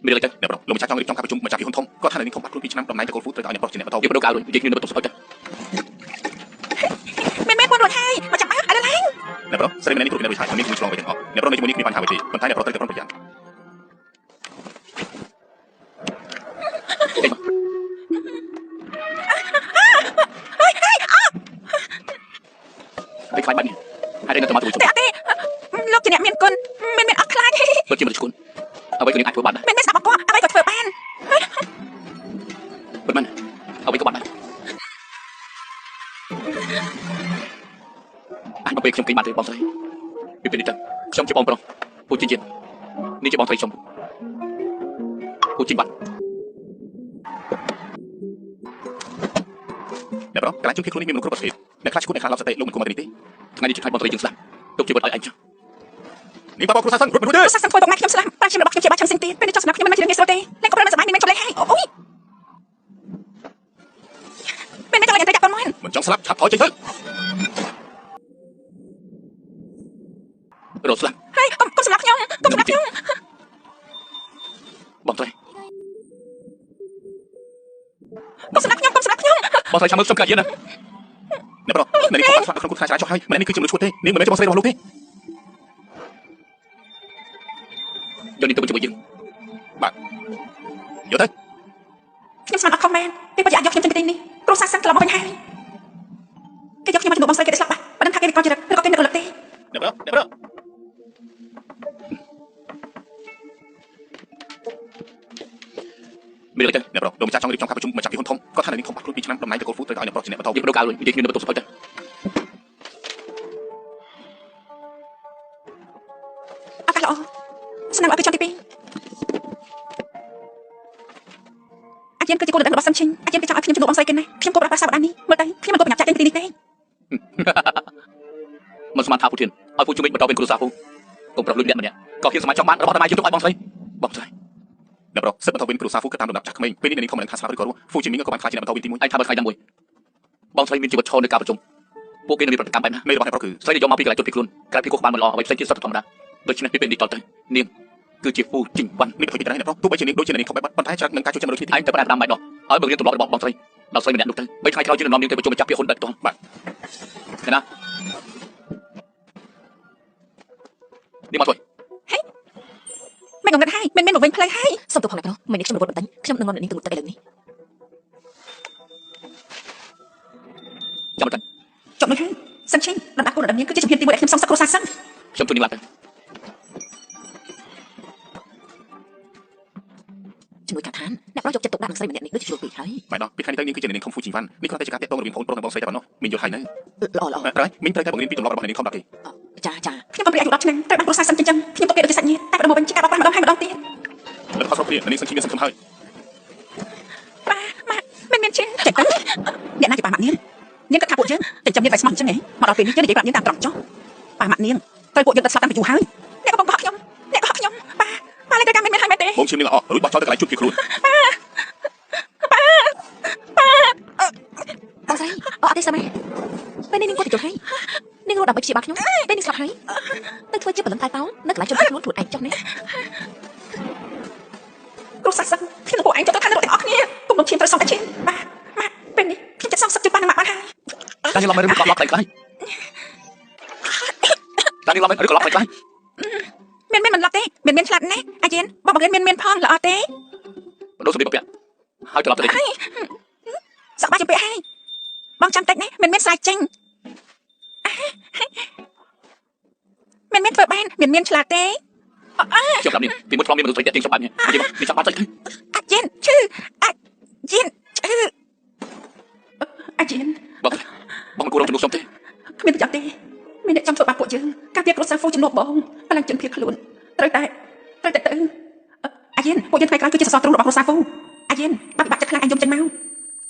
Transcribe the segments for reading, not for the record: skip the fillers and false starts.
មានอะไรទៅ អ្នកប្រុសលោកម្ចាស់ចង់រៀបចំការប្រជុំម្ចាស់ពីហ៊ុនធំគាត់ថានៅនាងធំបាត់ខ្លួន2ឆ្នាំតំណែងតកូលហ្វូត្រូវតែឲ្យអ្នកប្រុសជាអ្នកបន្ត យើងបដូរកៅរួចនិយាយគ្នានៅបន្ទប់សភៅទៅ មែនមែនពួនរួចហើយមកចាំអើឥឡូវឡើង អ្នកប្រុសស្រីម្នាក់នេះគ្រប់គ្នារួចហើយមានជំងឺឆ្លងអ្វីទាំងអស់អ្នកប្រុសនៅជាមួយនេះគ្មានបញ្ហាអ្វីទេប៉ុន្តែអ្នកប្រុសត្រូវតែប្រុងប្រយ័ត្ន ចេញមកហើយខ្លាចបាត់នេះហើយនៅតែមកជួយ តែអត់ទេលោកជាអ្នកមានគុណមែនមែនអត់ខ្លាចទេ ពិតជាមនុស្សគុណអ្វីក៏នាងអាចធ្វើបានដែរ មែនមែនស្ដាប់អកអ្វីក៏ធ្វើបាន ពិតមែនអ្វីក៏បានដែរអញមកពេលខ្ញុំគេងបានទេបងស្រីពីពេលនេះទៅខ្ញុំជាបងប្រុសពូជីជាតិនេះជាបងស្រីខ្ញុំពូជីបាត់ អ្នកប្រុសកន្លែងជួបគ្នាខ្លួននេះមានមនុស្សគ្រប់ប្រភេទអ្នកខ្លះឈួតអ្នកខ្លះឡប់សតិលោកមិនគួរមកទីនេះទេ ថ្ងៃនេះជាថ្ងៃបងស្រីយើងស្លាប់ទុកជីវិតឲ្យឯងចុះ នាងបាបគ្រួសារសឹងរត់មិនរួចទេ សាក់សឹងធ្វើពុកម៉ែខ្ញុំស្លាប់ប្រាឈាមរបស់ខ្ញុំជាបាច់ឆឹងសិងទៀតពេលនេះចង់សម្រាប់ខ្ញុំមិនមែនជារឿងងាយស្រួលទេលែងក៏ប្រមិនសប្បាយមិនមែនជប់លេងហើយអូយមែនមែនចង់ឲ្យតែដាក់ប៉ុនមក មិនចង់ស្លាប់ឆាប់ថយចេញទៅ រត់ស្លាប់ ហើយកុំកុំសម្រាប់ខ្ញុំកុំសម្រាប់ខ្ញុំ បងស្រី កុំសម្រាប់ខ្ញុំកុំសម្រាប់ខ្ញុំ បងស្រីចាំមើលខ្ញុំកាយាណា អ្នកប្រុសអ្នកនេះខំបានស្លាប់ក្នុងគ្រោះថ្នាក់ចរាចរណ៍ហើយម្នាក់នេះគឺជាមនុស្សឈួតទេនាងមិនមែនជាបងស្រីរបស់លោកទេ យកនេះទៅជាមួយយើង យកទៅ ខ្ញុំស្មានអត់ខុសមែនគេពិតជាអាចយកខ្ញុំចេញពីទីនេះគ្រួសារសឹងត្រឡប់មកវិញហើយគេយកខ្ញុំមកជំនួសបងស្រីគេได้ស្លាប់បាត់មិនដឹងថាគេវិកលចរិតឬក៏គេនឹករលឹកទេ អ្នកប្រុសអ្នកប្រុស មានอะไรទៅ អ្នកប្រុសលោកម្ចាស់ចង់រៀបចំការប្រជុំម្ចាស់ពីហ៊ុនធំគាត់ថានៅនាងធំបាត់ខ្លួន2ឆ្នាំតំណែងតកូលហ្វូត្រូវតែឲ្យអ្នកប្រុសជាអ្នកបន្ត យើងបដូរកៅរួចនិយាយគ្នានៅបន្ទប់សភៅទៅ ឱកាសល្អស្នើឲ្យគេចង់ទី2អាចារ្យគឺជាគោលដៅរបស់សឹងឈិញអាចារ្យគេចង់ឲ្យខ្ញុំជំនួសបងស្រីគេណាខ្ញុំគួរប្រើប្រាស់សាវតានេះមើលទៅខ្ញុំមិនគួរប្រញាប់ចាក់ចេញពីទីនេះទេ មិនស្មានថាពូធានឲ្យពូជំនាញបន្តเป็นគ្រួសារពូកុំប្រុសលួចម្នាក់ម្នាក់ក៏ហ៊ានសម័យចង់បានរបស់ថ្មយើងទុកឲ្យបងស្រីបងស្រី អ្នកប្រុសសិទ្ធិបន្តវិញគ្រួសារហ្វូគិតតាមលំដាប់ចាស់ក្មេងពេលនេះនាងធំមិនដឹងថាស្លាប់ឬក៏រស់ហ្វូជីមីងក៏បានខ្លាចជាអ្នកបន្តវិញទី1 ឯងថាបើថ្ងៃណាមួយបងស្រីមានជីវិតឈរនៅការប្រជុំពួកគេនឹងមានប្រតិកម្មបែបណា នៃរបស់អ្នកប្រុសគឺ ស្រីដែលយកមកពីកន្លែងជន់ពីខ្លួនក្រៅពីគោះក្បាលមិនល្អអ្វីផ្សេងទៀតសុទ្ធតែធម្មតាដូច្នេះពីពេលនេះតទៅនាងគឺជាពូជីងវ៉ាន់ នេះទៅពីត្រៃអ្នកប្រុសទោះបីជានាងដូចជានាងធំបែបប៉ុន្តែច្រឹកនឹងការជួយចិត្តមនុស្សគ្នា ឯងទៅផ្ដាំតាមបែបនោះឲ្យបង្រៀនទម្លាប់របស់បងស្រីដល់ស្រីម្នាក់នោះទៅបីថ្ងៃក្រោយយើងនឹងនាំនាងទៅប្រជុំម្ចាស់ពាក្យហ៊ុនដោយផ្ទាល់បាទណានេះមកជួយ មិនងងឹតហើយមិនមែនមកវិញផ្លូវហើយ សូមទោសផងអ្នកប្រុសមិននេះខ្ញុំរវល់បន្តិចខ្ញុំនឹងនាំអ្នកនាងទៅងូតទឹកឥឡូវនេះ ចាំបន្តិច ចុះនោះហើយសឹងឈិញលំដាប់គោលដៅនាងគឺជាជំហានទី1ដែលខ្ញុំសងសឹកគ្រួសារសឹង ខ្ញុំជួយនាងឡើងទៅ ជំនួយការឋានអ្នកប្រុសយកចិត្តទុកដាក់នឹងស្រីម្នាក់នេះដូចជាជ្រុលពេកហើយ ម៉ែដល់ពីថ្ងៃនេះទៅនាងគឺជានាងធំហ្វូជីងវ៉ាន់នេះគ្រាន់តែជាការតាក់ទងរវាងប្អូនប្រុសនិងបងស្រីតែប៉ុណ្ណោះមីងយល់ហើយនៅ ល្អល្អ ត្រូវមីងត្រូវតែបង្រៀនពីទម្លាប់របស់នាងធំដល់គេ ចាចា ខ្ញុំកំព្រាអាយុ10ឆ្នាំត្រូវបានគ្រួសារសឹងចិញ្ចឹមខ្ញុំទុកគេដូចជាសាច់ញាតិតែបដមកវិញជាការបោកប្រាស់ម្ដងហើយម្ដងទៀត លទ្ធផលស្រុកគ្នានាងសឹងឈីមានសង្ឃឹមហើយ ប៉ាម៉ាក់មិនមានឈិញចេះទៅអ្នកណាជាប៉ាម៉ាក់នាងនាងគិតថាពួកយើងចិញ្ចឹមនាងតែស្មោះអញ្ចឹងហ៎មកដល់ពេលនេះយើងនិយាយប្រាប់នាងតាមត្រង់ចុះប៉ាម៉ាក់នាងត្រូវពួកយើងដិតស្លាប់តាំងពីយូរហើយអ្នកក៏បង្កក់ខ្ញុំអ្នកក៏ខ្ញុំប៉ាប៉ាលែងត្រូវការមិនមានហើយមែនទេ បងឈាមនាងល្អរួចបោះចោលទៅកន្លែងជួបគេខ្លួន បងស្រីអត់ទេសាម៉ាពេលនេះនាងគាត់ទៅយល់ហើយនាងរត់ដើម្បីព្យាបាលខ្ញុំពេលនេះស្លាប់ហើយទៅធ្វើជាបលឹងតែតោនៅកន្លែងជន់ខ្លួនខ្លួនឯងចុះណា គ្រួសារសឹងខ្ញុំនឹងពួកឯងចូលទៅខាងរត់ទាំងអស់គ្នាគុំនឹងឈាមត្រូវសងតែឈាមប៉ាម៉ាក់ពេលនេះខ្ញុំចិត្តសងសឹកជិតប៉ានិងម៉ាក់បានហើយ តានេះឡំឬក៏ឡប់ខ្លៃខ្លៃតានេះឡំឬក៏ឡប់ខ្លៃខ្លៃ មានមានមិនឡប់ទេមានមានឆ្លាតណាស់អាយៀនបងបង្រៀនមានមានផងល្អទេ បដូរសម្លៀកបំពាក់ហើយត្រឡប់ទៅនេះ សក់បាច់ជំពាក់ហើយបងចាំតិចណាមានមានស្រែកចេញមានមានធ្វើបានមានមានឆ្លាតទេ ខ្ញុំប្រាប់នាងពីមុនធ្លាប់មានមនុស្សស្រីតាក់ទាញខ្ញុំបែបនេះនិយាយមកនេះចង់បានស្អីទៅ អាយៀនឈឺអាយៀនឈឺអាយៀន បងបងមិនគួររងជំនួសខ្ញុំទេ គ្មានប្រយោជន៍ទេមានអ្នកចង់ធ្វើបាបពួកយើងការពារគ្រួសារហ្វូជំនួសបងកម្លាំងជនភៀសខ្លួនត្រូវតែត្រូវតែទៅអាយៀនពួកយើងថ្ងៃក្រោយគឺជាសសរទ្រូងរបស់គ្រួសារហ្វូអាយៀនបាក់បាក់ចិត្តខ្លាំងអញយំចេញម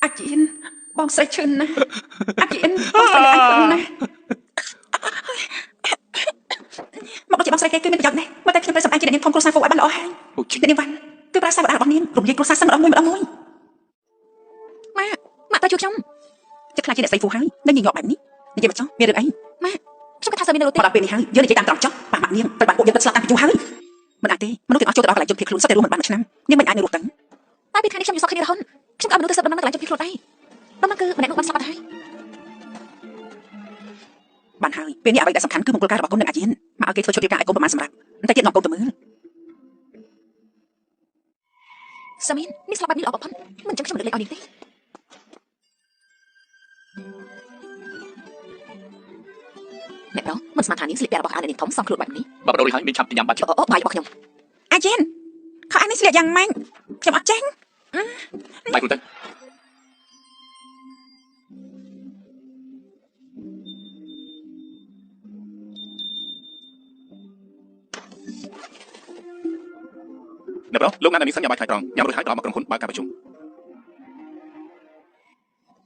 កអាយៀនបងស្រីឈឺណាស់អាយៀនបងស្រីអញខឹងណាស់មកដូចជាបងស្រីគេគឺមានប្រយោជន៍ណាស់មកតែខ្ញុំត្រូវសម្អាតជាអ្នកនាងធំគ្រួសារហ្វូឲ្យបានល្អហើយ ពូជី អ្នកនាងវ៉ាន់គឺប្រើសាវតារបស់នាងរំលាយគ្រួសារសឹងម្ដងមួយម្ដងមួយ ម៉ាក់ម៉ាក់ត្រូវជួយខ្ញុំ ចិត្តខ្លាចជាអ្នកស្រីហ្វូហើយនៅញញញាប់បែបនេះនិយាយមកចោះមានរឿងអី ខ្ញុំគិតថាសើមាននៅរត់ មក ទេ ដល់ពេលនេះហើយយើងនិយាយតាមត្រង់ចុះប៉ាម៉ាក់នាងត្រូវបានពួកយើងដិតស្លាប់តាំងពីយូរហើយ មិនអាចទេមនុស្សទាំងអស់ចូលទៅដល់កន្លែងជនភៀសខ្លួនសុទ្ធតែរស់មិនបានមួយឆ្នាំនាងមិនអាចនៅរស់ទៅ តែពីថ្ងៃនេះខ្ញុំយល់សោកគ្នារហូតខ្ញុំក៏ឲ្យមនុស្សទៅស៊ើបដំណឹងនៅកន្លែងជនភៀសខ្លួនដែរដំណឹងគឺម្នាក់នោះបានស្លាប់បាត់ហើយ បានហើយពេលនេះអ្វីដែលសំខាន់គឺមង្គលការរបស់កូននិងអាជៀនមកឲ្យគេធ្វើឈុតរៀបការឲ្យកូនប្រមាណសម្រាប់តែទៀតនាំកូនទៅមើល សាមីននេះស្លាប់បែបនេះល្អបំផុតមិនចឹងខ្ញុំមិនលើកលែងឲ្យនាងទេអ្នកប្រុសមិនស្មានថានាងស្លៀកពាក់របស់អាវអ្នកនាងធំសមខ្លួនបែបនេះ បើបដូររួចហើយមានឆាប់ទៅញ៉ាំបាត់ អូអូបាយរបស់ខ្ញុំ អាជៀនខោអាវនេះស្លៀកយ៉ាងម៉េចខ្ញុំអត់ចេញ បាយខ្លួនទៅ អ្នកប្រុសលោកណាននេះសិនញ៉ាំបាយថ្ងៃត្រង់ញ៉ាំរួចហើយត្រឡប់មកក្រុមហ៊ុនបើកការប្រជុំ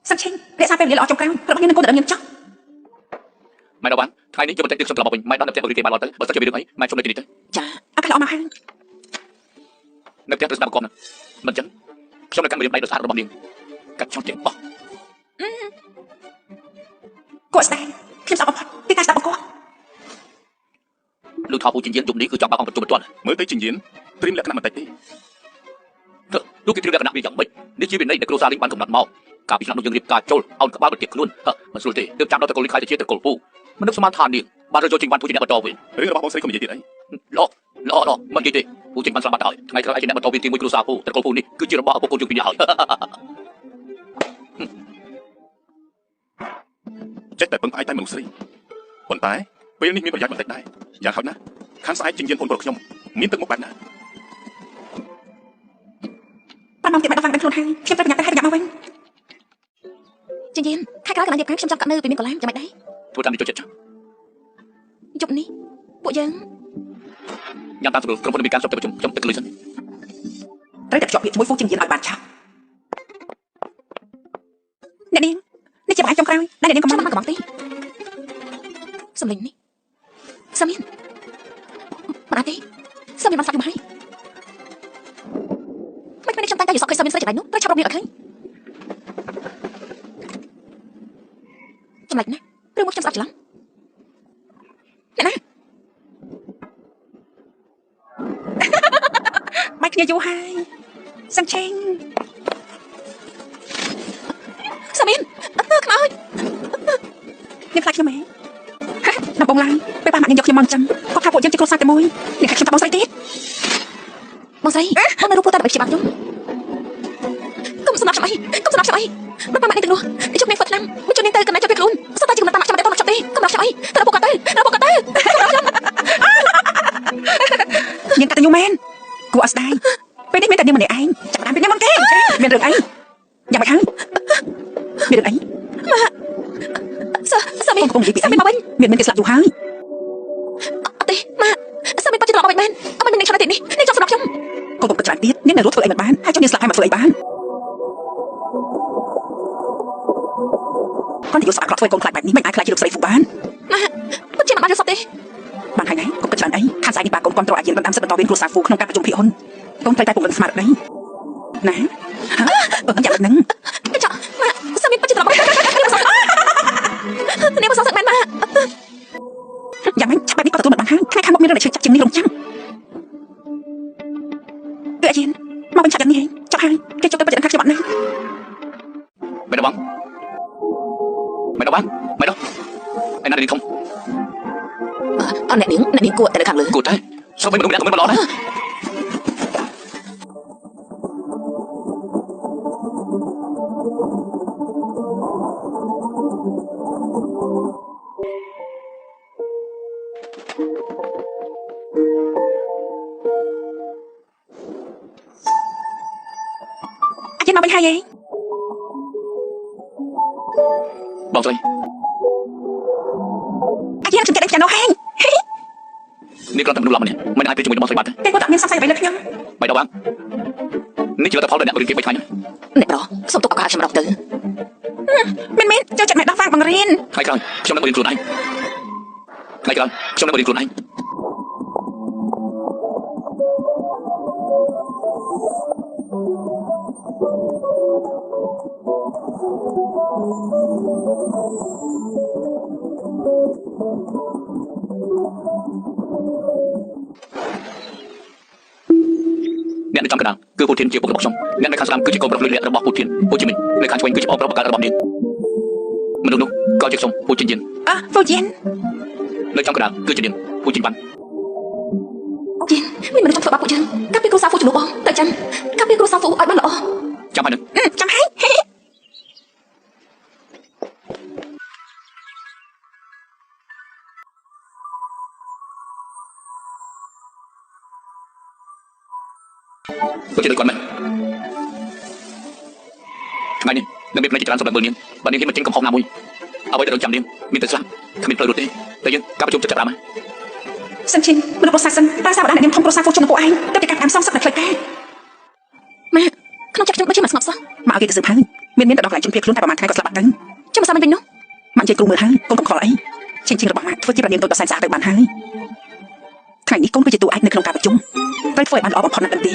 សឹងឈិងរក្សាពេលវេលាល្អចុងក្រោយរបស់នាងនឹងកូនទៅដល់នាងចោះ ម៉ែដល់បានថ្ងៃនេះយកបន្តិចទៀតខ្ញុំត្រឡប់មកវិញម៉ែដល់នៅផ្ទះបរិយាគេបានដល់ទៅបើសិនជាមានរឿងអីម៉ែជុំនៅទីនេះទៅ ចា ឱកាសល្អមកហើយ នៅផ្ទះត្រូវស្ដាប់បង្គាប់ណាមិនចឹងខ្ញុំនៅកាន់ម្រាមដៃដ៏ស្អាតរបស់នាងកាត់ចង់ទាំងបោះ គួរស្ដាយខ្ញុំស្អប់បំផុតពីការស្ដាប់បង្គាប់ លោកថោពូចិញ្ចៀនយប់នេះគឺចង់បើកអង្គប្រជុំបន្ទាន់ មើលទៅជាញៀនត្រៀមលក្ខណៈបន្តិចទេ ទៅលោកគេត្រៀមលក្ខណៈវាយ៉ាងម៉េចនេះជាវិន័យដែលគ្រួសារនេះបានកំណត់មកកាលពីឆ្នាំនោះយើងរៀបការចូលអោនក្បាលប្រទេសខ្លួនហឺមិនស្រួលទេទើបចាំដល់តកូលនេះខ្លាយទៅជាតកូលពូមនុស្សស្មានថានាងបានរត់យកចេញបានពូជាអ្នកបន្តវិញ រឿងរបស់បងស្រីកុំនិយាយទៀតអី ល្អល្អល្អមិននិយាយទេពូចេញបានស្លាប់បាត់ហើយថ្ងៃក្រោយឯងជាអ្នកបន្តវិញទីមួយគ្រួសារពូតកូលពូនេះគឺជារបស់ឪពុកកូនយើងពីរនាក់ហើយ ចេះតែពឹងផ្អែកតែមនុស្សស្រីប៉ុន្តែពេលនេះមានប្រយោជន៍បន្តិចដែរយ៉ាងហោចណាស់ខាងស្អែកជាញៀនបងប្រុសខ្ញុំមានទឹកមុខបែបណា 5ម៉ោងទៀតមិនដល់ហ្វាំងដឹងខ្លួនហើយខ្ញុំត្រូវប្រញាប់ទៅហើយប្រញាប់មកវិញ ចិញ្ចៀនខែក្រោយកន្លែងរៀបការខ្ញុំចង់កាក់នៅពីមានកន្លែងចាំមិនដែរ ធ្វើតាមនេះចូលចិត្តចាស់ យប់នេះពួកយើង ញ៉ាំតាមស្រួលក្រុមហ៊ុនមានការសុំទៅប្រជុំខ្ញុំទឹកលុយសិន ត្រូវតែភ្ជាប់ពាក្យជាមួយហ្វូចិញ្ចៀនឲ្យបានឆាប់អ្នកនាងនេះជាបង្ហាញចុងក្រោយដែលអ្នកនាងកំ ខ្ញុំ ង មិនបានកំងទេសំលេងនេះសាមីនមិនអាចទេសាមីនបានស្លាប់យូរហើយមិនមែនខ្ញុំតែងតែយល់សោកឃើញសាមីនស្រីចដៃនោះត្រូវឆាប់រកនាងឲ្យឃើញចម្លែកណាស់ឬមួយខ្ញុំស្ដាប់ច្រឡំអ្នកណា បាយគ្នាយូរហើយសឹងឆេង សាមីនខ្មោច នាងខ្លាចខ្ញុំហ៎ដំបងឡើងពេលប៉ាម៉ាក់នាងយកខ្ញុំមកចិញ្ចឹមគាត់ថាពួកយើងជាគ្រួសារតែមួយនាងថាខ្ញុំថាបងស្រីទៀត បងស្រីបងនៅរូបពោះតែដើម្បីព្យាបាលខ្ញុំកុំស្នាប់ខ្ញុំអីកុំស្នាប់ខ្ញុំអីបើប៉ាម៉ាក់នាងទាំងនោះជប់នាងធ្វើថ្នាំមិនជប់នាងទៅកន្លែងជប់ពេលខ្លួនសុទ្ធតែជាកំណត់តាមខ្ញុំមិនតែខ្ញុំទេកុំស្នាប់ខ្ញុំអីទៅដល់ពួកគាត់ទៅដល់ពួកគាត់ទៅ នាងកតញ្ញូមែនគួរឲ្យស្ដាយពេលនេះមានតែនាងម្នាក់ឯងចាប់តាមពីនាងមុនគេមានរឿងអីយ៉ាងម៉េចហើយមានរឿងអី សាមី កូនកំពុងនិយាយពីអី សាមីមកវិញ មានមានគេស្លាប់យូរហើយ អត់ទេម៉ាក់សាមីបាត់ជាត្រឡប់មកវិញមែនអត់មិននាងខ្ញុំនៅទីនេះនាងចង់សម្រាប់ខ្ញុំ កូនកុំគិតច្រើនទៀតនាងនៅរស់ធ្វើអីមិនបានហើយចុះនាងស្លាប់ហើយមកធ្វើអីបានគាត់ទៅយកស្អាតក្រក់ធ្វើឲ្យកូនខ្លាចបែបនេះមិនអាចខ្លាចជាលោកស្រីហ្វូបាន ម៉ាក់ពិតជាមិនបានយល់សប្តិទេ បានហើយណាកុំគិតច្រើនអីខាងស្អែកនេះប៉ាកូនគ្រប់ត្រអាយានដណ្ដើមសិទ្ធិបន្តវេនគ្រួសារហ្វូក្នុងការប្រជុំភាគហ៊ុនកូនត្រូវតែពង្រឹងស្មារតីណាហ៎យ៉ាងហ្នឹង កញ្ចក់ម៉ាក់សាមីពិតជាត្រឡប់មកនាងមកសងសឹកមែនម៉ាក់ យ៉ាងម៉េចឆាប់បែបនេះក៏ទទួលមិនបានហើយថ្ងៃខាងមុខមានរឿងដែលឈឺចាប់ជាងនេះរងចាំគឺអាយានមកវិញឆាប់យ៉ាងនេះឯងចប់ហើយគេចុះទៅបច្ចុប្បន្នថាខ្ញុំអត់នៅ ម៉ែដល់បងម៉ែដល់បងម៉ែដល់ឯណានេះធំ អត់អ្នកនាងអ្នកនាងគួរតែនៅខាងលើ គួរតែសូមឲ្យមនុស្សម្នាក់ក៏មិនបានល្អដែរ អាយានមកវិញហើយឯង បងស្រី អាយានខ្ញុំចេះដឹងពីណូហែង នេះគ្រាន់តែមនុស្សឡប់ម្នាក់មិនអាចទៅជាមួយបងស្រីបានទេ គេគាត់អត់មានសង្ស័យអ្វីលើខ្ញុំ ម៉ែដល់បងនេះជាលទ្ធផលដែលអ្នករៀនគេបីថ្ងៃ អ្នកប្រុសសូមទុកឱកាសខ្ញុំម្ដងទៅ មែនមែនចូលចិត្តម៉ែដោះហ្វាងបង្រៀន ថ្ងៃក្រោយខ្ញុំនឹងរៀនខ្លួនឯងថ្ងៃក្រោយខ្ញុំនឹងរៀនខ្លួនឯង អ្នកនៅចំកណ្ដាលគឺពូធានជាពុករបស់ខ្ញុំអ្នកនៅខាងស្ដាំគឺជាកូនប្រុសលុយលាក់របស់ពូធានពូជីមីងនៅខាងឆ្វេងគឺជាបងប្រុសបង្កើតរបស់នាងមនុស្សនោះក៏ជាខ្ញុំពូជីនយិន អើហ្វូជីន នៅចំកណ្ដាលគឺជានាងពូជីនវ៉ាន់ ជីនមានមនុស្សចង់ធ្វើបាបពួកយើងកាប់ពីគ្រួសារហ្វូជំនួសបងតែចាំកាប់ពីគ្រួសារហ្វូឲ្យបានល្អ ចាំហើយនឹង ចាំហើយ tôi chỉ được con mình ngày này នឹងមានផ្នែកជាច្រើនសម្រាប់មើលនាងបើនាងហ៊ានមកចេញកំហុសណាមួយអ្វីដែលរងចាំនាងមានតែស្លាប់គ្មានផ្លូវរត់ទេតែយើងការប្រជុំចិត្តចាប់ដើមហើយ សិនឈិនមនុស្សប្រសាសិនប្រើសារបណ្ដាអ្នកនាងធំគ្រួសារហ្វូជំនួសពួកឯងទៅពីការតាមសងសឹកនៅផ្លូវការ ម៉ាក់ក្នុងចិត្តខ្ញុំដូចជាមិនស្ងប់សោះ មកឲ្យគេទៅស៊ើបហើយមានមានទៅដល់កន្លែងជំពាខ្លួនតែប្រហែលថ្ងៃក៏ស្លាប់បាត់ទៅ ចាំមកសាមិញវិញនោះ ម៉ាក់និយាយគ្រូមើលហើយកូនកុំខ្វល់អីឈិងឈិងរបស់ម៉ាក់ធ្វើជាប្រនាងតូចដ៏សែនស្អាតទៅបានហើយថ្ងៃនេះកូនគឺជាតួឯកនៅក្នុងការប្រជុំត្រូវធ្វើឲ្យបានល្អបំផុតណាស់ដឹងទី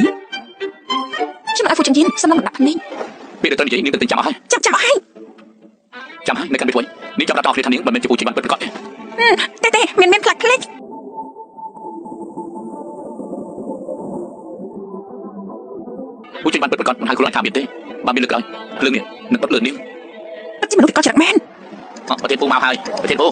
ខ្ញុំឲ្យហ្វូចិនយិនសំឡងដាក់ភ្នែក ពេលដែលត្រូវនិយាយនាងទៅចាំអស់ហើយ ចាំចាំអស់ហើយ ចាំហើយនៅកាន់ពេលធ្វើនាងចាំដល់ដល់គ្នាថានាងមិនមែនជាពូជីបានពិតប្រាកដទេ ទេទេមានមានផ្លាច់ភ្លេច ពូជីបានពិតប្រាកដមិនហៅខ្លួនឯងថាមានទេបើមានលើកក្រោយភ្លើងនេះនឹងដុតលើនាង ពិតជាមនុស្សវិកលចរិតមែន ប្រធានពូមកហើយប្រធានពូ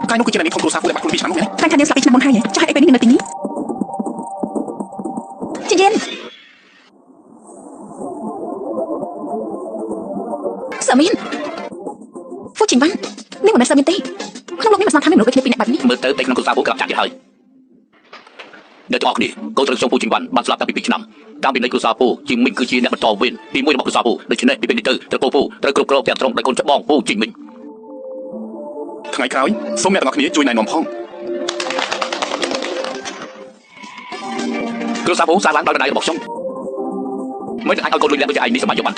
កាយនោះគឺជាអ្នកនាងធំគ្រួសារហ្វូដែលបាត់ខ្លួនពីឆ្នាំនោះមែន ខ្លាចថានាងស្លាប់ពីឆ្នាំមុនហើយចុះហេតុអីពេលនេះនៅទីនេះ ចិនយិនសមីនហ្វូចិនវ៉ាន់នាងមិនមែនសមីនទេក្នុងលោកនេះមិនស្មានថាមានមនុស្សដូចគ្នាពីរនាក់បែបនេះ មើលទៅតែក្នុងគ្រួសារពូក្រាប់ចាក់ទៀតហើយនៅទាំងអស់គ្នាកូនត្រូវខ្ញុំពូជីវ៉ាន់បានស្លាប់តាំងពី2ឆ្នាំតាមពីនៃគ្រួសារពូជីមីងគឺជាអ្នកបន្តវេនទី1របស់គ្រួសារពូដូច្នេះពីពេលនេះទៅត្រកូលពូត្រូវគ្រប់គ្រងទាំងស្រុងដោយកូនច្បងពូជីមីង ថ្ងៃក្រោយសូមអ្នកទាំងអស់គ្នាជួយណែនាំផង គ្រួសារពូសាងឡើងដោយដៃរបស់ខ្ញុំមិនអាចឲ្យកូនលុយលាក់ដូចជាឯងនេះសម័យយកបាន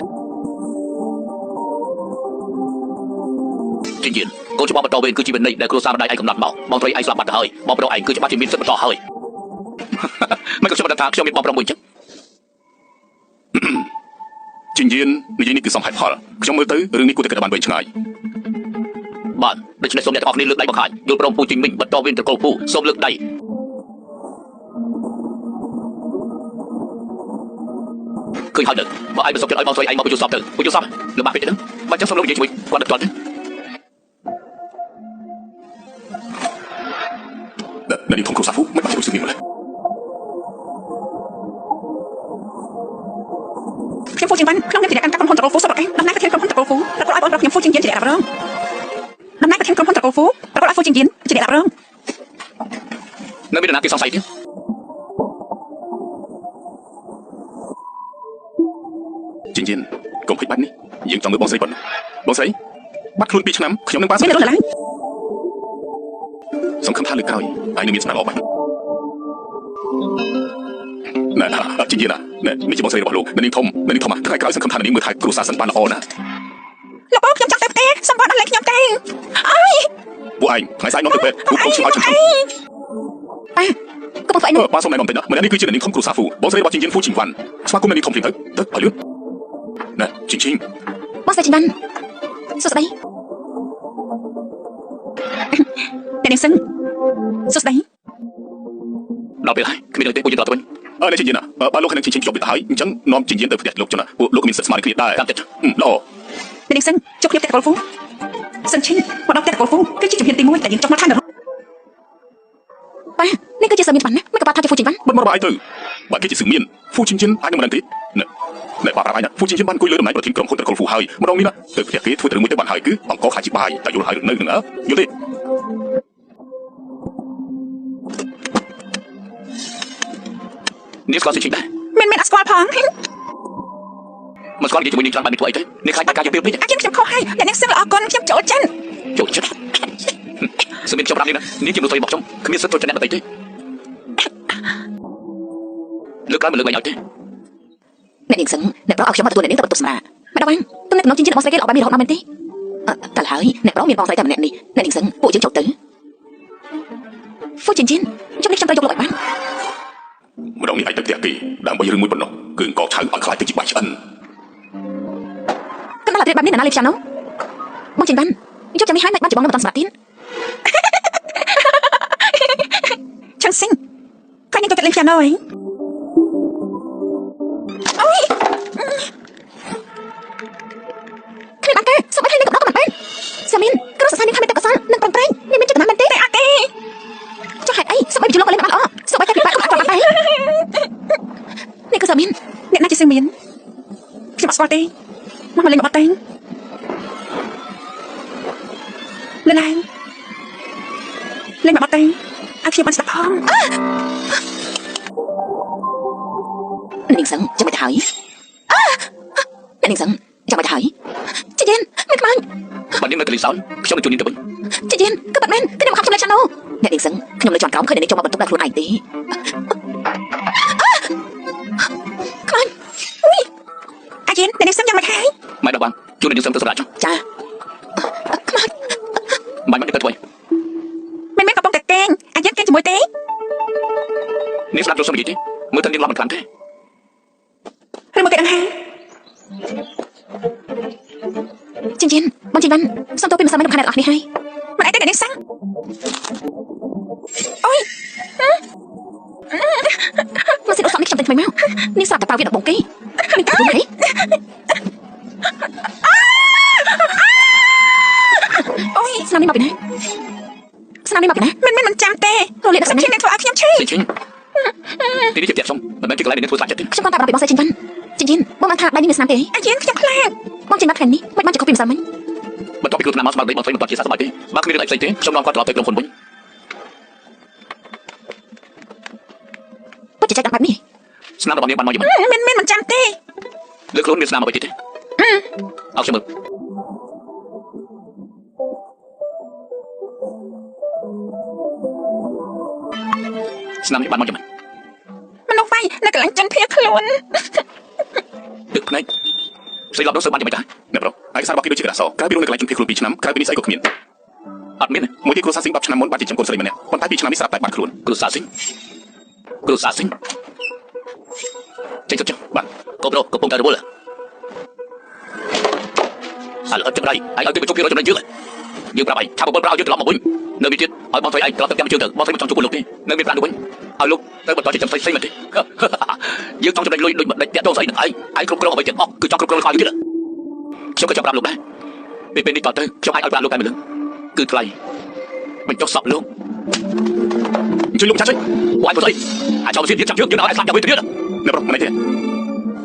ជីជីកូនច្បងបន្តវេនគឺជាវិន័យដែលគ្រួសារម្ដាយឯងកំណត់មកបងត្រីឯងស្លាប់បាត់ទៅហើយបងប្រុសឯងគឺច្បាស់ជាមានសិទ្ធិបន្តហើយមិនក៏ខ្ញុំមិនដឹងថាខ្ញុំមានបងប្រុសមួយអញ្ចឹង ជីនយៀននិយាយនេះគឺសមហេតុផលខ្ញុំមើលទៅរឿងនេះគួរតែគិតឲ្យបានវែងឆ្ងាយ បាទដូច្នេះសូមអ្នកទាំងអស់គ្នាលើកដៃបង្ហាញយល់ព្រមពូជីមីងបន្តវេនត្រកូលពូសូមលើកដៃឃើញហើយទៅបើឯងមិនសុខចិត្តឲ្យបងស្រីឯងមកបញ្ជូនសពទៅបញ្ជូនសពលំបាកពេកទេហ្នឹងបើចឹងសូមលោកនិយាយជាមួយគាត់ដល់ទាន់ទេ អ្នកនាងធំគ្រួសារហ្វូមិនបាច់ជួយសៀមម្ល៉េះ ខ្ញុំហ្វូជីវ៉ាន់ក្នុងនាមជាអ្នកកាន់កាប់ក្រុមហ៊ុនត្រកូលហ្វូសពប្រកាសតំណាងប្រធានក្រុមហ៊ុនត្រកូលហ្វូប្រកបឲ្យបងប្រុសខ្ញុំហ្វូជីងយិនជាអ្នករ៉ាប់រងតំណាងប្រធានក្រុមហ៊ុនត្រកូលហ្វូប្រកបឲ្យហ្វូជីងយិនជាអ្នករ៉ាប់រង នៅមាននរណាគេសង្ស័យទេ ជីនយៀនកុំភ្លេចបាច់នេះយើងចង់មើលបងស្រីប៉ុណ្ណាបងស្រីបាត់ខ្លួន2ឆ្នាំខ្ញុំនឹងបាន មានរស់នៅឡើយ សង្ឃឹមថាលើកក្រោយឯងនឹងមានស្នាល្អបាច់ណែជីនយៀនណានេះជាបងស្រីរបស់លោកអ្នកនាងធំអ្នកនាងធំថ្ងៃក្រោយសង្ឃឹមថាអ្នកនាងមើលថែគ្រួសារសិនបានល្អណាស់ លោកបងខ្ញុំចង់ទៅផ្ទះសំបត្តិអស់លេងខ្ញុំទេអើយ ពួកឯងថ្ងៃស្អែកនាំទៅពេទ្យពួកកូនខ្ញុំឲ្យឈឹងឈឹង ប៉ាកំពុងធ្វើអីនោះ ប៉ាសូមណែនាំតិចណាម្នាក់នេះគឺជាអ្នកនាងធំគ្រួសារហ្វូបងស្រីរបស់ជីនយៀនហ្វូជីងវ៉ាន់ស្វាគមន៍អ្នកនាងធំភ្លាមទៅទៅឲ្យលឿនណែជីងជីង បងស្រីចិនវ៉ាន់សួស្តី អ្នកនាងសឹងសួស្តី ដល់ពេលហើយគ្មានរឿងទេពូយើងត្រឡប់ទៅវិញ អើនេះជីងយៀនណាបើលោកនឹងជីងជីងជាប់ទៅហើយអញ្ចឹងនាំជីងយៀនទៅផ្ទះលោកចុះណាពួកលោកមានសិទ្ធិស្មើនឹងគ្នាដែរ តាមចិត្ត ល្អ អ្នកនាងសឹងជួបគ្នាផ្ទះត្រកូលហ្វូសឹងឈិងមកដល់ផ្ទះត្រកូលហ្វូគឺជាជំហានទី1ដែលយើងចង់មកឋាននរក ប៉ានេះគឺជាសមីនវ៉ាន់ណាមិនក៏ប៉ាថាជាហ្វូចិនវ៉ាន់ មិនមករបស់ឯងទៅបើគេជាសឹងមានហ្វូជីងជីនអាចនឹងមិនដឹងទេណែណែប៉ាប្រាប់ឯងណាហ្វូជីងជីនបានអង្គុយលើតំណែងប្រធានក្រុមហ៊ុនត្រកូលហ្វូហើយម្ដងនេះណាទៅផ្ទះគេធ្វើទៅមួយទៅបានហើយគឺអង្គខ្លាចជាបាយតែយល់ហើយឬនៅនឹងអើយល់ទេ នាងស្គាល់ស៊ីឈិងដែរ មានមានអត់ស្គាល់ផង មិនស្គាល់និយាយជាមួយនាងច្រើនបែបនេះធ្វើអីទេនាងខ្លាចតែការយកពេលពេក អាខ្ញុំខ្ញុំខុសហើយអ្នកនាងសឹងល្អគុណខ្ញុំចូលចិត្ត ចូលចិត្តសមានខ្ញុំប្រាប់នាងណានាងជាមនុស្សស្រីរបស់ខ្ញុំគ្មានសិទ្ធិចូលចិត្តអ្នកដទៃទេលើកក្រោយមិនលើកឡើងឲ្យទេ អ្នកនាងសឹងអ្នកប្រុសឲ្យខ្ញុំមកទទួលអ្នកនាងទៅបន្ទប់សម្រាប់ម៉េចដល់វ៉ាន់ទំនាក់ទំនងចិនចិនរបស់ស្រីគេល្អបែបនេះរហូតមកមែនទេអឺតើហើយអ្នកប្រុសមានបងស្រីតែម្នាក់នេះអ្នកនាងសឹងពួកយើងចូលទៅហ្វូចិនចិនជុំនេះខ្ញុំត្រូវយកលោកឲ្យបាន ម្ដងនេះឯងទៅផ្ទះគេដើម្បីរឿងមួយប៉ុណ្ណោះគឺអង្គឆៅឲ្យខ្លាចទៅជាបាយឆ្អិន កណ្ដាលអត់រៀបបែបនេះណាស់លេបចាំនោះបងចិនវ៉ាន់ជប់ចាំនេះហើយមិនបានច្បងនៅបន្តសម្រាប់ទៀត ឆាណូអីអូយ គ្មានបានការសូមឲ្យនាងកំដរក៏មិនបានសាមីនគ្រូសរសើរនាងថាមានតែកុសលនិងប្រឹងប្រែងនាងមានចេតនាមែនទេ តែអត់ទេ ចុះហេតុអីសូមឲ្យបញ្ជូនលោកក៏លេងមិនបានល្អសូមឲ្យតែពិបាកក៏អាចបានដែរនេះគឺសាមីន អ្នកណាជាសឹងមានខ្ញុំអត់ស្គាល់ទេមកមកលេងមកអត់ទេលឿនឡើងលេងមកអត់ទេឲ្យខ្ញុំបានស្ដាប់ផង នាងសឹងចាំមិនទៅហើយអ្នកនាងសឹងចាំមិនទៅហើយចេយិនមិនខ្មាញ់ បើនាងនៅកលីសោនខ្ញុំនឹងជួននាងទៅវិញ ចេយិនក៏បាត់មែនគឺខ្ញុំខំខ្ញុំលេងឆាណូអ្នកនាងសឹងខ្ញុំនៅជាន់ក្រោមឃើញអ្នកនាងចូលមកបន្ទប់ដល់ខ្លួនឯងទេខ្មាញ់ អាយិនអ្នកនាងសឹងយ៉ាងម៉េចហើយ ម៉ែដល់បានជួននាងសឹងទៅសម្រាប់ចុះ ចាខ្មាញ់ មិនមិនទៅធ្វើ មិនមែនកំពុងតែកេងអាយិនកេងជាមួយទេ នាងស្ដាប់ចូលសុំនិយាយទេមើលទៅនាងឡប់មិនខ្លាំងទេ ឬមកគេដឹងហើយ ចេយិនបងចេញបានសុំទោសពីម្សិលមិញរំខានអ្នកទាំងអស់នេះហើយ មិនអីទេអ្នកនាងសឹងអូយ ម៉ាស៊ីនអត់សក់នេះខ្ញុំទិញថ្មីមកនាងស្រាប់តែប្រើវាដល់បងគេនាងកាត់ខ្លួនហី អូយ ស្នាមនេះមកពីណាស្នាមនេះមកពីណា មិនមែនមិនចាំទេ រលាកដល់ សឹង ណា ឈឺអ្នកធ្វើឲ្យខ្ញុំឈឺ សេឈិញទីនេះជាផ្ទះខ្ញុំមិនមែនជាកន្លែងដែលនាងធ្វើស្លាប់ចិត្តទេ ខ្ញុំគាត់តែបារម្ភពីបងស្រីចេញបានចេញយិនបងបានថាដៃនេះមានស្នាមទេ អាយិនខ្ញុំខ្លាច បងចេញបានថ្ងៃនេះមិនបានជាខុសពីម្សិលមិញ បន្ទាប់ពីគ្រោះថ្នាក់មកស្មារតីបងស្រីមិនទាន់ជាសះស្បើយទេបើគ្មានរឿងអីផ្សេងទេខ្ញុំនាំគាត់ត្រឡប់ទៅក្រុមហ៊ុនវិញ ពិតជាចែកដល់បែបនេះ ស្នាមរបស់នាងបានមកយ៉ាងម៉េច មិនមែនមិនចាំទេ លើខ្លួនមានស្នាមអ្វីទៀតទេអោខ្ញុំមើលស្នាមនេះបានមកយ៉ាងម៉េច មនុស្សវាយនៅកន្លែងចិនភៀខ្លួន ទឹកភ្នែកស្រីឡប់នោះសើបានយ៉ាងម៉េចដែរ អ្នកប្រុសឯកសាររបស់គេដូចជាក្តារសក្រៅពីរស់នៅកន្លែងជនភៀសខ្លួន2ឆ្នាំក្រៅពីនេះស្អីក៏គ្មាន អត់មានទេ មួយទៀតគ្រួសារស៊ីង10ឆ្នាំមុនបានចិញ្ចឹមកូនស្រីម្នាក់ប៉ុន្តែ2ឆ្នាំនេះស្រាប់តែបាត់ខ្លួន គ្រូសាស៊ីងគ្រូសាស៊ីងចេញទៅចុះ បាទ កូប្រូកំពុងតែរវល់អាលអត់ចម្រៃឯងឲ្យគេបញ្ចុះពីរយចំណេញយើងយើងប្រាប់ឯងថាបបលប្រាក់ឲ្យយើងត្រឡប់មកវិញនៅមានទៀតឲ្យបងស្រីឯងត្រឡប់ទៅផ្ទះជើងទៅបងស្រីមិនចង់ជួបលោកទេនៅមានប្រាក់នោះវិញឲ្យលោកទៅបន្តចិញ្ចឹមស្រីស្រីមែនទេយើងចង់ចំណេញលុយដូចមិនដេចតាក់ទងស្អីនឹងឯងឯងគ្រប់គ្រងអ្វីទាំងអស់គឺចង់គ្រប់គ្រងខ្លាយទៀតខ្ញុំក៏ចង់ប្រាប់លោកដែរពេលពេលនេះតទៅខ្ញុំអាចឲ្យប្រាក់លោកតែមួយលើកគឺថ្លៃបញ្ចុះសក់លោក អញ្ជើញលោកម្ចាស់ជួយ ពួកឯងធ្វើស្អីអាចចោលសៀនទៀតចាប់យើងយើងឲ្យស្លាប់យ៉ាងវិញទៅទៀត អ្នកប្រុសមិនអីទេ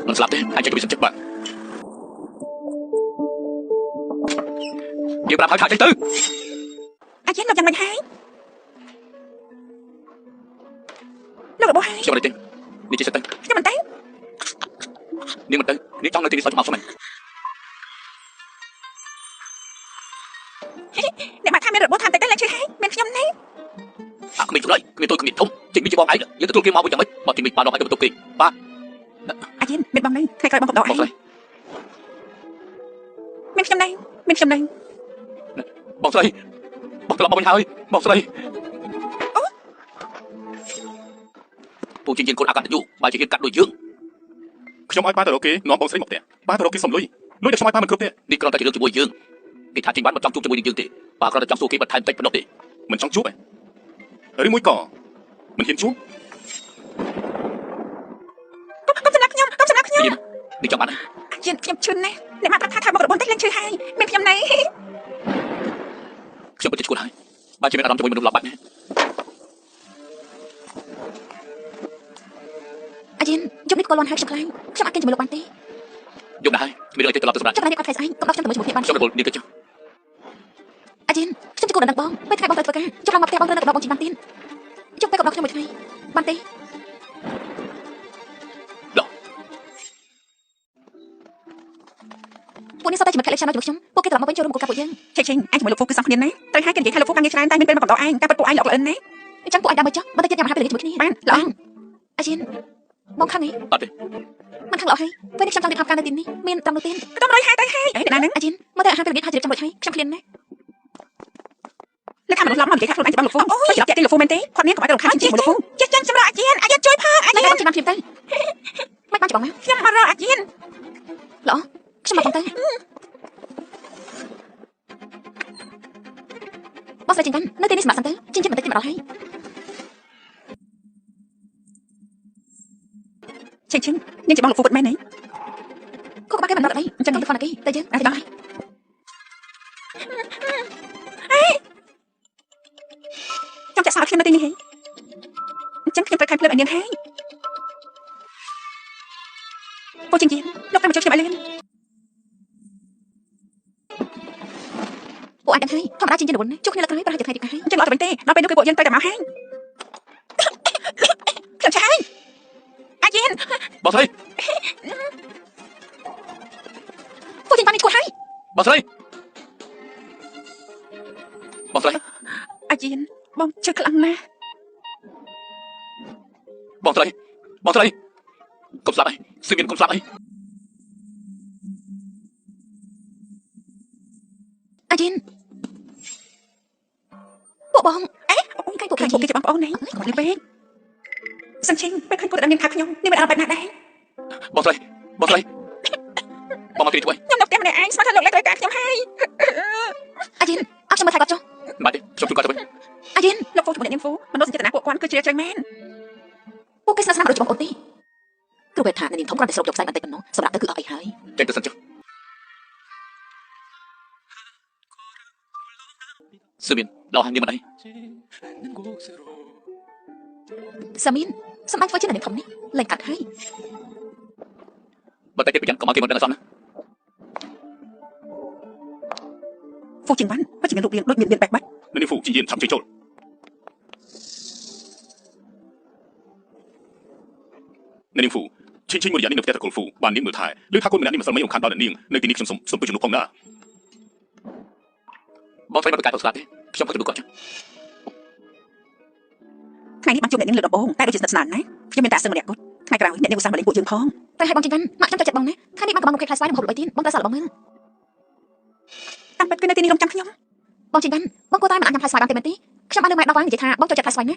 មិនស្លាប់ទេអាចចេញទៅវិញសិន បាទ យើងប្រាប់ឲ្យថាចេញទៅ អាយិនលោកយ៉ាងម៉េចហើយលោករបស់ហើយ ខ្ញុំមិនទេនេះជាសិតទៅ ខ្ញុំមិនទៅ នាងមិនទៅនាងចង់នៅទីនេះសោះមកសុំ អ្នកមកថាមានរបួសថែមតិចទៅឡើងឈឺហើយមានខ្ញុំនេះ អាក្មេងចម្លើយគ្មានតូចគ្មានធំចេញមានជាបងឯងយើងទទួលគេមកវិញយ៉ាងម៉េចបើចេញមានបានដល់ឲ្យទៅបន្ទប់គេបាទ អាយិនមានបងនេះថ្ងៃក្រោយបងកំដរឯង បងស្រី មានខ្ញុំនេះមានខ្ញុំនេះ បងស្រីបងត្រឡប់មកវិញហើយបងស្រីពូជាជាងកូនអាកតញ្ញូបើជាគេកាត់ដូចយើង ខ្ញុំឲ្យប៉ាទៅរកគេនាំបងស្រីមកផ្ទះប៉ាទៅរកគេសុំលុយលុយដែលខ្ញុំឲ្យប៉ាមិនគ្រប់ទេ នេះគ្រាន់តែជារឿងជាមួយយើងគេថាចេញបានមិនចង់ជួបជាមួយនឹងយើងទេបើគ្រាន់តែចង់សួរគេបន្ថែមតិចប៉ុណ្ណោះទេ មិនចង់ជួបទេឬមួយក៏មិនហ៊ានជួប កុំសម្លាប់ខ្ញុំកុំសម្លាប់ខ្ញុំ នេះចង់បាន អាយិនខ្ញុំឈឺណាស់អ្នកមកប្រាប់ថាថាបងរបួសតិចឡើងឈឺហើយមានខ្ញុំនេះ ខ្ញុំពិតជាឈួតហើយបើជាមានអារម្មណ៍ជាមួយមនុស្សឡប់បាច់នេះ អាយិនយប់នេះក៏លន់ហើយខ្ញុំខ្លាចខ្ញុំអាចគេងជាមួយលោកបានទេ យប់ណាស់ហើយមានរឿងអីទៅត្រឡប់ទៅសម្រាប់ ចាំតែនេះគាត់ថ្ងៃស្អែកកុំដល់ខ្ញុំទៅមួយជាមួយគ្នាបាន ខ្ញុំរវល់នាងទៅចុះ អាយិនខ្ញុំជាគូដណ្ដឹងបងពេលថ្ងៃបងទៅធ្វើការជប់ឡើងមកផ្ទះបងត្រូវនៅកំដរបងជីបានទៀតជប់ទៅកំដរខ្ញុំមួយថ្ងៃបានទេពួកនេះសុទ្ធតែជាមិត្តភក្តិលេខឆានជាមួយខ្ញុំពួកគេត្រឡប់មកវិញចូលរួមគោលការណ៍ពួកយើង ឆេកឆេងឯងជាមួយលោកហ្វូគឺសំគ្នាណាត្រូវឲ្យគេនិយាយថាលោកហ្វូការងារច្រើនតែមានពេលមកកំដរឯងការពិតពួកឯងល្អល្អិនណា អញ្ចឹងពួកឯងដើរមកចុះបន្តិចទៀតញ៉ាំអាហារពេលល្ងាចជាមួយគ្នា បានល្អ អាយិនបងខឹងអី អត់ទេ មិនខឹងល្អហើយពេលនេះខ្ញុំចង់រៀបថតការនៅទីនេះមានត្រង់នោះទៀត ក៏តម្រុយហើយទៅហើយអីអ្នកណាហ្នឹង អាយិនមកទៅអាហារពេលល្ងាចហើយជម្រាបចាំរួចហើយខ្ញុំឃ្លានណាស់ លើថាមនុស្សឡប់មកនិយាយថាខ្លួនឯងជាបងលោកហ្វូទៅច្រឡំតាក់ទាញលោកហ្វូមែនទេគាត់នាងកុំឲ្យទៅរំខានជាងជាមួយលោកហ្វូចេះចេញសម្រាប់អាយិនអាយិនជួយផងអាយិ មិន ន បានចាំបានភ្លាមទៅមិនបានច្បងមក ខ្ញុំមករកអាយិន ល្អខ្ញុំមកបងទៅបងស្រីចេញបាននៅទីនេះសម្រាប់សិនទៅចេញចិត្តបន្តិចទៀតមកដល់ហើយ ឆេងឈឹងនាងជាបងលោកហ្វូពិតមែនទេ គូក្បាលគេមិនដល់អីអញ្ចឹងទៅហ្វនគេតែយើង អត់ដល់ចង់ចាក់សោឲ្យខ្ញុំនៅទីនេះហីអញ្ចឹងខ្ញុំត្រូវខែភ្លើងឲ្យនាងហើយពូជិងជៀនលោកតែមកជួយខ្ញុំឲ្យលឿន ពួកអាចដឹងហើយធម្មតាជាងជារវល់ណាជួបគ្នាលើកក្រោយប្រហែលជាថ្ងៃទីហើយ អញ្ចឹងអត់ទៅវិញទេដល់ពេលនោះគឺពួកយើងត្រូវតែមកហើយខ្ញុំឆាយអាយៀន បងស្រី ពួកជាងបាននេះឈួតហើយ បងស្រីបងស្រី អាយៀនបងជឿខ្លាំងណាស់ បងស្រីបងស្រីកុំស្លាប់អីសឺមានកុំស្លាប់អី អាយិនពួកបង អេអូយពួកគេពួកគេជាបងប្អូននេះគាត់លឺពេកសឹងឈិងពេលឃើញគាត់ដល់នាងថាខ្ញុំនេះមិនអត់បែបណាដែរ បងស្រីបងស្រីបងមកទីនេះធ្វើអី ខ្ញុំនៅផ្ទះម្នាក់ឯងស្មានថាលោកលែងត្រូវការខ្ញុំហើយ អាយិនអត់ខ្ញុំមើលថែគាត់ចុះ មិនបាច់ទេខ្ញុំជួយគាត់ទៅវិញ អាយិន លោកហ្វូជាមួយអ្នកនាងហ្វូមនោសញ្ចេតនាពួកគាត់គឺជាជ្រៅមែន ពួកគេស្និទ្ធស្នាលដូចជាបងប្អូនទេគ្រូពេទ្យថាអ្នកនាងធំគ្រាន់តែស្រូបយកផ្សែងបន្តិចប៉ុណ្ណោះសម្រាប់ទៅគឺអស់អីហើយ ចេញទៅសិនចុះសឺមានដល់ហើយនាងមិនអី សាមីនសម្ដេចធ្វើជាអ្នកនាងធំនេះលែងកាត់ហើយ បើតែគេប្រយ័ត្នកុំឲ្យគេមកដឹងអសោះណា ហ្វូជីងវ៉ាន់ពិតជាមានរូបរាងដូចមានមានបែកបាក់ អ្នកនាងហ្វូជីយៀនឆាប់ជួយចូលអ្នកនាងហ្វូឈិញឈិញមួយរយៈនេះនៅផ្ទះត្រកូលហ្វូបាននាងមើលថែឬថាកូនម្នាក់នេះមិនសិនមិនរំខានដល់អ្នកនាងនៅទីនេះខ្ញុំសូមជួយជំនួសផងណា បងស្រីមិនប្រកាសទៅស្លាប់ទេខ្ញុំក៏ជំនួសគាត់ចុះ ថ្ងៃនេះបានជួបអ្នកនាងលើកដំបូងតែដូចជាស្និទ្ធស្នាលណាស់ខ្ញុំមានតែសឹងម្នាក់គត់ថ្ងៃក្រោយអ្នកនាងឧស្សាហ៍មកលេងពួកយើងផង តែឲ្យបងចិញ្ចឹមម៉ាក់ខ្ញុំចូលចិត្តបងណាថ្ងៃនេះបានកំងមុខគេខ្លាចស្វាយនឹងហូបលុយទៀតបងត្រូវសាកល្បងមើល តាមពិតគឺនៅទីនេះរងចាំខ្ញុំ បងចិញ្ចឹមបងគួរតែមិនអាចញ៉ាំផ្លែស្វាយបានទេមែនទេខ្ញុំបានលើម៉ែដល់វានិយាយថាបងចូលចិត្តផ្លែស្វាយណា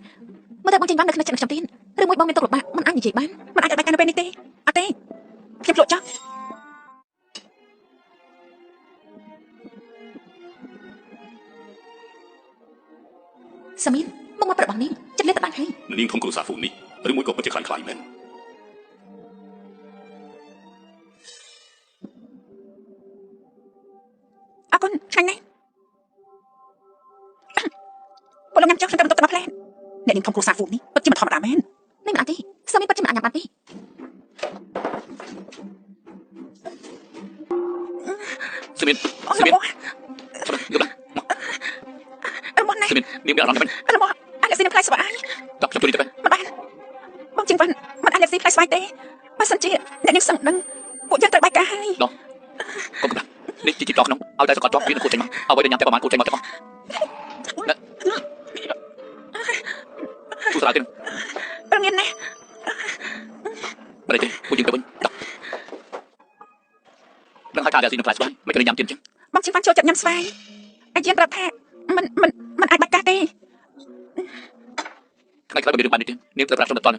មើលទៅបងចិញ្ចឹមនៅក្នុងចិត្តខ្ញុំទៀតឬមួយបងមានទុកលំបាកមិនអាចនិយាយបាន មិនអាចឲ្យបែកការនៅពេលនេះទេអត់ទេខ្ញុំភ្លក់ចោះ សាមីនមកមកប្របងនេះចិត្តលេតដាច់ហើយ អ្នកនាងធំគ្រួសារហ្វូនេះឬមួយក៏ពិតជាខ្លាញ់ខ្លាយមែន អរគុណឆ្ងាញ់ណាស់ពលំញ៉ាំចុះខ្ញុំទៅបន្ទប់ទៅមកផ្លែអ្នកនាងធំគ្រួសារហ្វូនេះពិតជាមិនធម្មតាមែន នេះមិនអាចទេសាមីនពិតជាមិនអាចញ៉ាំបានទេ សឺមាន អូ សឺមាន របស់ យល់ របស់ណា សឺមាននាងមានអារម្មណ៍យ៉ាងម៉េច របស់អាឡិចស៊ីនឹងផ្លែស្វាយ តោះខ្ញុំជួយនេះទៅវិញ មិនបានបងជីងវ៉ាន់មិនអាចលស៊ីផ្លែស្វាយទេបើសិនជាអ្នកនាងសឹងដឹងពួកយើងត្រូវបែកការហើយក ុំកម្លាំងនេះជាជីបតក្នុងឲ្យតែសកត់ជាប់វានឹងគូចេញមកអ្វីដែលញ៉ាំតែប្រហែលគូចេញមកទាំងអស់ណាទូស្រាលទេ រងៀនណាស់ មិនទេពួកយើងទៅវិញតោះដឹងហើយថាអាស៊ីនឹងផ្លែស្វាយមិនក៏ញ៉ាំទៀតអញ្ចឹង បងជីងវ៉ាន់ចូលចិត្តញ៉ាំស្វាយអាយៀនប្រាប់ថាមិនមិនមិនអាចបែកការទេ ថ្ងៃក្រោយបើមានរឿងបែបនេះទៀតនាងត្រូវប្រាប់ខ្ញុំដល់ត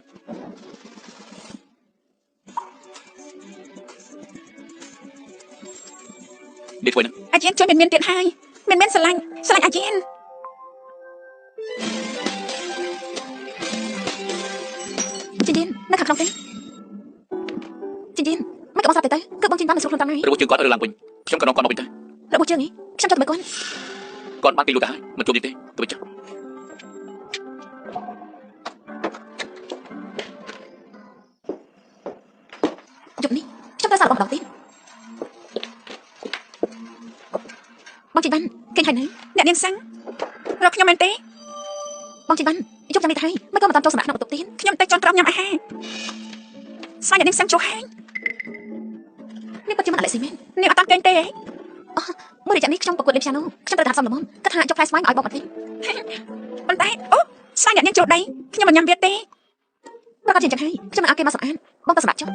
នេះធ្វើនឹង អាយៀនជួយមានមានទៀតហើយមានមានស្រឡាញ់ស្រឡាញ់អាយៀន ចិញ្ចឹមនៅខាងក្នុងទេចិញ្ចឹមមិនក៏បងស្រាប់ទៅទៅគឺបងចិញ្ចឹមមិនស្រួលខ្លួនតាមហើយ ឬមួយជើងគាត់ឬឡើងវិញខ្ញុំក៏នាំគាត់មកវិញទៅ របួសជើងនេះខ្ញុំចូលទៅមើលគាត់ គាត់បានគេលួចទៅហើយមិនជួបនេះទេទៅវិញចុះ យប់នេះខ្ញុំត្រូវសាកល្បងម្ដងទៀតបងចិញ្ចឹមគេហើយនៅ អ្នកនាងសាំងរកខ្ញុំមែនទេ បងចិញ្ចឹមយប់យ៉ាងនេះទៅហើយមិនក៏មិនតាមចូលសម្រាប់ក្នុងបន្ទប់ទៀត ខ្ញុំទៅជន់ក្រោមញ៉ាំអាហារស្វាយអ្នកនាងសាំងចូលហើយ នេះពិតជាមិនអលិស៊ីមែន នាងអត់តាន់គេងទេ មួយរយៈនេះខ្ញុំប្រកួតលេងព្យ៉ាណូខ្ញុំត្រូវតែហាត់សមល្មមគាត់ថាយកផ្លែស្វាយមកឲ្យបងបន្តិច ប៉ុន្តែអូស្វាយអ្នកនាងចូលដីខ្ញុំមិនញ៉ាំវាទេ ប្រកាសជាអញ្ចឹងហើយខ្ញុំមិនឲ្យគេមកសម្អាតបងទៅសម្រាប់ចុះ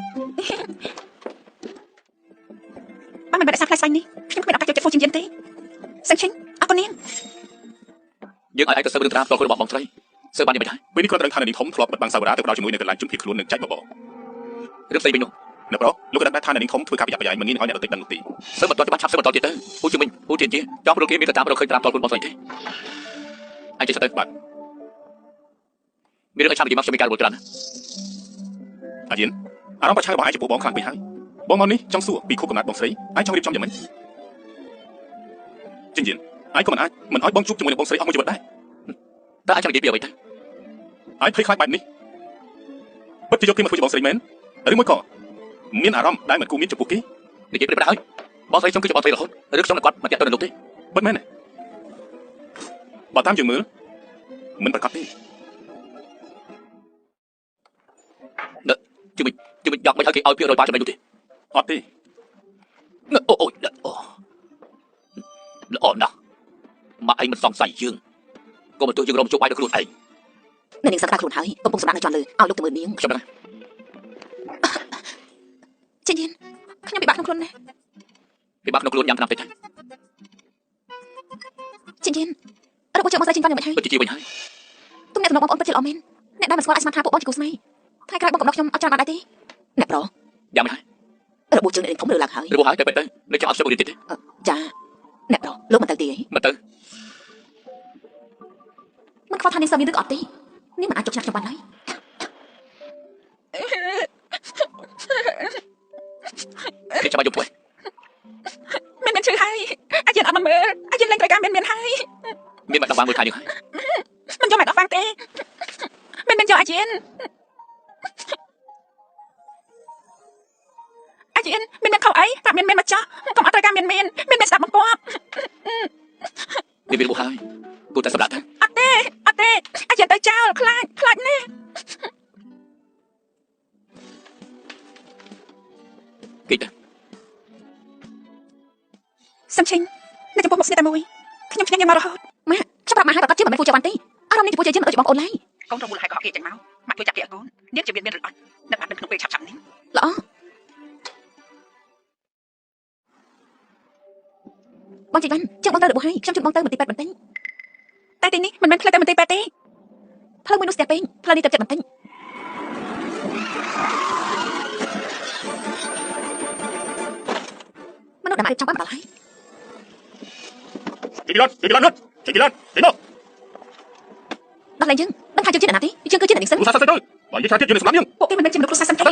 បើមិនបានសាផ្លែស្វាយនេះខ្ញុំគ្មានឱកាសចូលចិត្តហ្វូជីងយិនទេសឹងឈិញអរគុណនាង យើងឲ្យឯងទៅសើរឿងត្រាផ្ទាល់ខ្លួនរបស់បងស្រីសើបានយ៉ាងម៉េចដែរ ពេលនេះគាត់ត្រូវថាអ្នកនាងធំធ្លាប់បិទបាំងសាវរាទៅផ្ដល់ជាមួយនៅកន្លែងជនភៀសខ្លួននឹងចែកបបរ រឿងផ្សេងវិញនោះ នៅប្រុសលោកក៏ដឹងដែរថាអ្នកនាងធំធ្វើការប្រយ័ត្នប្រយែងមិនងាយនឹងឲ្យអ្នកដទៃដឹងនោះទេ សើបន្តច្បាស់ឆាប់សើបន្តទៀតទៅពូជំនាញពូទៀនជាចង់ព្រោះគេមានទៅតាមរកឃើញត្រាផ្ទាល់ខ្លួនបងស្រីទេឯងចេះទៅ បាទ មានរឿងឲ្យឆាប់និយាយមកខ្ញុំមានការរវល់ច្រើនណា អាយៀន អារម្មណ៍ប្រឆាំងរបស់ឯងចំពោះបងខ្លាំងពេកហើយបងមកនេះចង់សួរពីខួបកំណត់បងស្រីឯងចង់រៀបចំយ៉ាងម៉េចចិនយិនឯងក៏មិនអាចមិនឲ្យបងជួបជាមួយនឹងបងស្រីអស់មួយជីវិតដែរតើឯងចង់និយាយពីអ្វីទៅឯងភ័យខ្លាចបែបនេះពិតជាយកគេមកធ្វើជាបងស្រីមែនឬមួយក៏មានអារម្មណ៍ដែលមិនគួរមានចំពោះគេនិយាយប្រាប់ហើយបងស្រីខ្ញុំគឺជាបងស្រីរហូតឬខ្ញុំនឹងគាត់មិនតាក់ទងនឹងលោកទេពិតមែនទេបើតាមយើងមើលមិនប្រកាសទេ ជិះមិនយកមិនឲ្យគេឲ្យភាគរយបាចំណេញនោះទេអត់ទេអូអូល្អណាស់ម៉ាក់ឯងមិនសង្ស័យយើងក៏មិនទោះយើងរំជួបបាយដល់ខ្លួនឯង អ្នកនាងសង្កត់ខ្លួនហើយកំពុងសម្រាប់នៅជាន់លើឲ្យលោកទៅមើលនាងខ្ញុំដឹង ចិនយិនខ្ញុំពិបាកក្នុងខ្លួនណាស់ពិបាកក្នុងខ្លួនញ៉ាំថ្នាំតិចទៅ ចិនយិនរបួសជើងបងស្រីចិនវ៉ាន់យ៉ាងម៉េចហើយ ពិតជាវិញហើយ ទំនាក់ទំនងបងប្អូនពិតជាល្អមែនអ្នកដែលមិនស្គាល់អាចស្មានថាពួកបងជាគូស្នេហ៍ថ្ងៃក្រោយបងកំដៅខ្ញុំអត់ច្រើនបានដែរទេអ្នកប្រុស យ៉ាងម៉េចហើយ របួសជើងអ្នកនាងធំលើឡើងហើយ របួសហើយតែទៅនៅចាំអត់ខ្ញុំរៀនទៀតទេ ចាអ្នកប្រុសលោកមិនទៅទេ មិនទៅ មិនខ្វល់ថានាងសើមានឬក៏អត់ទេនាងមិនអាចជោគឆ្នាំខ្ញុំបានឡើយ គេចាំបាច់យកធ្វើ មានឈឺហើយអាយិនអត់មកមើលអាយិនលែងត្រូវការមានហើយ មានបាត់ដងមួយខែនេះហើយ មិនយកមកដល់ហ្វាំងទេមានយកអាយិនអាយិនមានខុសអីតែមានមកចោះកុំអត់ត្រូវការមានមានស្ដាប់បង្គាប់ មានរបួសហើយគួរតែសម្រាប់ទៅ អត់ទេអត់ទេអាយិនទៅចោលខ្លាចខ្លាចណាស់ គេទៅ សំឈិញនៅចំពោះមុខស្នេហ៍តែមួយខ្ញុំឈ្នះញ៉ាំមករហូត ម៉ាក់ខ្ញុំប្រាប់ម៉ាក់ហើយប្រកាសជាមិនមែនពូជាវ៉ាន់ទេអារម្មណ៍នេះចំពោះជាមិនដូចជាបងប្អូនឡើយក ូនរមូលហើយកុហកគេចេញមកម៉ាក់ជួយចាប់គេឲ្យកូននាងជាមានឬអត់នឹងបានដឹងក្នុងពេលឆាប់ៗនេះ ល្អបងជីវ៉ាន់ជើងបងទៅរបួសហើយខ្ញុំជូនបងទៅមន្ទីរពេទ្យបន្តិច តែទីនេះមិនមែនផ្លូវទៅមន្ទីរពេទ្យទេ ផ្លូវមួយនោះស្ទះពេកផ្លូវនេះទៅចិត្តបន្តិចមនុស្សដែលមករៀបចំបានដល់ហើយ ជីឡនជីឡនជីឡនជីឡន ដល់ឡើងយើងដឹងថាយើងជាអ្នកណាទេយើងគឺជាអ្នកនាងសិន គ្រូសាស្ត្រទៅបើនិយាយច្រើនទៀតយើងនឹងសម្លាប់យើង ពួកគេមិនមែនជាមនុស្សគ្រួសារសឹងទេ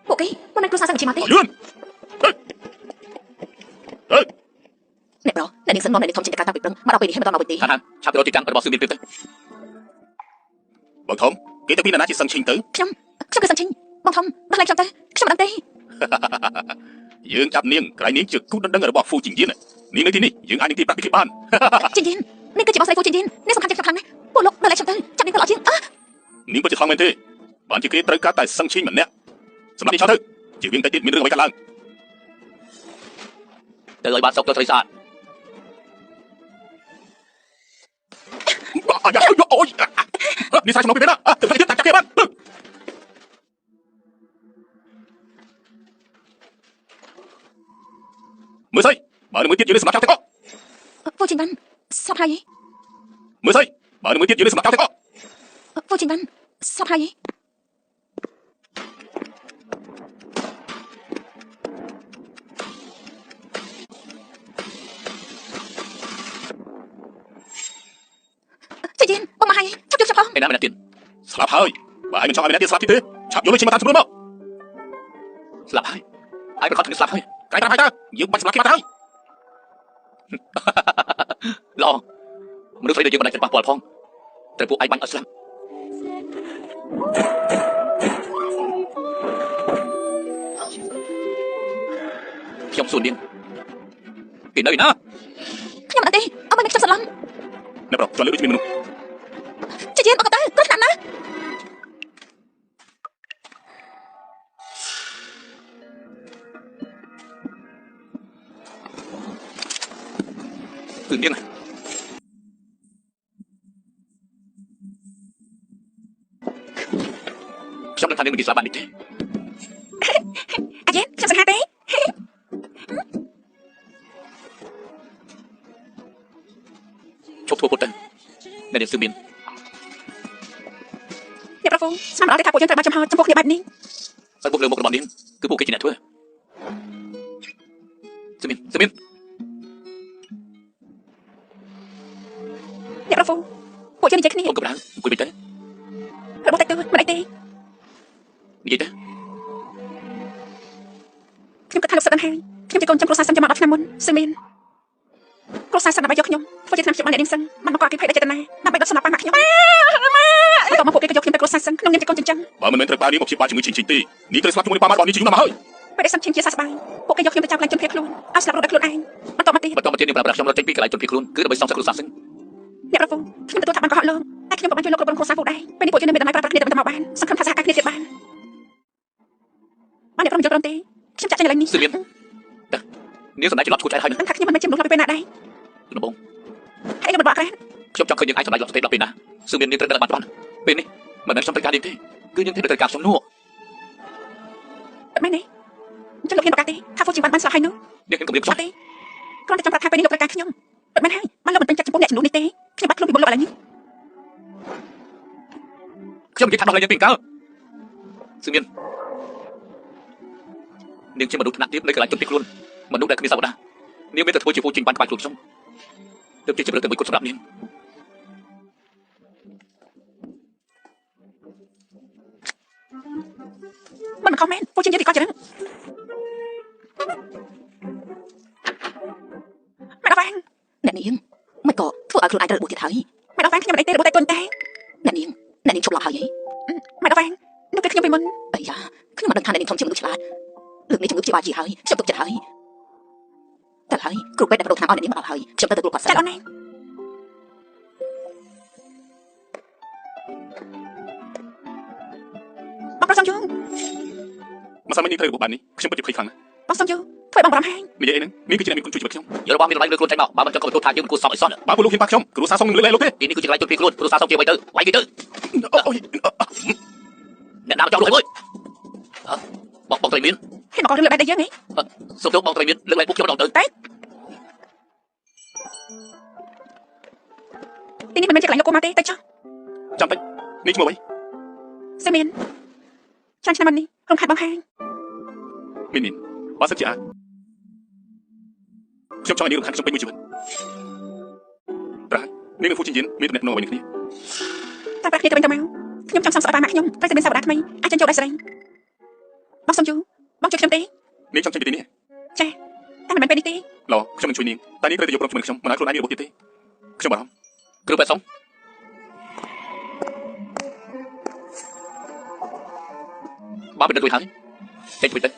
ពួកគេមិនមែនគ្រួសារសឹងជាមកទេ លឿនទៅទៅ អ្នកប្រុសអ្នកនាងសិននាំអ្នកនាងធំចេញទៅការតាំងពីព្រឹងមកដល់ពេលនេះហើយមិនដល់មកវិញទេ ហានឆាប់ទៅរកទីតាំងរបស់សឿមានព្រាបទៅ បងធំគេទៅពីណាជាសឹងឈិញទៅ ខ្ញុំគឺសឹងឈិញបងធំដល់ឡើងខ្ញុំទៅខ្ញុំមិនដឹងទេ យើងចាប់នាងក្រៃនាងជាគូដណ្ដឹងរបស់ហ្វូជីងយៀននាងនៅទីនេះយើងអាចនឹងទីប្រាក់ពីគេបាន ជីងយៀននេះគឺជាបងស្រីហ្វូជីងយៀននេះសំខាន់ជាងខ្ញុំខ្លាំងណាស់ពួកលោកដល់ឡើងខ្ញុំទៅចាប់នាងទៅល្អជាង នាងពិតជាខ្លាំងមែនទេបានជាគេត្រូវការតែសឹងឈិញម្នាក់សម្រាប់នេះឆោតទៅជាវិញតិចទៀតមានរឿងអ្វីកើតឡើង ទៅឲ្យបានសុកទៅស្រីស្អាត អាយ៉ាអូយនេះសាយក្នុងពីណាទៅទៀតតាក់គេបានមើលស្អីបើនឹងមួយទៀតយើងនឹងសម្រាប់ចោលទាំងអស់ ហ្វូជីងវ៉ាន់ស្លាប់ហើយ មើលស្អីបើនឹងមួយទៀតយើងនឹងសម្រាប់ចោលទាំងអស់ ហ្វូជីងវ៉ាន់ស្លាប់ហើយ ជីងយៀនបងមកហើយឆាប់យកចាប់ផង ឯណាម្នាក់ទៀត ស្លាប់ហើយបើឯងមិនចង់ឲ្យម្នាក់ទៀតស្លាប់ទៀតទេឆាប់យកលុយចេញមកតាមចំនួនមក ស្លាប់ហើយឯងប្រកាសថាស្លាប់ហើយ ក្រៃប្រាប់ហើយតើយើងបាច់សម្លាប់គេបាត់ហើយ ល្អមនុស្សស្រីដែលយើងមិនអាចចិត្តប៉ះពាល់ផងត្រូវពួកឯងបាញ់ឲ្យស្លាប់ខ្ញុំសួរនាងគេនៅណា ខ្ញុំមិនដឹងទេអត់មិនខ្ញុំសន្លំ អ្នកប្រុសជន់លើដូចមានមនុស្ស ជីងយៀនបងក៏ទៅគ្រោះថ្នាក់ណាស់ គឺនាងខ្ញុំនឹងថានាងមិនគេស្លាប់បាននេះទេ អាយិនខ្ញុំសង្ហាទេ ឈប់ធ្វើពុតទៅអ្នកនាងសឿមាន អ្នកប្រពន្ធស្មានមិនអត់ទេថាពួកយើងត្រូវបានចំហចំពោះគ្នាបែបនេះ តែពួកលើមុខរបស់នាងគឺពួកគេជាអ្នកធ្វើសឿមានសឿមាន អ្នកប្រពន្ធពួកយើងនិយាយគ្នា អូនកម្ដៅអង្គុយវិញទៅ របស់តិចតួចមិនអីទេ និយាយទៅ ខ្ញុំគិតថាលោកសិតដឹងហើយខ្ញុំជាកូនចាំគ្រួសារសឹងចាំមក10ឆ្នាំមុនសឹងមានគ្រួសារសឹងដើម្បីយកខ្ញុំធ្វើជាឆ្នាំខ្ញុំបានអ្នកនាងសឹងបានបង្កអគិភ័យដល់ចេតនាដើម្បីដុតសម្លាប់ប៉ាម៉ាក់ខ្ញុំបន្តមកពួកគេក៏យកខ្ញុំទៅគ្រួសារសឹងក្នុងនាមជាកូនចិញ្ចឹម បើមិនមែនត្រូវប៉ានាងមកព្យាបាលជំងឺឈីងឈីងទេនាងត្រូវស្លាប់ជាមួយនឹងប៉ាម៉ាក់របស់នាងជាយូរណាស់មកហើយ ពេលដែលសឹងឈាមជាសះស្បើយពួកគេយកខ្ញុំទៅចោលកន្លែងជនភៀសខ្លួនឲ្យស្លាប់រត់ដោយខ្លួនឯងបន្តមកទៀត បន្តមកទៀតនាងប្រើប្រាស់ខ្ញុំរត់ចេញពីកន្លែងជនភៀសខ្លួនគឺដើម្បីសងសឹកគ្រួសារសឹង អ្នកប្រពន្ធខ្ញុំទទួលថាបានកុហកលោកតែខ្ញុំក៏បានជួយលោកគ្រប់គ្រងគ្រួសារពូដែរពេលនេះពួកយើងនៅមានតម្លៃប្រាក់ប្រាក់គ្នាទៅមកបានសង្ឃឹមថាសហការគ្នាទៀតបានបានអ្នកប្រមយល់ព្រមទេខ្ញុំចាក់ចេញឥឡូវនេះ សៀមនាងសម្ដែងច្រឡំឈួតចែកហើយ ដឹងថាខ្ញុំមិនមែនជាមនុស្សពីពេលណាដែរ ដំបង ហើយខ្ញុំមិនបកក្រាន ខ្ញុំចង់ឃើញនាងឯងសម្ដែងឡប់ស្ទេដល់ពេលណាសៀមនាងត្រូវដឹងបានច្បាស់ពេលនេះមិនមែនខ្ញុំត្រូវការនាងទេគឺនាងត្រូវការខ្ញុំនោះ មែនទេអញ្ចឹងលោកហ៊ានប្រកាសទេថាហ្វូជីវ៉ាន់បានស្លាប់ហើយនោះ នាងហ៊ានគំរាមខ្ញុំ អត់ទេគ្រាន់តែចង់ប្រាប់ថាពេលនេះលោកត្រូវការខ្ញុំពិតមែនហើយបានលោកមិនពេញចិត្តចំពោះអ្នកចំនួននេះទេខ្ញុំបាត់ខ្លួនពីមុខលោកឥឡូវនេះ ខ្ញុំនិយាយថាដោះលែងនាងពីកើសៀមនាងជាមនុស្សថ្នាក់ទាបនៅកន្លែងជនភៀសខ្លួនមនុស្សដែលគ្មានសាវតានាងមានតែធ្វើជាហ្វូជីវ៉ាន់ក្បែរខ្លួនខ្ញុំទើបជាជម្រើសតែមួយគត់សម្រាប់នាង មិនខុសមែនពួកជានិយាយពីកោចរិនម៉ែដល់វ៉ាង អ្នកនាងមិនក៏ធ្វើឲ្យខ្លួនឯងត្រូវរបួសទៀតហើយ ម៉ែដល់វ៉ាងខ្ញុំមិនអីទេរបួសតែទុនតែ អ្នកនាងអ្នកនាងឈប់ឡប់ហើយហី ម៉ែដល់វ៉ាងនោះគឺខ្ញុំពីមុន អីយ៉ាខ្ញុំមិនដឹងថាអ្នកនាងធំជាមនុស្សឆ្លាតលើកនេះជំងឺព្យាបាលជាហើយខ្ញុំទុកចិត្តហើយតែហើយគ្រូពេទ្យដែលបដូរថ្នាំឲ្យអ្នកនាងមកដល់ហើយខ្ញុំទៅទទួលគាត់សិន ចាត់អូនឯងបងប្រុសសំយូ ម្សិលមិញនាងត្រូវរបួសបែបនេះខ្ញុំពិតជាភ័យខ្លាំងណាស់ បងសំយូធ្វើឲ្យបងបារម្ភហើយ និយាយអីហ្នឹងនាងគឺជាអ្នកមានគុណជួយជីវិតខ្ញុំ យករបស់មានតម្លៃលើខ្លួនចេញមកបើមិនចង់ក៏បន្ទោសថាយើងមិនគួរសមឲ្យសោះ បើពួកលោកហ៊ានប៉ះខ្ញុំគ្រួសារសុងនឹងលើកលែងលោកទេ ទីនេះគឺជាកន្លែងជនភៀសខ្លួនគ្រួសារសុងជាអ្វីទៅវាយគេទៅ អូយ អ្នកណាមកចង់លួចហើយបងបងត្រីមាន ហ៊ានមកករឿងលើកបែបនេះយើងហី សូមទោសបងត្រីមានលើកលែងពួកខ្ញុំម្ដងទៅ ទីនេះមិនមែនជាកន្លែងលោកគោមកទេទៅចុះ ចាំតិចនាងឈ្មោះអ្វី សៀមមានច្រើនឆ្នាំមុននេះរំខាត់បងហាង មីនមីនបើសិនជាអាចខ្ញុំចង់ឲ្យនាងរំខានខ្ញុំពេញមួយជីវិតប្រហែលនាងនឹងហ្វូជីនមានទំនាក់ទំនងអ្វីនឹងគ្នា តែប្រាក់គ្នាទៅវិញទៅមកខ្ញុំចង់សងសឹកឲ្យប៉ាម៉ាក់ខ្ញុំត្រូវតែមានសាវតាថ្មីអាចចិញ្ចូលដោយសេរីបងសំយូបងជួយខ្ញុំទេ នាងចង់ចេញពីទីនេះ ចាតែមិនមែនពេលនេះទេ ល្អខ្ញុំនឹងជួយនាងតែនាងត្រូវតែយកព្រមជាមួយនឹងខ្ញុំមិនឲ្យខ្លួនឯងមានរបួសទៀតទេខ្ញុំបារម្ភ គ្រូពេទ្យសុងបានពិនិត្យរួចហើយចេញទៅទ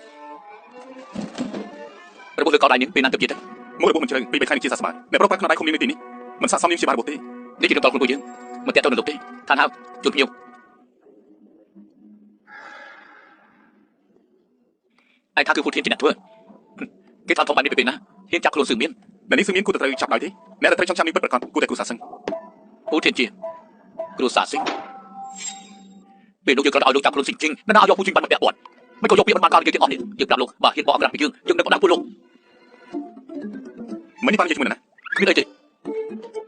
ៅរបួសលើកដៃនាងពេលណាទៅទៀតទៅ មករបួសមិនជ្រៅពី3ខែនេះជាសះស្បើយអ្នកប្រុសប្រាក់ក្នុងដៃឃុំនាងនៅទីនេះមិនស័ក្តិសមនាងព្យាបាលរបួសទេ នេះជារឿងតខ្លួនពួកយើងមិនតាក់ទងនឹងលោកទេឋានហៅជួនភ្ញៀវឯថាគឺហ្វូធានជាអ្នកធ្វើគេថាធំបែបនេះពេលណាហ៊ានចាប់ខ្លួនសឿមាន អ្នកនេះសឹងមានគួរតែត្រូវចាប់ដោយទេអ្នកដែលត្រូវចង់ចាប់នាងពិតប្រាកដគួរតែគ្រួសារសឹង ហ្វូធានជាគ្រួសារស៊ីងពេលនោះយើងក៏ឲ្យលោកចាប់ខ្លួនស៊ីងជីងណាឲ្យយកហ្វូជីងបានមកពាក់ព័ន្ធមិនក៏យកពាក្យមិនបានកើតយើងទាំងអស់នេះយើងប្រាប់លោកបើហ៊ានបកក្រាស់ពីយើងយើងនឹងផ្ដាំពួកលោក មិននេះបាននិយាយជាមួយនរណា គ្មានអីទ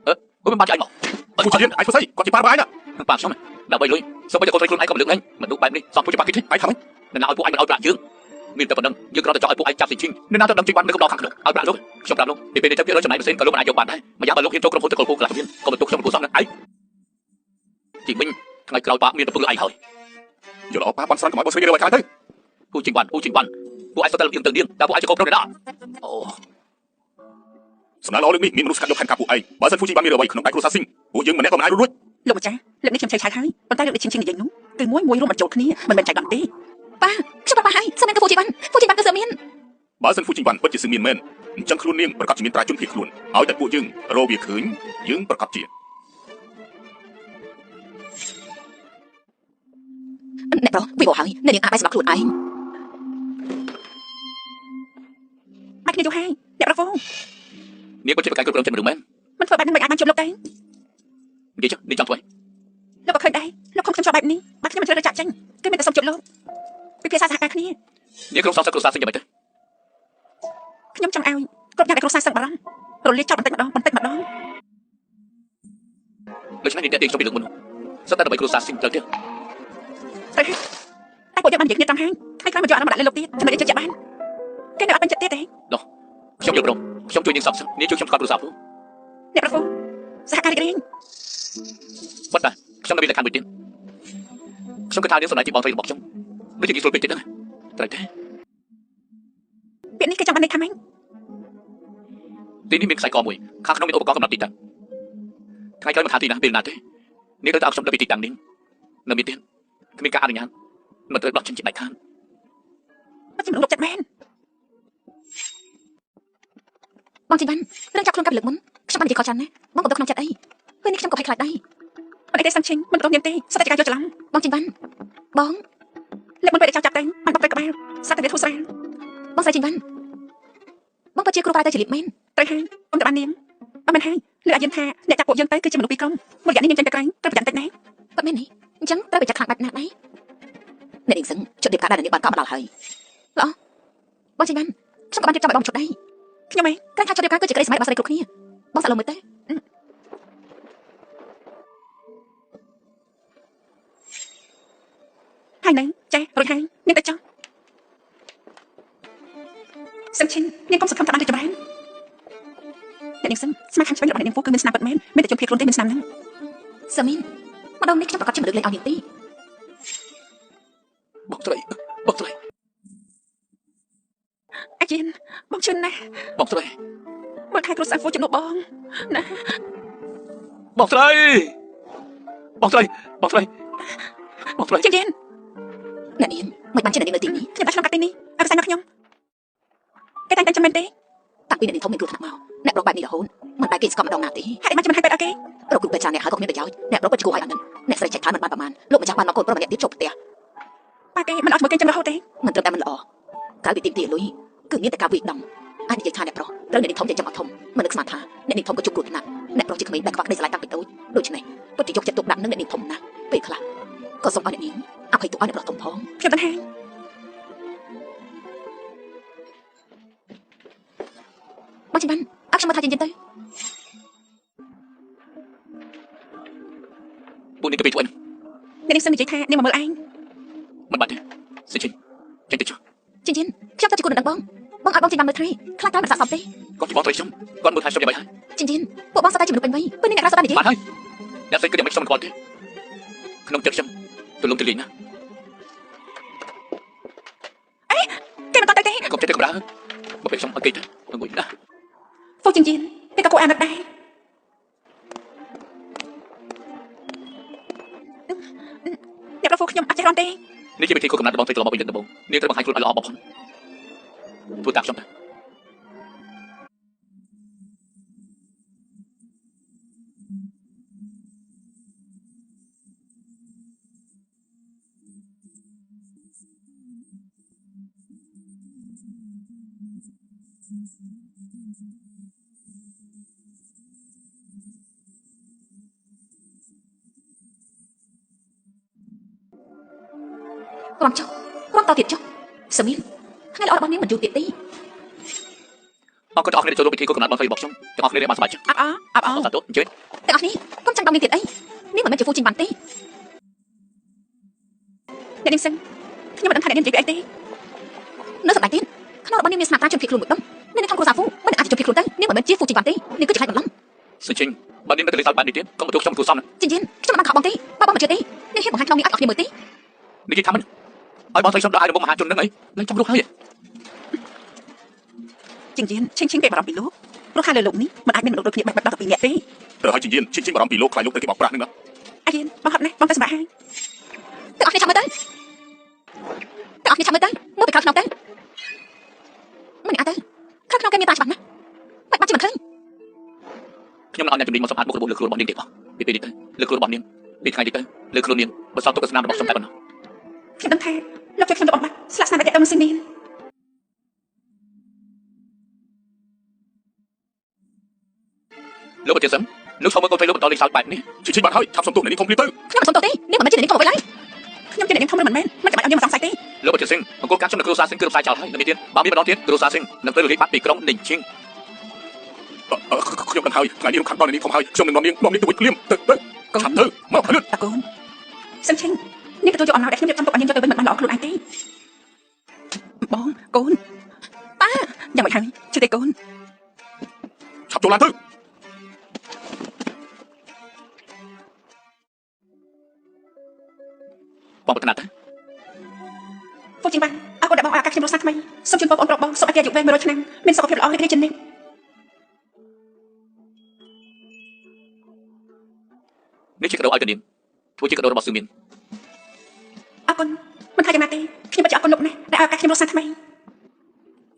េអឺមិនបានចៃមក ហ្វូជីនឯងធ្វើស្អីគាត់ជាប៉ារបស់ឯងណា ប៉ាខ្ញុំដើម្បីលុយសូម្បីតែកូនស្រីខ្លួនឯងក៏មិនលើកលែងមនុស្សបែបនេះសមធ្វើជាប៉ាគេទេ ឯងថាម៉េច នរណាឲ្យពួកឯងមិនឲ្យប្រាក់យើងមានតែប៉ុណ្្នឹងយើងគ្រាន់តែចង់ឲ្យពួកឯងចាប់ស៊ីឈីងនរណាទៅដឹងជីវ៉ាន់នៅកំដរខាងក្នុងឲ្យប្រាក់លោកខ្ញុំប្រាប់លោកពីពេលនេះទៅភាគរយចំណាយម៉ាស៊ីនក៏លោកមិនអាចយកបានដែរម្យ៉ាងបើលោកហ៊ានចូលក្រុមហ៊ុនទៅកលពូកន្លះជំនាញក៏បន្ទុកខ្ញុំមិនគួរសមនឹងឯងជីវិញថ្ងៃក្រោយប៉ាមានតែពឹងលើឯងហើយ យល់ល្អប៉ាបានស្រន់កុំឲ្យបងស្រីមានរឿងអ្វីកើតទៅ ពូជីវ៉ាន់ពូជីវ៉ាន់ពួកឯងសុទ្ធតែលំអៀងទៅនាងតើពួកឯងជាកូនប្រុសអ្នកណាអូ សំណាងល្អលើកនេះមានមនុស្សស្កាត់យកផែនការពួកឯងបើសិនហ្វូជីបានមានរឿងអ្វីក្នុងដៃគ្រួសារស៊ីងពួកយើងម្នាក់ក៏មិនអាចរួច លោកម្ចាស់លើកនេះខ្ញុំឆេវឆាវហើយប៉ុន្តែលើកនេះឈិងឈិងនិយាយនោះគឺមួយមួយរួមបញ្ចូលគ្នាមិនមែនចៃដន្យទេ ប៉ាខ្ញុំប្រាប់ប៉ាហើយសឹងមានគឺហ្វូជីវ៉ាន់ហ្វូជីវ៉ាន់គឺសឹងមាន បើសិនហ្វូជីបានពិតជាសឹងមានមែនអញ្ចឹងខ្លួននាងប្រកាសជាមានត្រាជនភៀសខ្លួនឲ្យតែពួកយើងរកវាឃើញយើងប្រកាសជា អ្នកប្រុសវិវហើយអ្នកនាងអាចបាយសម្រាប់ខ្លួនឯង បាច់គ្នាយូរហើយអ្នកប្រពន្ធ នាងក៏ជាប្រកែកគ្រប់គ្រងចិត្តមនុស្សមែន មិនធ្វើបែបនេះមិនអាចបានជួបលោកទេ និយាយចុះនាងចង់ធ្វើ លោកក៏ឃើញដែរលោកខំខ្ញុំជាប់បែបនេះបាត់ខ្ញុំមិនជ្រើសរើសចាក់ចេញគឺមានតែសុំជួបលោកពិភាក្សាសហការគ្នា នាងក្រុមសងសឹកគ្រួសារសិងយ៉ាងម៉េចទៅ ខ្ញុំចង់ឲ្យគ្រប់យ៉ាងដែលគ្រួសារសឹងបារម្ភរលាយចោលបន្តិចម្ដងបន្តិចម្ដង ដូច្នេះនាងតាក់ទាញខ្ញុំពីលើកមុនសុទ្ធតែដើម្បីគ្រួសារសិងត្រូវទេ ត្រូវហើយតែពួកយើងបាននិយាយគ្នាត្រង់ហើយថ្ងៃក្រោយមកយកអារម្មណ៍ដាក់លើលោកទៀតចំណុចនេះជឿជាក់បានគេនៅអត់ពេញចិត្តទៀតទេ ខ្ញុំយល់ព្រមខ្ញុំជួយនាងសងសឹកនាងជួយខ្ញុំស្គាល់គ្រួសារពូ អ្នកប្រពន្ធសហការរីករាយ ប៉ុន្តែខ្ញុំនៅមានលក្ខខណ្ឌមួយទៀតខ្ញុំគិតថានាងសម្ដែងជាបងស្រីរបស់ខ្ញុំដូចជាងាយស្រួលពេកទៀតហ្នឹងត្រូវទេ មិនន័យថាម៉េច ទីនេះមានខ្សែកមួយខាងក្នុងមានឧបករណ៍កំណត់ទីតាំងថ្ងៃក្រោយមិនថាទីណាពេលណាទេនេះត្រូវតែឲ្យខ្ញុំដល់ពីទីតាំងនេះនៅមានទៀតគ្មានការអនុញ្ញាតមិនត្រូវដោះចេញជាដាច់ខាត មិនជាមនុស្សចិត្តមែន បងជីវ៉ាន់រឿងចាប់ខ្លួនកាប់លើកមុនខ្ញុំបាននិយាយខុសច្រើនណាស់បងកុំទៅក្នុងចិត្តអីពេលនេះខ្ញុំក៏ភ័យខ្លាចដែរ មិនអីទេសឹងឈិងមិនបន្ទោសនាងទេសិតតែជាការយកច្រឡំ បងជីវ៉ាន់បង លើកមុនពេលដែលចោលចាប់ទៅបានបកទៅក្បាលសត្វតែវាធូរស្រាល បងស្រីជីវ៉ាន់បងពិតជាគ្រូប្រែទៅជាលៀបមែន ត្រូវហើយខ្ញុំទៅបាននាងអត់មែនហើយលើអាយិនថាអ្នកចាប់ពួកយើងទៅគឺជាមនុស្សពីរក្រុមមួយរយៈនេះនាងចេញទៅក្រៅត្រូវប្រយ័ត្នតិចណា ពិតមែននេះអញ្ចឹងត្រូវប្រយ័ត្នខ្លាំងបែបណាដែរអ្នកនាងសឹងជិតរៀបការដែរនាងបានកក់មកដល់ហើយល្អបងជីវ៉ាន់ខ្ញុំក៏បានរៀបចំឲ្យបងជប់ដែរ ខ្ញុំឯង ក្រែងថាជប់រៀបការគឺជាក្តីសម័យរបស់ស្រីគ្រប់គ្នាបងសាក់លមើលទៅ ហើយនៅចេះរួចហើយនាងទៅចុះសឹងឈិងនាងកុំសង្ឃឹមថាបានរីកចម្រើនអ្នកនាងសឹងស្មាខាងឆ្វេងរបស់អ្នកនាងហ្វូគឺមានស្នាមពិតមែនមានតែជនភៀសខ្លួនទេមានស្នាមហ្នឹង សាមីនម្ដងនេះខ្ញុំប្រកាសជាមិនលើកលែងឲ្យនាងទេ បងស្រីបងស្រី អាយិនបងជឿនណាស់ បងស្រី មើលថែគ្រួសារហ្វូជំនួសបងណា បងស្រីបងស្រីបងស្រីបងស្រី ជិនជិន អ្នកនាងមិនបានជាអ្នកនាងនៅទីនេះ ខ្ញុំដាក់ក្នុងកាត់ទីនេះឲ្យខ្សែមកខ្ញុំគេតែងតែចាំមែនទេ តាំងពីអ្នកនាងធំមានគ្រោះថ្នាក់មកអ្នកប្រុសបែបនេះរហូតមិនដែលគេស្គាល់ម្ដងណាទេ ហេតុអីបានជាមិនឲ្យពេទ្យឲ្យគេ រកគ្រូពេទ្យច្រើនអ្នកហើយក៏គ្មានប្រយោជន៍អ្នកប្រុសពិតជាគួរឲ្យអាណិតអ្នកស្រីចែកឋានមិនបានប្រមាណលោកម្ចាស់បានមកកូនប្រុសម្នាក់ទៀតចូលផ្ទះ ប៉ាគេមិនឲ្យជាមួយគេចឹងរហូតទេ មិនត្រឹមតែមិនល្អក្រៅពីទីមទាលុយគឺមានតែការវាយដំអាចនិយាយថាអ្នកប្រុសត្រូវអ្នកនាងធំចិញ្ចឹមឲ្យធំមិននឹកស្មានថាអ្នកនាងធំក៏ជួបគ្រោះថ្នាក់អ្នកប្រុសជាក្មេងដែលខ្វះក្តីស្រឡាញ់តាំងពីតូចដូច្នេះពិតជាយកចិត្តទុកដាក់នឹងអ្នកនាងធំណាស់ពេលខ្លះក៏សូមឲ្យអ្នកនាងអភ័យទោសឲ្យអ្នកប្រុសធំផង ខ្ញុំដឹងហើយ បងជីវ៉ាន់ឲ្យខ្ញុំមកថាជិនៗទៅ ពួកនេះទៅពេលធ្វើអី អ្នកនាងសឹងនិយាយថានាងមកមើលឯង មិនបាច់ទេសិឈិញចេញទៅចុះ ជិនជិនខ្ញុំទៅជាគូដណ្ដឹងបងបងឲ្យបងជីវ៉ាន់មើលថែខ្លាចតែមិនស័ក្តិសមទេ គាត់ជាបងស្រីខ្ញុំគាត់មើលថែខ្ញុំយ៉ាងម៉េចហើយ ជិនជិនពួកបងសតតែជាមនុស្សពេញវ័យពេលនេះអ្នកក្រសតតែនិយាយ បានហើយអ្នកស្រីគិតយ៉ាងម៉េចខ្ញុំមិនខ្វល់ទេក្នុងចិត្តខ្ញុំទូលំទូលាយណាស់ គេមិនតទៅទេ កុំចេះតែកម្រើមកពេលខ្ញុំឲ្យគេទៅងុយណាស់ ហ្វូជិនជិនគេក៏គួរអាណិតដែរអ្នកប្រុសហ្វូខ្ញុំអត់ចេះរំទេ នេះជាវិធីគោលកំណត់របស់ស្រីត្រឡប់មកវិញលើកដំបូងនាងត្រូវបង្ហាញខ្លួនឲ្យល្អបំផុតធ្វើតាមខ្ញុំទៅ រំចុះរំតទៀតចុះសាមីនថ្ងៃល្អរបស់នាងមិនយូរទៀតទេ អរគុណទាំងអស់គ្នាដែលចូលរួមពិធីគោលកំណត់បងស្រីរបស់ខ្ញុំទាំងអស់គ្នាបានសប្បាយចិត្ត អបអអបអ អរសាទរអញ្ជើញ ទាំងអស់នេះកុំចាំងដល់នាងទៀតអីនាងមិនមែនជាហ្វូជីវ៉ាន់ទេ អ្នកនាងសឹងខ្ញុំមិនដឹងថាអ្នកនាងនិយាយពីអីទេ នៅសម្ដែងទៀតក្នុងរបស់នាងមានស្នាត្រាជនភៀសខ្លួនមួយដុំនៅក្នុងគ្រួសារហ្វូមិនអាចជាជនភៀសខ្លួនទៅនាងមិនមែនជាហ្វូជីវ៉ាន់ទេនាងគឺជាខ្លាចបន្លំ សុជិញបើនាងនៅតែលេងសើចបែបនេះទៀតកុំបន្ទោសខ្ញុំគួរសមណា ជិនជិនខ្ញុំមិនបានខកបងទេបើបងមិនជឿទេនាងហ៊ានបង្ហាញក្នុងនេះឲ្យអស់គ្នាមើលទេ និយាយថាមិនឲ្យបងស្រីខ្ញុំដល់ឲ្យរបស់មហាជននឹងអីឡើងចង់រស់ហើយ ជិនជិនឈិងឈិងគេបារម្ភពីលោកព្រោះថាលើលោកនេះមិនអាចមានមនុស្សដូចគ្នាបែបបាត់ដល់ទៅពីរនាក់ទេ ត្រូវឲ្យជិនជិនជិនបារម្ភពីលោកខ្លាចលោកទៅគេបោកប្រាស់នឹងណា អាយិនបងហត់ណាស់បងទៅសម្រាប់ហើយ ទាំងអស់គ្នាចាំមើលទៅទាំងអស់គ្នាចាំមើលទៅមើលពីក្រៅក្នុងទៅមិនអាចទៅក្រៅក្នុងគេមានតាច្បាស់ណាស់មិនបាច់ជាមិនឃើញ ខ្ញុំនឹងឲ្យអ្នកជំនាញមកសម្អាតមុខរបួសលើខ្លួនរបស់នាងទៀតផងពីពេលនេះទៅលើខ្លួនរបស់នាងពីថ្ងៃនេះទៅលើខ្លួននាងបន្សល់ទុកតែស្នាមរបស់ខ្ញុំតែប៉ុណ្ណោះ ខ្ញុំដឹងថាលោកជួយខ្ញុំទៅបំបត្តិស្លាកស្នាមដែលតាក់ទងនឹងស៊ីមីន លោកប្រធានសឹមលោកឈរមើលកូនស្រីលោកបន្តលេងសើចបែបនេះ ជិនជិនបានហើយឆាប់សុំទោសអ្នកនាងធំភ្លាមទៅ ខ្ញុំមិនសុំទោសទេនាងមិនមែនជាអ្នកនាងធំអ្វីឡើយ ខ្ញុំជាអ្នកនាងធំឬមិនមែនមិនចាំបាច់ឲ្យនាងមកសង្ស័យទេ លោកប្រធានសឹងអង្គការខ្ញុំនៅគ្រួសារសឹងគឺរំសាយចោលហើយនៅមានទៀតបើមានម្ដងទៀតគ្រួសារសឹងនឹងត្រូវរលាយបាត់ពីក្រុងនិញឈិង ខ្ញុំដឹងហើយថ្ងៃនេះរំខានដល់អ្នកនាងធំហើយខ្ញុំនឹងនាំនាងនាំនាងទៅវិញភ្លាមទៅទៅឆាប់ទៅមកលឿន តាកូនសឹងឈិងនាងទទួលយកអំណោយដែលខ្ញុំរៀបចំទុកឲ្យនាងយកទៅវិញមិនបានល្អខ្លួនឯងទេបងកូនប៉ាយ៉ាងម៉េចហើយជឿទេកូន ឆាប់ចូលឡានទៅ បងប្រាថ្នាទៅ ហ្វូជីងវ៉ាន់ អរគុណដែលបងឲ្យឱកាសខ្ញុំរស់សាថ្មីសូមជូនពរបងប្រុសបងសូមឲ្យគេអាយុវែង100ឆ្នាំមានសុខភាពល្អរីករាយជានិច្ច នេះជាកាដូឲ្យទៅនាងធ្វើជាកាដូរបស់សឺមាន អរគុណមិនថាយ៉ាងណាទេខ្ញុំពិតជាអរគុណលោកណាស់ដែលឲ្យឱកាសខ្ញុំរស់សាថ្មី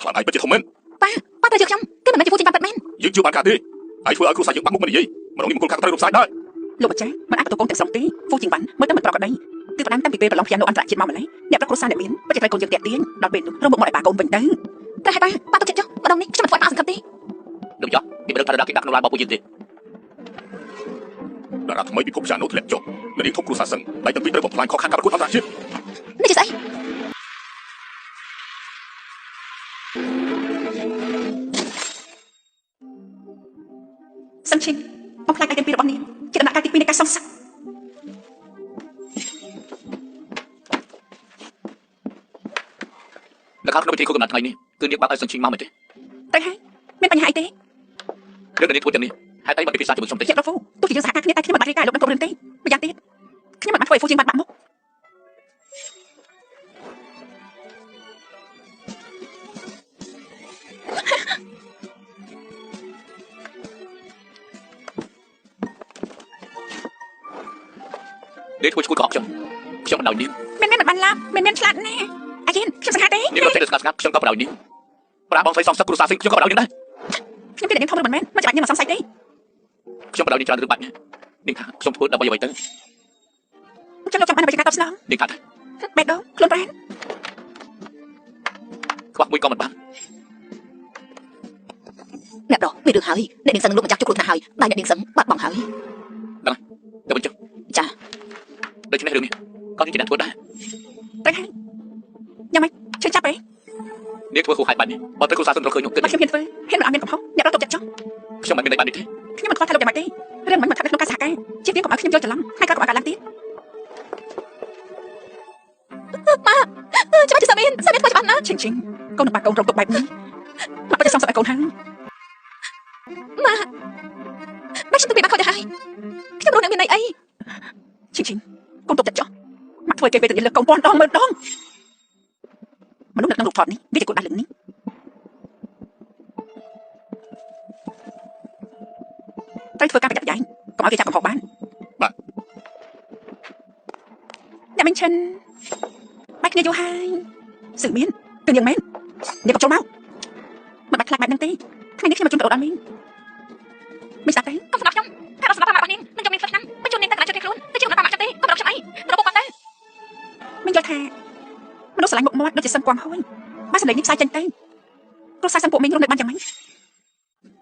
ខ្លាចឯងពិតជាធំមែន ប៉ាប៉ាត្រូវជឿខ្ញុំគេមិនមែនជាហ្វូជីងវ៉ាន់ពិតមែន យើងជឿបានកាទេឯងធ្វើឲ្យគ្រួសារយើងបាក់មុខមិននិយាយម្ដងនេះមង្គលការត្រូវរំសាយដែរ លោកម្ចាស់មិនអាចបន្ទោកូនទាំងស្រុងទេហ្វូជីងវ៉ាន់មើលទៅមិនប្រក្រតីគឺផ្ដាំតាំងពីពេលប្រឡងព្យ៉ាណូអន្តរជាតិមកម្ល៉េះអ្នកប្រុសគ្រួសារអ្នកមានពិតជាត្រូវកូនយើងតាក់ទាញដល់ពេលនោះរំមុខមកឲ្យប៉ាកូនវិញទៅ ត្រូវហើយប៉ាប៉ាទុកចិត្តចុះម្ដងនេះខ្ញុំមិនធ្វើឲ្យប៉ាសង្ឃឹមទេ លោកចាស់នេះមិនដឹងថាតាគេដាក់ក្នុងឡានរបស់ពួកយើងទេ តារាថ្មីពិភពព្យ៉ាណូធ្លាក់ចុះនាងធំគ្រួសារសឹងដៃទាំងពីរត្រូវបំផ្លាញខកខានការប្រកួតអន្តរជាតិ នេះជាស្អី សឹងឈិងបំផ្លាញដៃទាំងពីររបស់នាងជាដំណាក់កាលទី2នៃការសងសឹក នៅខាងក្នុងពិធីខួបកំណត់ថ្ងៃនេះគឺនាងបើកឲ្យសឹងឈិងមកមែនទេ ទៅហើយមានបញ្ហាអីទេ រឿងដែលនាងធ្វើទាំងនេះហេតុអីបានពិភាក្សាជាមួយខ្ញុំទេ អ្នកប្រុសហ្វូទោះជាយើងសហការគ្នាតែខ្ញុំមិនបានរាយការណ៍លោកនឹងគ្រប់រឿងទេម្យ៉ាងទៀតខ្ញុំមិនបានធ្វើឲ្យហ្វូជីងវ៉ាន់បាក់មុខ នាងធ្វើឈួតកខ្ញុំខ្ញុំមិនដោយនាង មែនមែនមិនបានឡាប់មែនមែនឆ្លាតណាស់អាយិនខ្ញុំសង្ហាទេ នាងរត់ចេញទៅស្ងាត់ស្ងាត់ខ្ញុំក៏បដោយនាងប្រាបងស្រីសងសឹកគ្រួសារស៊ីខ្ញុំក៏បដោយនាងដែរ ខ្ញុំគេតែនាងធំឬមិនមែនមិនច្បាច់នាងមកសង្ស័យទេ ខ្ញុំបដោយនាងច្រើនរឿងបាច់នាងថាខ្ញុំធ្វើដើម្បីអ្វីទៅ ខ្ញុំលោកចង់បានអ្វីជាការតបស្នង នាងថា បេះដូងខ្លួនប្រាណ ខ្វះមួយក៏មិនបាន អ្នកប្រុសមានរឿងហើយអ្នកនាងសឹងលោកម្ចាស់ជួបគ្រោះថ្នាក់ហើយដៃអ្នកនាងសឹងបាត់បង់ហើយ ទៅវិញចុះ ចា ដូច្នេះរឿងនេះក៏នាងជាអ្នកធ្វើដែរ ត្រូវហើយយ៉ាងម៉េចជឿចាប់ទេ នាងធ្វើហួសហេតុបែបនេះបើត្រូវគ្រួសារសឹងត្រូវឃើញនោះគិត បើខ្ញុំហ៊ានធ្វើហ៊ានមិនអត់មានកំហុសអ្នកប្រុសទុកចិត្តចុះ ខ្ញុំមិនមានន័យបែបនេះទេ ខ្ញុំមិនខ្វល់ថាលោកយ៉ាងម៉េចទេរឿងមិនមិនស្ថិតនៅក្នុងការសហការជៀសវាងកុំឲ្យខ្ញុំយល់ច្រឡំហើយក៏កុំឲ្យកើតឡើងទៀត ម៉ាច្បាស់ជាសាមានសាមានធ្វើច្បាស់ណាស់ ឈិងឈិងកូននឹងបាក់កូនរកទុកបែបនេះមកពិតជាសងសឹកឲ្យកូនហើយ ម៉ាបាក់ខ្ញុំទៅពីបាក់ខូចទៅហើយខ្ញុំរស់នៅមានន័យអី ឈិងឈិងកូនទុកចិត្តចុះមកធ្វើគេវេទនាលើកូនពាន់ដងម៉ឺនដងមនុស្សនៅក្នុងរូបថតនេះវាជាកូនដាស់លឹងនេះត្រូវធ្វើការប្រយ័ត្នប្រយែងកុំឲ្យគេចាប់កំហុសបាន បាទ អ្នកមីងឈិនបាច់គ្នាយូរហើយសឹកមានគឺនាងមែននាងក៏ចូលមកមិនបាច់ខ្លាចបែបហ្នឹងទេថ្ងៃនេះខ្ញុំមកជូនប្អូនដល់មីងមីងស្ដាប់ទេ កុំស្ដាប់ខ្ញុំតែដល់ស្ដាប់ប៉ាម៉ាក់របស់នាងនឹងយកនាងធ្វើឆ្នាំបញ្ជូននាងទៅកន្លែងជិតខ្លួនទៅជាកំណត់ប៉ាម៉ាក់ចិត្តទេកុំរកខ្ញុំអីរកពួកគាត់ទៅ មីងយល់ថាមនុស្សស្រឡាញ់មុខមាត់ដូចជាសឹងគួងហួយបើសម្លេងនេះផ្សាយចេញទៅគ្រួសារសឹងពួកមីងរស់នៅបានយ៉ាងម៉េច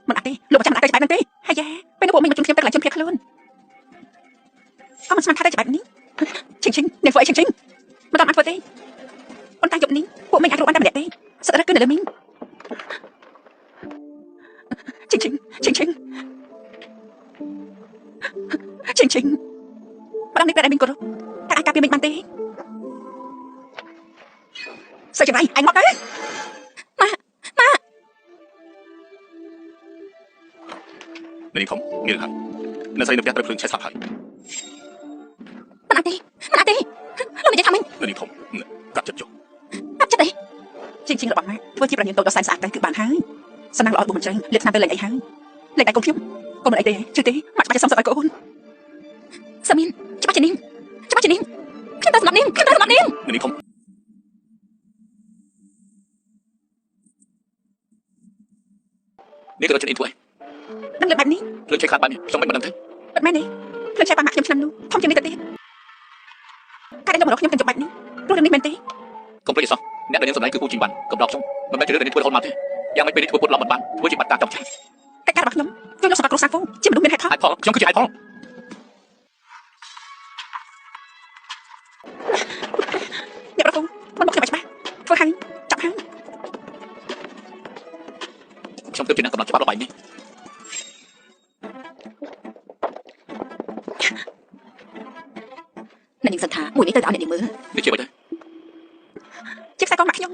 មិនអត់ទេលោកម្ចាស់មិនអាចទៅច្បាប់ហ្នឹងទេហើយយ៉ាពេលនោះពួកមីងមកជូនខ្ញុំទៅកន្លែងជនភៀសខ្លួនក៏មិនស្មានថាទៅច្បាប់នេះឈិងឈិងនាងធ្វើអីឈិងឈិងមិនតាមអាចធ្វើទេប៉ុន្តែយប់នេះពួកមីងអាចរស់បានតែម្នាក់ទេសិតរឹកគឺនៅលើមីងឈិងឈិងឈិងឈិងឈិងឈិងម្ដងនេះពេលដែលមីងគោរពតែអាចការពារមីងបានទេសើចចំណៃឯងមកទៅ ម៉ាម៉ា នាងធំមានរឿងហើយអ្នកស្រីនៅផ្ទះត្រូវភ្លើងឆេះស្លាប់ហើយ មិនអាចទេមិនអាចទេលោកនិយាយថាម៉េច នាងធំកាត់ចិត្តចុះ កាត់ចិត្តទេ ឈិងឈិងរបស់ម៉ាក់ធ្វើជាប្រញាងតូចដ៏សែនស្អាតទៅគឺបានហើយសំណាងល្អបុមិនជ្រៅលាបថ្នាំទៅលេងអីហើយលេងតែកូនខ្ញុំកូនមិនអីទេជឿទេម៉ាក់ច្បាស់ជាសំសឹកឲ្យកូន សាមានច្បាស់ជានាងច្បាស់ជានាងខ្ញុំត្រូវសម្លាប់នាងខ្ញុំត្រូវសម្លាប់នាង នាងធំ នាងក៏រត់ជិតអ៊ីនធ្វើអី ដឹងលើបែបនេះ ភ្លើងឆេះខ្លាំងបែបនេះខ្ញុំមិនដឹងទេ ពិតមែនទេភ្លើងឆេះប៉ាម៉ាក់ខ្ញុំឆ្នាំនោះធំជាងនេះទៅទៀតការដែលលោកម្រកខ្ញុំទាំងជប់បែបនេះព្រោះរឿងនេះមែនទេ កុំភ្លេចឲ្យសោះអ្នកដែលនាងសម្លាញ់គឺពូជីវ៉ាន់កំដរខ្ញុំមិនមែនជារឿងដែលនាងធ្វើរហូតមកទេយ៉ាងម៉េចពេលនេះធ្វើពុតឡប់មិនបានធ្វើជាបាត់ការចប់ឆេះ កិច្ចការរបស់ខ្ញុំជួយលោកសម្រាប់គ្រួសារហ្វូជាមនុស្សមានហេតុផល ហេតុផលខ្ញុំគឺជាហេតុផល អ្នកប្រពន្ធមិនមកខ្ញុំឲ្យច្បាស់ធ្វើហើយចាប់ហើយ ខ្ញុំទើបជាអ្នកកំណត់ច្បាប់របស់ឯងនេះ អ្នកនាងសន្តាមួយនេះទៅឲ្យអ្នកនាងមើល នេះជាអ្វីទៅ ជាខ្សែកម៉ាក់ខ្ញុំ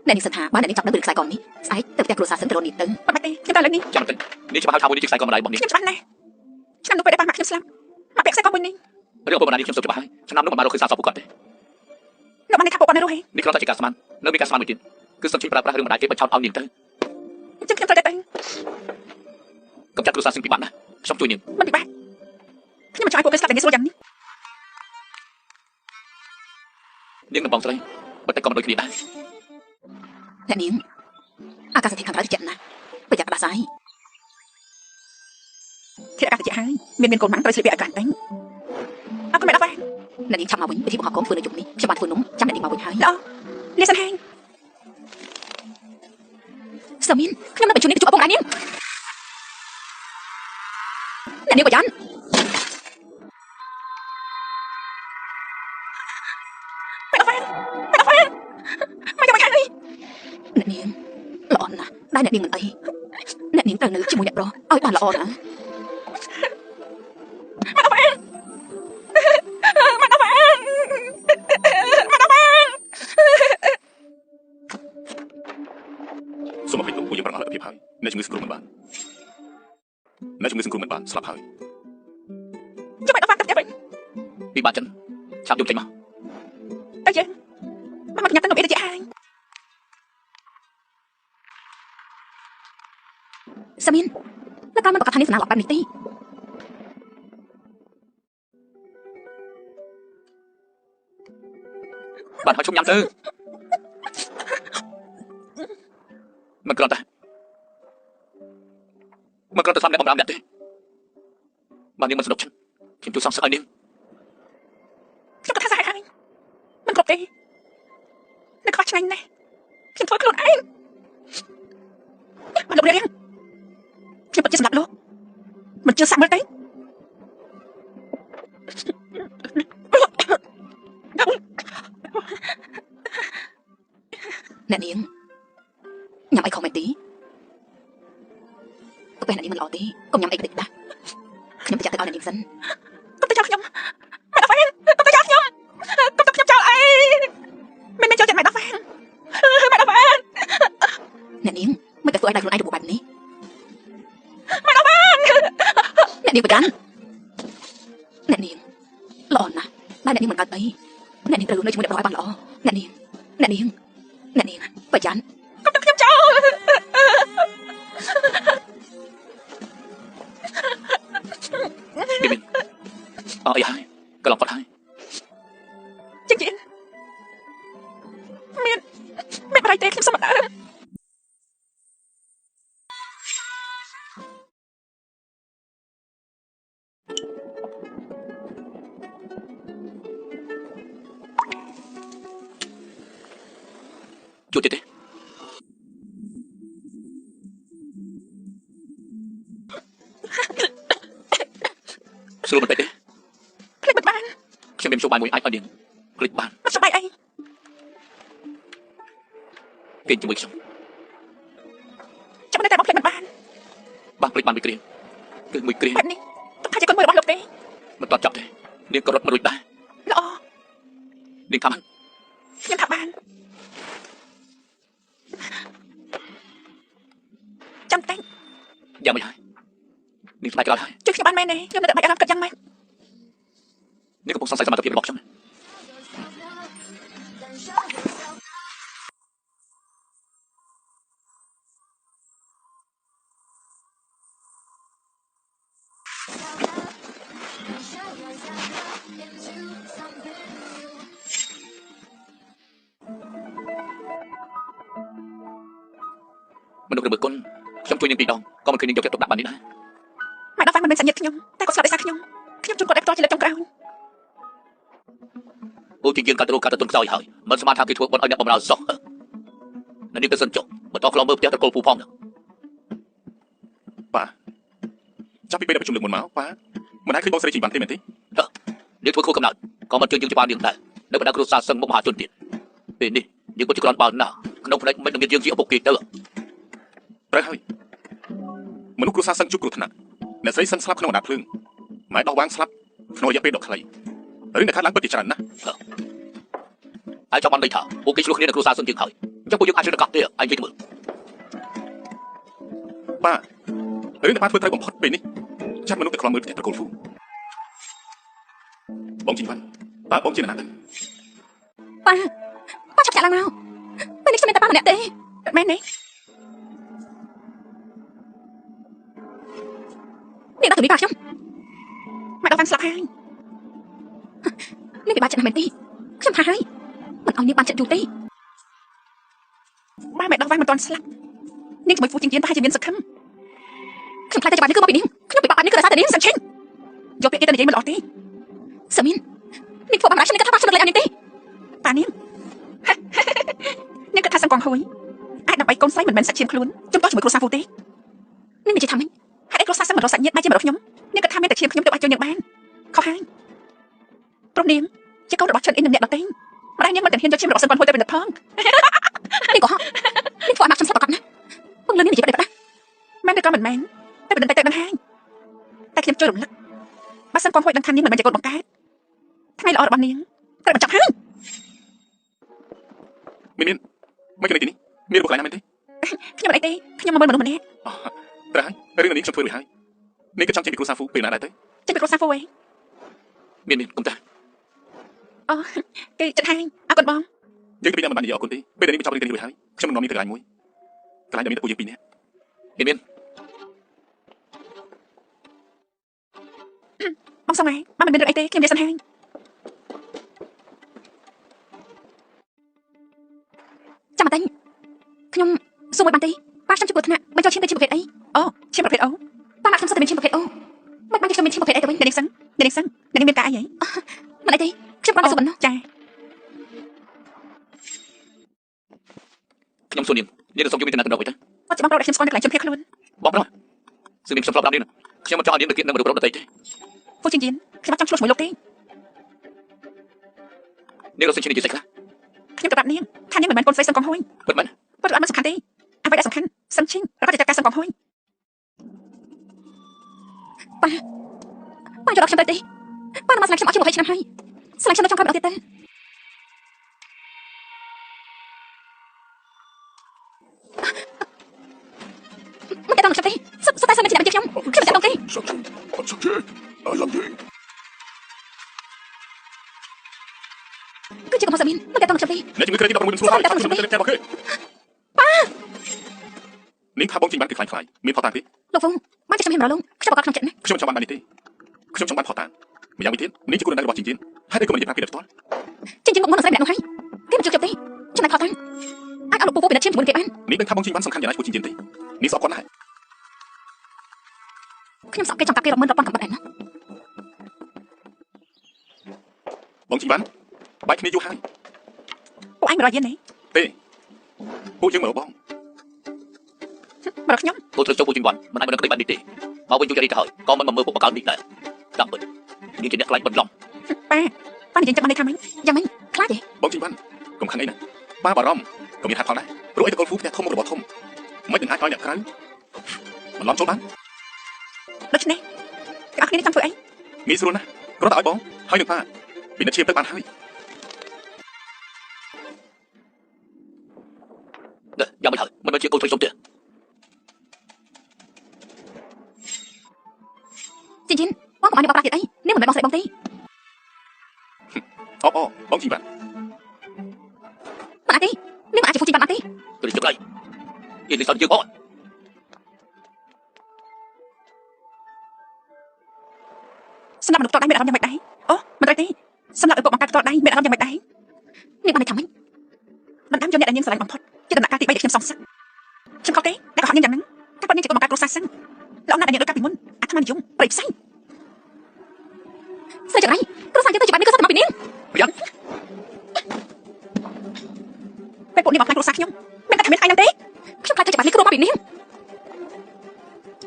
អ្នកនាងសន្តាបានអ្នកនាងចាប់ដឹងពីខ្សែកនេះស្អែកទៅផ្ទះគ្រួសារសឹងទៅរនេះទៅ មិនបាច់ទេខ្ញុំតែឥឡូវនេះ ចាំបន្តិចនេះច្បាស់ហើយថាមួយនេះជាខ្សែកម្ដាយរបស់នាង ខ្ញុំច្បាស់ណាស់ឆ្នាំនោះពេលដែលប៉ាម៉ាក់ខ្ញុំស្លាប់ម៉ាក់ពាក់ខ្សែកមួយនេះ រឿងឪពុកម្ដាយនេះខ្ញុំសូមច្បាស់ហើយឆ្នាំនោះមិនបានរកឃើញសាកសពពួកគាត់ទេ លោកបានន័យថាពួកគាត់នៅរស់ហេ នេះគ្រាន់តែជាការស្មាន នៅមានការស្មានមួយទៀតគឺសុំជួយប្រើប្រាស់រឿងម្ដាយគេបញ្ឆោតឲ្យនាងទៅ អញ្ចឹងខ្ញុំត្រូវតែទៅ កំចាត់គ្រួសារសឹងពិបាកណាស់ខ្ញុំជួយនាង មិនពិបាកខ្ញុំមិនចង់ឲ្យពួកគេស្លាប់តែងាយស្រួលយ៉ាងនេះ នាងនឹងបងស្រីប៉ុន្តែក៏មិនដូចគ្នាដែរ អ្នកនាងអាកាសធាតុខាងក្រៅត្រជាក់ណាស់ប្រយ័ត្នផ្ដាសាយ ធាតុអាកាសត្រជាក់ហើយមានកូនម៉ាំងត្រូវស្លៀកពាក់ឲ្យក្រាន់តែអរគុណម៉ែដល់ហ្វា អ្នកនាងឆាប់មកវិញពិធីបង្ហោះគោមធ្វើនៅយប់នេះខ្ញុំបានធ្វើនំចាំអ្នកនាងមកវិញហើយ ល្អលាសិនហែង សាមីនខ្ញុំនឹងបញ្ជូននាងទៅជួបឪពុកម្ដាយនាងអ្នកនាងប្រយ័ត្ន ម៉ែដល់ហ្វាម៉ែដល់ហ្វាម៉ែយ៉ាងម៉េចហើយ អ្នកនាងល្អណាស់ដែលអ្នកនាងមិនអីអ្នកនាងត្រូវនៅជាមួយអ្នកប្រុសឲ្យបានល្អណា ម៉ែដល់ហ្វាម៉ែដល់ហ្វាម៉ែដល់ហ្វា សូមអភ័យទោសពួកយើងប្រឹងអស់លទ្ធភាពហើយអ្នកជំងឺសង្គ្រោះមិនបានអ្នកជំងឺសង្គ្រោះមិនបានស្លាប់ហើយ ចាំម៉ែដល់ហ្វាទៅផ្ទះវិញ ពិបាកចិនឆាប់យកចេញមក ទៅយើងមកមកញ៉ាំទៅនំអីទៅជាហើយ សាមីននៅកាលមិនប្រកាសថានាងសំណាងល្អបែបនេះទេ បានហើយជុំញ៉ាំទៅមិនគ្រាន់តែស្លាប់អ្នកបំរើម្នាក់ទេបាននាងមិនសនុកចិនខ្ញុំជួយសងសឹកឲ្យនាង ខ្ញុំក៏ថាសហហើយមិនគ្រប់ទេនៅខ្វះឆ្ងាញ់ណាស់ខ្ញុំធ្វើខ្លួនឯងបានលោករៀងខ្ញុំពិតជាសម្រាប់លោកមិនជឿសាក់មើលទៅ អ្នកនាងញ៉ាំអីខុសមែនទេកាហ្វេអ្នកនាងមិនល្អទេកុំញ៉ាំអីតិចដាស់ខ្ញុំប្រយ័ត្នទៅឲ្យអ្នកនាងសិន កុំទៅចោលខ្ញុំម៉ែដល់ហ្វាកុំទៅចោលខ្ញុំកុំទៅខ្ញុំចោលអីមិនមែនចូលចិត្តម៉ែដល់ហ្វាម៉ែដល់ហ្វា អ្នកនាងមិនតែធ្វើឲ្យដៃខ្លួនឯងរបួសបែបនេះ ម៉ែដល់ហ្វា អ្នកនាងប្រកាន់អ្នកនាងល្អណាស់ដែលអ្នកនាងមិនកើតអីអ្នកនាងត្រូវរស់នៅជាមួយអ្នកប្រុសឲ្យបានល្អអ្នកនាងអ្នកនាងអ្នកនាងប្រយ័ត្ន កុំទៅខ្ញុំចោល មីមីនអើអីហើយកន្លងផុតហើយ ជាងជាងមានមានបរិយទេខ្ញុំសុំអត់ដើម ជួយទៀតទេស្រួលមិនពេកទេ ភ្លេចមិនបាន ខ្ញុំមានមធ្យោបាយមួយអាចឲ្យនាងភ្លេចបាន មិនសប្បាយអី គេងជាមួយខ្ញុំ ចាំនៅតែមកភ្លេចមិនបាន បាទភ្លេចបានមួយគ្រាគឺមួយគ្រា បែបនេះទុកថាជាកូនមួយរបស់លោកទេ មិនតន់ចាប់ទេនាងក៏រត់មិនរួចដែរ ល្អ នាងថាបាន ខ្ញុំថាបានចាំតែ យ៉ាងមិនហើយនាងស្ដាយក្រោយហើយ ជួយខ្ញុំបានមែនទេខ្ញុំនៅតែបាច់អារម្មណ៍គិតយ៉ាងម៉េច នាងកំពុងសង្ស័យសមត្ថភាពរបស់ខ្ញុំមនុស្សរមើគុណខ្ញុំជួយនាងពីរដងក៏មិនឃើញនាងយកចិត្តទុកដាក់បាននេះដែរ ម៉ែដល់ហ្វាមិនមែនសាច់ញាតិខ្ញុំតែគាត់ស្លាប់ដោយសារខ្ញុំខ្ញុំជូនគាត់ឲ្យផ្ទាល់ជាលើកចុងក្រោយ ពួកជាយើងកាត់រោគកាត់ទៅទុនខ្សោយហើយមិនស្មានថាគេធ្វើបុណ្យឲ្យអ្នកបម្រើសោះនៅនេះទៅសិនចុះបន្តខ្លងមើលផ្ទះត្រកូលពូផង ប៉ាចាប់ពីពេលដែលប្រជុំលើកមុនមកប៉ាមិនដែលឃើញបងស្រីជីវ៉ាន់ទេមែនទេ នាងធ្វើខួរកំណត់ក៏មិនជឿយើងច្បាស់នាងដែរនៅបណ្ដាគ្រួសារសឹងមុខមហាជនទៀតពេលនេះយើងក៏ជាក្រាន់បើណាស់ក្នុងផ្នែកមិននឹងមានយើងជាឪពុកគេទៅ ត្រូវហើយមនុស្សគ្រួសារសឹងជួបគ្រោះថ្នាក់អ្នកស្រីសឹងស្លាប់ក្នុងអណ្ដាតភ្លើងម៉ែដោះវាងស្លាប់ក្នុងរយៈពេលដ៏ខ្លីរឿងដែលកើតឡើងពិតជាច្រើនណាស់ ហើយចង់បានន័យថាពួកគេឆ្លោះគ្នានៅគ្រួសារសឹងជាងហើយអញ្ចឹងពួកយើងអាចជឿដល់កោះទេឯងនិយាយទៅមើល ប៉ារឿងដែលប៉ាធ្វើត្រូវបំផុតពេលនេះចាត់មនុស្សទៅខ្លំមើលផ្ទះត្រកូលហ្វូបងជីវ៉ាន់តើបងជាអ្នកណាទៅ ប៉ាប៉ាឆាប់ចាក់ឡើងមក ម្នាក់ទេ មែនទេ នាងដាក់ទៅនេះប៉ាខ្ញុំ ម៉ែដល់បានស្លាប់ហើយ នាងពិបាកចិត្តណាស់មែនទេខ្ញុំថាហើយមិនឲ្យនាងបានចិត្តយូរទេ បើម៉ែដល់បានមិនទាន់ស្លាប់នាងជាមួយហ្វូជីងជៀនប្រហែលជាមានសង្ឃឹម ខ្ញុំខ្លាចតែច្បាប់នេះគឺមកពីនាងខ្ញុំពិបាកបែបនេះគឺដោយសារតែនាង សឹងឈិញយកពាក្យគេទៅនិយាយមិនល្អទេ សមីននាងធ្វើបានម្ដងខ្ញុំគិតថាប៉ាខ្ញុំនឹងលែងឲ្យនាងទេ ប៉ានាងនាងគិតថាសង្កងហួយអាចដើម្បីកូនស្រីមិនមែនសាច់ឈាមខ្លួនជំទាស់ជាមួយគ្រួសារហ្វូទេ នាងនិយាយថាម៉េច ហេតុអីគ្រួសារសឹងមិនរកសាច់ញាតិបែរជាមករកខ្ញុំនាងគិតថាមានតែឈាមខ្ញុំទើបអាចជួយនាងបានខុសហើយព្រោះនាងជាកូនរបស់ឈិនអ៊ីននិងអ្នកដទៃម្ដាយនាងមិនទាំងហ៊ានយកឈាមរបស់សឹងកងហួយទៅពិនិត្យផង នាងក៏ហក់នាងធ្វើឲ្យម៉ាក់ខ្ញុំស្លាប់ប្រកបណាពងលឿននាងនិយាយប្រដេបប្រដា មែនឬក៏មិនមែនតែពិនិត្យតែទៅដឹងហើយតែខ្ញុំជួយរំលឹកបើសិនកងហួយដឹងថានាងមិនមែនជាកូនបង្កើតថ្ងៃល្អរបស់នាងត្រូវបញ្ចប់ហើយ មានមានមិនគេនៅទីនេះមានរបស់កន្លែងណាមែនទេ ខ្ញុំមិនអីទេខ្ញុំមកមើលមនុស្សម្នាក់ ត្រូវហើយរឿងនេះខ្ញុំធ្វើរួចហើយនេះក៏ចង់ចេញពីគ្រួសារហ្វូពេលណាដែរទៅ ចេញពីគ្រួសារហ្វូឯង មានមានកុំតា អូគេចិត្តហើយអរគុណបង យើងទៅពីណាមិនបាននិយាយអរគុណទេពេលនេះបញ្ចប់រឿងនេះរួចហើយខ្ញុំនឹងនាំនេះទៅកន្លែងមួយកន្លែងដែលមានតែពួកយើងពីរនាក់ មានមាន បងសុំឯងបើមិនមានរឿងអីទេខ្ញុំនិយាយសិនហើយ ចាំមកតែខ្ញុំសួរមួយបានទេប៉ាខ្ញុំជួបគ្រោះថ្នាក់បញ្ចូលឈាមទៅជាប្រភេទអី អូឈាមប្រភេទអូ ប៉ាម៉ាក់ខ្ញុំសុទ្ធតែមានឈាមប្រភេទអូមិនបានជាខ្ញុំមានឈាមប្រភេទអីទៅវិញ អ្នកនាងសឹងអ្នកនាងសឹងអ្នកនាងមានការអីហី មិនអីទេខ្ញុំគ្រាន់តែសួរប៉ុណ្ណោះ ចា ខ្ញុំសួរនាងនាងទៅសុំជួយមានតំណែងទៅទៅ គាត់ជាបងប្រុសដែលខ្ញុំស្គាល់នៅកន្លែងជនភៀសខ្លួន បងប្រុសសឹងមានខ្ញុំធ្លាប់ប្រាប់នាងខ្ញុំមិនចង់ឲ្យនាងទៅគៀកនឹងមនុស្សប្រុសដទៃទេ ហ្វូជីងជៀនខ្ញុំអត់ចង់ឆ្លោះជាមួយលោកទេ នាងរកសិនជានិយាយស្អីខ្លះ ខ្ញុំទៅប្រាប់នាងថានាងមិនមែនកូនស្រីសឹងកងហួយ ពិតមែន ពិតអត់មិនសំខាន់ទេអ្វីដែលសំខាន់សឹងឈិងប្រកាសជាចាត់ការសឹងកងហួយ ប៉ាប៉ាយល់ដល់ខ្ញុំទៅទេប៉ាមកស្លាញ់ខ្ញុំអស់ជាង20ឆ្នាំហើយស្លាញ់ខ្ញុំនៅចុងក្រោយម្ដងទៀតទៅមិនតែដល់ខ្ញុំទេសុទ្ធតែសិនជាអ្នកជាខ្ញុំខ្ញុំមិនតែដល់ទេគឺជាកំហុសសាមីនមិនតែដល់ខ្ញុំទេ អ្នកជំងឺក្រេទី16នឹងស្រួលហើយខ្ញុំទៅតែរបស់គេប៉ានាងថាបងចេញបានគឺខ្លាញ់ខ្លាយមានផតាងទេ លោកហ្វុងបានជាខ្ញុំហ៊ានរលងខ្ញុំប្រកាសក្នុងចិត្តណា ខ្ញុំចង់បានបាននេះទេខ្ញុំចង់បានផតាងម្យ៉ាងវិញទៀតនេះជាគោលដៅរបស់ជីងជីនហើយក៏មិននិយាយប្រាប់គេដល់ផ្ទាល់ ចេញជាមុខមុននឹងស្រីម្នាក់នោះហើយគេមិនជឿខ្ញុំទេចំណែកផតាងអាចឲ្យលោកពូពូពិនិត្យឈាមជាមួយគេបាន នេះដឹងថាបងជីងបានសំខាន់យ៉ាងណាចំពោះជីងជីនទេនេះស្អប់គាត់ណាស់ ខ្ញុំសក់គេចង់កាប់គេរាប់ម៉ឺនរាប់ពាន់កំបិតឯណា បងជីងបានបែកគ្នាយូរហើយ ពួកឯងមករកយានទេ ទេពួកយើងមករកបង មករកខ្ញុំ គូត្រូវចូលពូជីងវ៉ាន់មិនអាចមិនដឹងក្តីបែបនេះទេមកវិញយូរយ៉ាងនេះទៅហើយក៏មិនមកមើលពួកបកកើតនេះដែរតាមពិតនាងជាអ្នកខ្លាចបន្លំ ប៉ាប៉ានិយាយចឹងបានន័យថាម៉េច យ៉ាងម៉េចខ្លាចទេ បងជីងបានកុំខឹងអីណាប៉ាបារម្ភក៏មានហេតុផលដែរព្រោះអីតកូលហ្វូផ្ទះធំមុខរបស់ធំមិននឹងអាចឲ្យអ្នកក្រៅបន្លំចូលបាន ដូច្នេះទាំងអស់គ្នានេះចង់ធ្វើអី ងាយស្រួលណាស់គ្រាន់តែឲ្យបងហើយនឹងប៉ាពិនិត្យឈាមទៅបានហើយ យ៉ាងមិនហើយមិនមែនជាគូត្រូវខ្ញុំទេ ជីនជីនបងកុំឲ្យនាងបោកប្រាស់ទៀតអីនាងមិនមែនបងស្រីបងទេ អបអបងជីងបាន មិនអាចទេនាងមិនអាចជាហ្វូជីនបានទេ ទៅជិះក្រៃយីលីសនយើងបង សម្រាប់មនុស្សផ្ទាល់ដៃមានអារម្មណ៍យ៉ាងម៉េចដែរអូមិនត្រូវទេសម្រាប់ឪពុកបង្កើតផ្ទាល់ដៃមានអារម្មណ៍យ៉ាងម៉េចដែរ នាងបានន័យថាម៉េច មិនដាំយកអ្នកដែលនាងស្រឡាញ់បំផុតជាដំណាក់កាលទី3ដែលខ្ញុំសងសឹកខ្ញុំខុសទេដែលកុហកនាងយ៉ាងហ្នឹងតែគាត់នាងជាកូនបង្កើតគ្រួសារសឹងល្អណាស់ដែលនាងដូចកាលពីមុនអាត្មានិយមប្រៃផ្សៃ ស្រីចង្រៃគ្រួសារយើងទៅជាបែបនេះក៏សុទ្ធតែមកពីនាង ប្រយ័ត្ន ពេលពួកនាងបំផ្លាញគ្រួសារខ្ញុំមានតែថាមានថ្ងៃហ្នឹងទេ ខ្ញុំខ្លាចទៅជាបែបនេះគ្រួមកពីនាង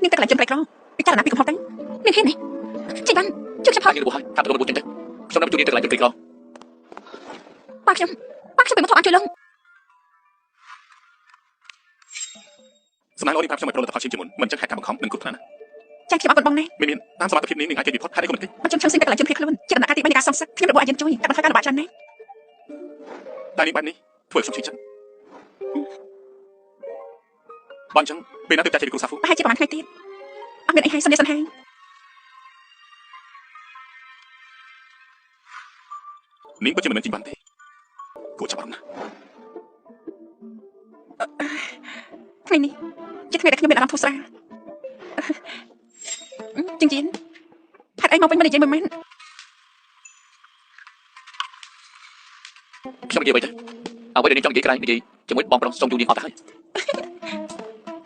នាងទៅកន្លែងជនក្រីក្រពិចារណាពីកំហុសទៅ នាងហ៊ានទេជីនបានជួយខ្ញុំផង នាងរបួសហើយថាទៅរបួសចេញទៅខ្ញុំនឹងជួយនាងទៅកន្លែងជនក្រីក្រ ប៉ាខ្ញុំប៉ាខ្ញុំពីមុនធ្លាប់បានជួយលង សំណាងល្អនេះប្រាប់ខ្ញុំឲ្យប្រលទ្ធផលឈាមជាមុនមិនចឹងហេតុការបង្ខំនឹងគ្រោះថ្នាក់ណា ចាខ្ញុំអរគុណបងណាស់ មានមានតាមសមត្ថភាពនេះនឹងអាចគេវិផុតហេតុអីក៏មិនទេ បើជនឈឹងស៊ីងទៅកន្លែងជនភៀសខ្លួនជាដំណាក់កាលទី3នៃការសងសឹកខ្ញុំរបួសអាយានជួយកាត់បន្ថយការលំបាកច្រើនណាស់ តែនេះបែបនេះធ្វើឲ្យខ្ញុំឈឺចិត្តបងចឹងពេលណាទៅចាច់ចេញពីគ្រួសារហ្វូ ប្រហែលជាប្រហែលថ្ងៃទៀតអត់មានអីហើយសុំលាសិនហើយ នាងពិតជាមិនមែនជីងបានទេគួរចាប់អារម្មណ៍ណាស់ ថ្ងៃនេះជាថ្ងៃដែលខ្ញុំមានអារម្មណ៍ធូរស្រាលជាងជាងហេតុអីមកវិញមិននិយាយមួយម៉ាត់ ខ្ញុំនិយាយអ្វីទៅអ្វីដែលនាងចង់និយាយក្រែងនិយាយជាមួយបងប្រុសសុំយូរនាងអត់ទៅហើយ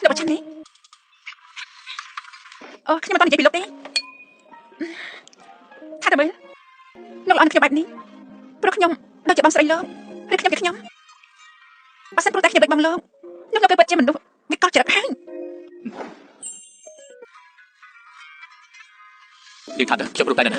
លោកប្រឆាំងនេះអូខ្ញុំមិនតនិយាយពីលោកទេថាតែមើលលោកល្អនឹងខ្ញុំបែបនេះព្រោះខ្ញុំដូចជាបងស្រីលោកឬខ្ញុំជាខ្ញុំបើសិនព្រោះតែខ្ញុំដូចបងលោកនោះលោកគេពិតជាមនុស្សវាកោះចរិតហើយ នាងថាទៅខ្ញុំព្រមតែណា អ្ន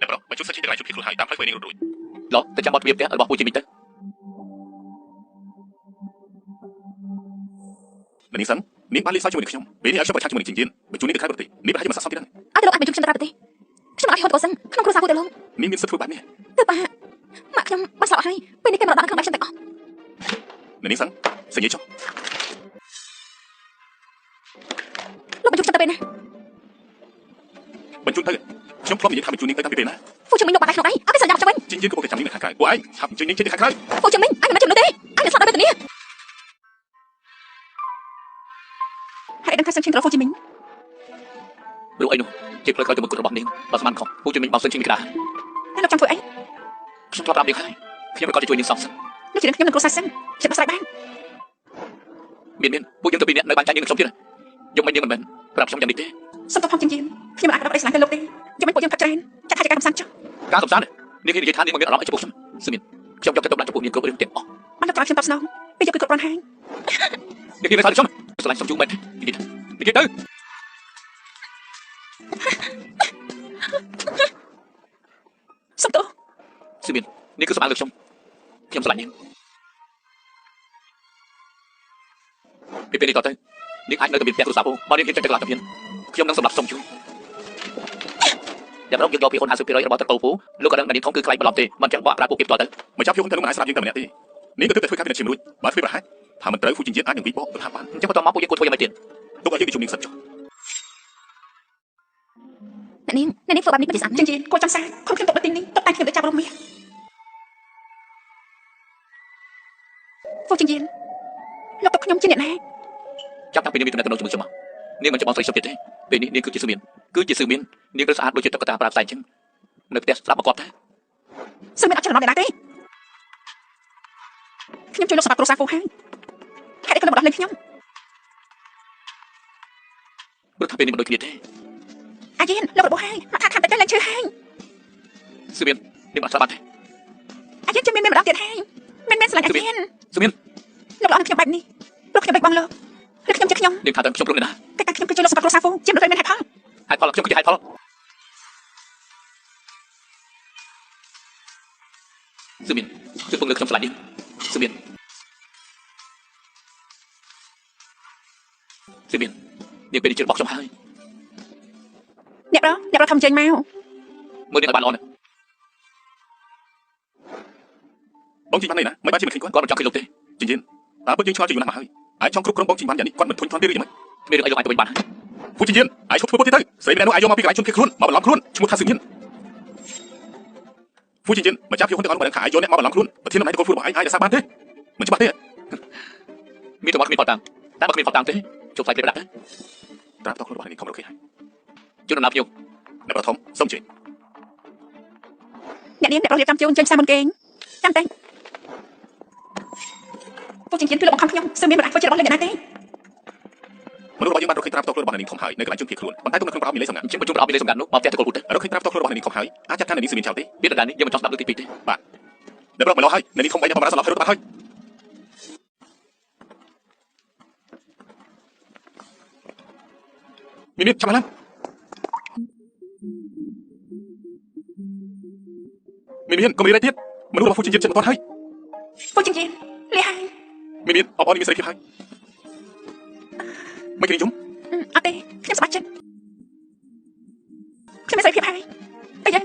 កប្រុសបញ្ជូនសិទ្ធិទៅកន្លែងជុតភៀសខ្លួនហើយតាមផ្លូវធ្វើនាងរត់រួច លោកទៅចាំបត់ទ្វារផ្ទះរបស់ពូជីមីងទៅ នាងសិននាងបានលេងសើចជាមួយនឹងខ្ញុំពេលនេះឲ្យខ្ញុំប្រឆាំងជាមួយនឹងជីងយៀនបញ្ជូននាងទៅក្រៅប្រទេសនេះប្រហែលជាមិនស័ក្តិសមទេណា ឲ្យតែលោកអាចបញ្ជូនខ្ញុំទៅក្រៅប្រទេសខ្ញុំអាចហត់ក៏សឹងក្នុងគ្រួសារពូទៅលោក នាងមានសិទ្ធិធ្វើបែបនេះ គឺប៉ាម៉ាក់ខ្ញុំបានស្លាប់ហើយពេលនេះគេមរតកនៅក្នុងដៃខ្ញុំទាំងអស់ នាងសិនសញ្ញាចុះ លោកបញ្ជូនខ្ញុំទៅពេលណា បញ្ជូនទៅខ្ញុំធ្លាប់និយាយថាបញ្ជូននាងទៅតាំងពីពេលណា ហ្វូជមីងលោកបានដៃក្នុងដៃឲ្យគេសន្យាខ្ញុំវិញ ជីងយៀនក៏មកចាំនាងនៅខាងក្រៅពួកឯងឆាប់អញ្ជើញនាងចេញទៅខាងក្រៅ ហ្វូជមីងអញមិនមែនជាមនុស្សទេអញនឹងស្លាប់ដោយវេទនា ហេតុអីដឹងថាសឹងឈឹងត្រហ្វូជីមីង ព្រោះអីនោះជាផ្លូវក្រោយទៅមុខរបស់នាងបើស្មានខុសពូជីមីងបោកសិនជាងនេះក្តារ តែលោកចង់ធ្វើអី ខ្ញុំធ្លាប់ប្រាប់នាងហើយខ្ញុំប្រកាសជាជួយនាងសងសឹក លោកជាខ្ញុំនឹងគ្រួសារសឹងខ្ញុំដោះស្រាយបាន មានមានពួកយើងទៅពីរនាក់នៅបានចាញ់នាងខ្ញុំទៀតយកមិននាងមិនមែនប្រាប់ខ្ញុំយ៉ាងនេះទេ សូមទោសផងជាងជាងខ្ញុំមិនអាចផ្ដល់ប្តីស្រឡាញ់ទៅលោកទេយកមិនពួកយើងផឹកច្រើនចាត់ថាជាការកំសាន្តចុះ ការកំសាន្តនាងគេនិយាយថានាងមិនមានអារម្មណ៍អីចំពោះខ្ញុំសមានខ្ញុំយកចិត្តទុកដាក់ចំពោះនាងគ្រប់រឿងទាំងអស់ បានលោកចង់ឲ្យខ្ញុំតបស្នងពេលយកគឺគ្រប់គ្រាន់ហើយ នាងគេមិនថាខ្ញុំស្រឡាញ់សុំជូមែននិយាយនិយាយទៅ សូមទោស សមាននេះគឺសម្អាងលើខ្ញុំខ្ញុំស្រឡាញ់នាងពីពេលនេះតទៅនាងអាចនៅតែមានផ្ទះគ្រួសារពូបើនាងហ៊ានចេញទៅកន្លះទៅហ៊ានខ្ញុំនឹងសម្លាប់សុំជូតែប្រងយើងយកពីហ៊ុន50%របស់ត្រកូលពូលោកក៏ដឹងថានាងធំគឺខ្លាយបន្លំទេមិនចឹងបកប្រាប់ពួកគេផ្ទាល់ទៅ មកចាប់យកទៅនោះមិនអាចស្រាប់យើងតែម្នាក់ទេនាងក៏ទើបតែធ្វើការពិនិត្យឈាមរួចបើធ្វើប្រហែលថាមិនត្រូវហ្វូជីងយៀនអាចនឹងវិបកទៅថាបាន អញ្ចឹងបន្តមកពួកយើងគួរធ្វើយ៉ាងម៉េចទៀត ទុកឲ្យយើងទៅជួបនាងសិនចុះ អ្នកនាងអ្នកនាងធ្វើបែបនេះពិតជាស្អាតណាស់ ជាងជាងគួរចង់សាខំខ្ញុំຕົកនៅទីនេះຕົកតែខ្ញុំទៅចាប់រមាសហ្វូជីងយៀនលោកຕົកខ្ញុំជាអ្នកណា ចាប់តាំងពីនាងមានទំនាក់ទំនងជាមួយខ្ញុំមកនាងមិនចាំបងស្រីខ្ញុំទៀតទេពេលនេះនាងគឺជាសមានគឺជាសមាននាងត្រូវស្អាតដូចជាតុក្កតាប្រាផ្សែងអញ្ចឹងនៅផ្ទះស្ដាប់មកគាត់ថា សឹងមានអត់ច្រឡំអ្នកណាទេខ្ញុំជួយលោកសម្រាប់គ្រួសារហ្វូហើយហេតុអីក៏លោកមិនដោះលែងខ្ញុំ ព្រោះថាពេលនេះមិនដូចគ្នាទេ អាយៀនលោករបួសហើយមកថាខាំតែឡើងឈឺហើយ សមាននាងអត់ស្លាប់បានទេ អាយៀនជួយមានម្ដងទៀតហើយមានមានស្រឡាញ់អាយៀន សមាន លោកល្អនឹងខ្ញុំបែបនេះព្រោះខ្ញុំបែកបងលោកឬខ្ញុំជាខ្ញុំ នាងថាតើខ្ញុំព្រមអ្នកណា កិច្ចការខ្ញុំគឺជួយលោកសម្រាប់គ្រួសារហ្វូជាមនុស្សមានហេតុផល ហេតុផលខ្ញុំគឺជាហេតុផលសមានជួយពងលើខ្ញុំស្រឡាញ់នាងសមានសមាននាងពេលនេះជារបស់ខ្ញុំហើយ អ្នករអ្នករខំចេញមក មើលនាងឲ្យបានល្អណាស់ បងជីងបាននេះណាមិនបានជាមិនឃើញគាត់ គាត់មិនចង់ឃើញលោកទេ ជីងយៀនតើពិតយើងឆ្ងល់ជាយូរណាស់មកហើយឯងចង់គ្រប់គ្រងបងជីងបានយ៉ាងនេះគាត់មិនធុញទ្រាន់ទេឬយ៉ាងម៉េច មានរឿងអីលោកអាចទៅវិញបានហើយ ហ្វូជីងយៀនឯងឈប់ធ្វើពុតទៀតទៅស្រីម្នាក់នោះឯងយកមកពីកន្លែងជន់ភៀសខ្លួនមកបន្លំខ្លួនឈ្មោះថាសឹងមានហ្វូជីងយៀនមកចាប់យកហ៊ុនទាំងអស់មិនដឹងថាឯងយកអ្នកមកបន្លំខ្លួនប្រធានតំណែងតកូលហ្វូរបស់ឯងអាចរក្សាបានទេមិនច្បាស់ទេ មានតែមកគ្មានផតតាំងតែបើគ្មានផតតាំងទេជប់ផ្សាយព្រាបដាក់ទៅ ត្រាប់តខ្លួនរបស់នេះខំរកគេហើយ ជួនដំណើរភ្ញៀវ អ្នកប្រធំសូមជើញ អ្នកនាងអ្នកររៀបចំជូនចេញផ្សារមុនគេងចាំតែពូជីងជៀនគឺលោកបង្ខំខ្ញុំសឹងមានមិនអាចធ្វើជារបស់លោកអ្នកណាទេ មនុស្សរបស់យើងបានរកឃើញត្រាប់តខ្លួនរបស់អ្នកនាងធំហើយនៅកន្លែងជន់ភៀសខ្លួនប៉ុន្តែទុំនៅក្នុងប្រអប់មានលេខសម្ងាត់ អញ្ចឹងបញ្ជូនប្រអប់មានលេខសម្ងាត់នោះមកផ្ទះតកូលពូទៅ រកឃើញត្រាប់តខ្លួនរបស់អ្នកនាងធំហើយអាចចាត់ថាអ្នកនាងសឹងមានចោលទេ ទៀតដដែលនេះយើងមិនចង់ស្ដាប់លើកទី2ទេ បាទអ្នកប្រកមិនលោហើយអ្នកនាងធំបីអ្នកបម្រើសន្លប់ហើយរត់បាត់ហើយមានមានចាំឡើងមានមានកុំរីរ៉ៃទៀតមនុស្សរបស់ហ្វូជីងជៀនចិត្តមិនទាន់ហើយ ពូជីងជៀនលះហើយ មានមានអបអរនេះមានសេរីភាពហើយមិនគេជុំ អត់ទេខ្ញុំសប្បាយចិត្តខ្ញុំមានសេរីភាពហើយតែយ៉ាង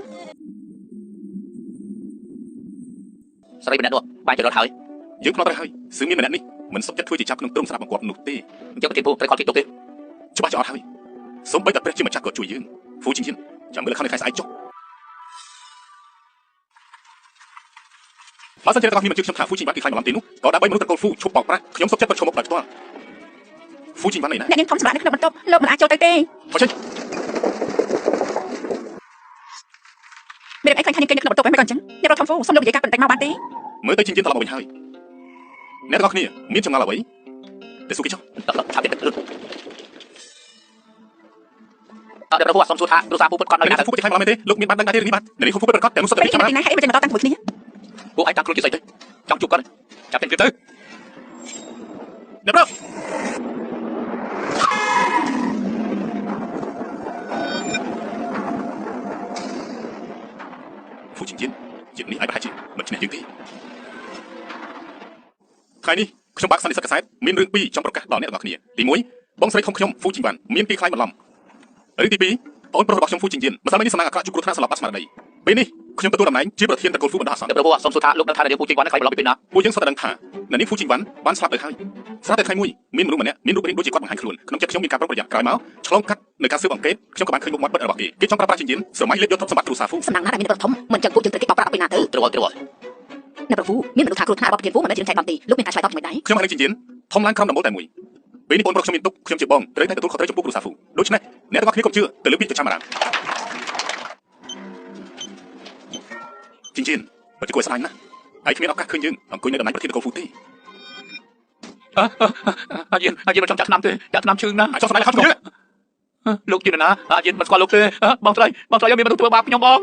ស្រីម្នាក់នោះបានចរត់ហើយ យើងផ្លោះត្រូវហើយសឹងមានម្នាក់នេះ មិនសុខចិត្តធ្វើជាចាប់ក្នុងទ្រុងស្ដាប់បង្គាប់នោះទេ អញ្ចឹងប្រធានពូត្រូវខលគេទុកទេ ច្បាស់ជាអត់ហើយសូម្បីតែព្រះជាម្ចាស់ក៏ជួយយើងហ្វូជីងជីនចាំមើលខំនៅខែស្អែកចុះបើសិនជាអ្នកទាំងអស់គ្នាមិនជឿខ្ញុំថាហ្វូជីងវ៉ាន់គឺខ្លាញ់បន្លំទេនោះក៏ដើម្បីមនុស្សត្រកូលហ្វូឈប់បោកប្រាស់ខ្ញុំសុខចិត្តប្រឈមមុខដោយផ្ទាល់ហ្វូជីងវ៉ាន់នេះណា អ្នកនាងធំសម្រាប់នៅក្នុងបន្ទប់លោកមិនអាចចូលទៅទេ ថយចេញ មានអីខ្លាញ់ថានាងគេនៅក្នុងបន្ទប់ហ្នឹងមិនក៏អញ្ចឹងអ្នករដ្ឋធំហ្វូសុំលោកនិយាយការបន្តិចមកបានទេ មើលទៅជីងជីនត្រឡប់មកវិញហើយអ្នកទាំងអស់គ្នាមានចម្ងល់អ្វីទៅសួរគេចុះ ឆាប់ទៀតលុតអត់ដល់ពូសុំសួរថាគ្រូសាពូពិតគាត់នៅណា ហ្វូពិតជាខ្លាញ់បន្លំទេលោកមានបានដឹងដែរទេរឿងនេះបាទអ្នកនេះហ្វូពិតប្រាកដទាំងនោះសុទ្ធតែ ពេល ពីចាំ នេះនៅទីណាហើយមិនចេញបន្តតាំងជាមួយគ្នា ពួកឯងតាំងខ្លួនជាស្អីទៅចង់ជួបគាត់ចាប់ចេញទៅ អ្នកប្រុសហ្វូជីងជីនជាតិនេះអាចប្រហែលជាមិនឈ្នះយើងទេថ្ងៃនេះខ្ញុំបើកសន្និសីទកាសែតមានរឿងពីរចង់ប្រកាសដល់អ្នកទាំងអស់គ្នាទី1បងស្រីធំខ្ញុំហ្វូជីងវ៉ាន់មានគេខ្លាញ់បន្លំរឿងទី2បងប្រុសរបស់ខ្ញុំហ្វូជីងជីនម្សិលមិញនេះសំណាងអាក្រក់ជួបគ្រោះថ្នាក់ស្លាប់បាត់ស្មារតីពេលនេះខ្ញុំទទួលតំណែងជាប្រធានត្រកូលហ្វូបណ្ដោះអាសន្ន តែប្រពន្ធសុំសួរថាលោកដឹងថានាងពូជីងវ៉ាន់ខ្លាញ់បន្លំពីពេលណា ពួកយើងសុទ្ធតែដឹងថាអ្នកនាងហ្វូជីងវ៉ាន់បានស្លាប់ទៅហើយស្រាប់តែថ្ងៃមួយមានមនុស្សម្នាក់មានរូបរាងដូចជាគាត់បង្ហាញខ្លួនក្នុងចិត្តខ្ញុំមានការប្រុងប្រយ័ត្នក្រោយមកឆ្លងកាត់នៅការស៊ើបអង្កេតខ្ញុំក៏បានឃើញមុខមាត់ពិតរបស់គេគេចង់ប្រើប្រាស់ជីងជីនស្រមៃលេបយកទ្រព្យសម្បត្តិគ្រួសារហ្វូ សំណាងណាស់ដែលមានប្រធំមិនចឹងពួកយើងត្រូវគេបោកប្រាស់ដល់ពេលណាទៅ ត្រូវហើយត្រូវហើយ អ្នកប្រហ្វូមានមនុស្សថាគ្រោះថ្នាក់របស់ប្រធានហ្វូមិនមែនជារឿងចៃដន្យទេលោកមានការឆ្លើយតបជាមួយដែរ ខ្ញុំហើយនឹងជីងជីនធំឡើងក្រោមដំបូលតែមួយពេលនេះបងប្រុសខ្ញុំមានទុកខ្ញុំជាបងត្រូវតែទទួលខុសត្រូវចំពោះគ្រួសារហ្វូដូច្នេះអ្នកទាំងអស់គ្នាកុំជឿទៅលើពាក្យចចាមអារ៉ាមជីងជីនបើជាគួរឲ្យស្ដាយណាស់ហើយគ្មានឱកាសឃើញយើងអង្គុយនៅតំណែងប្រធានត្រកូលហ្វូទេ អាយិនអាយិនមិនចង់ចាក់ថ្នាំទេចាក់ថ្នាំឈឺណា អាចចង់សម្ដែងល្ខោនជាមួយយើង លោកជាណាអាយិនមិនស្គាល់លោកទេបងស្រីបងស្រីមានមនុស្សធ្វើបាបខ្ញុំប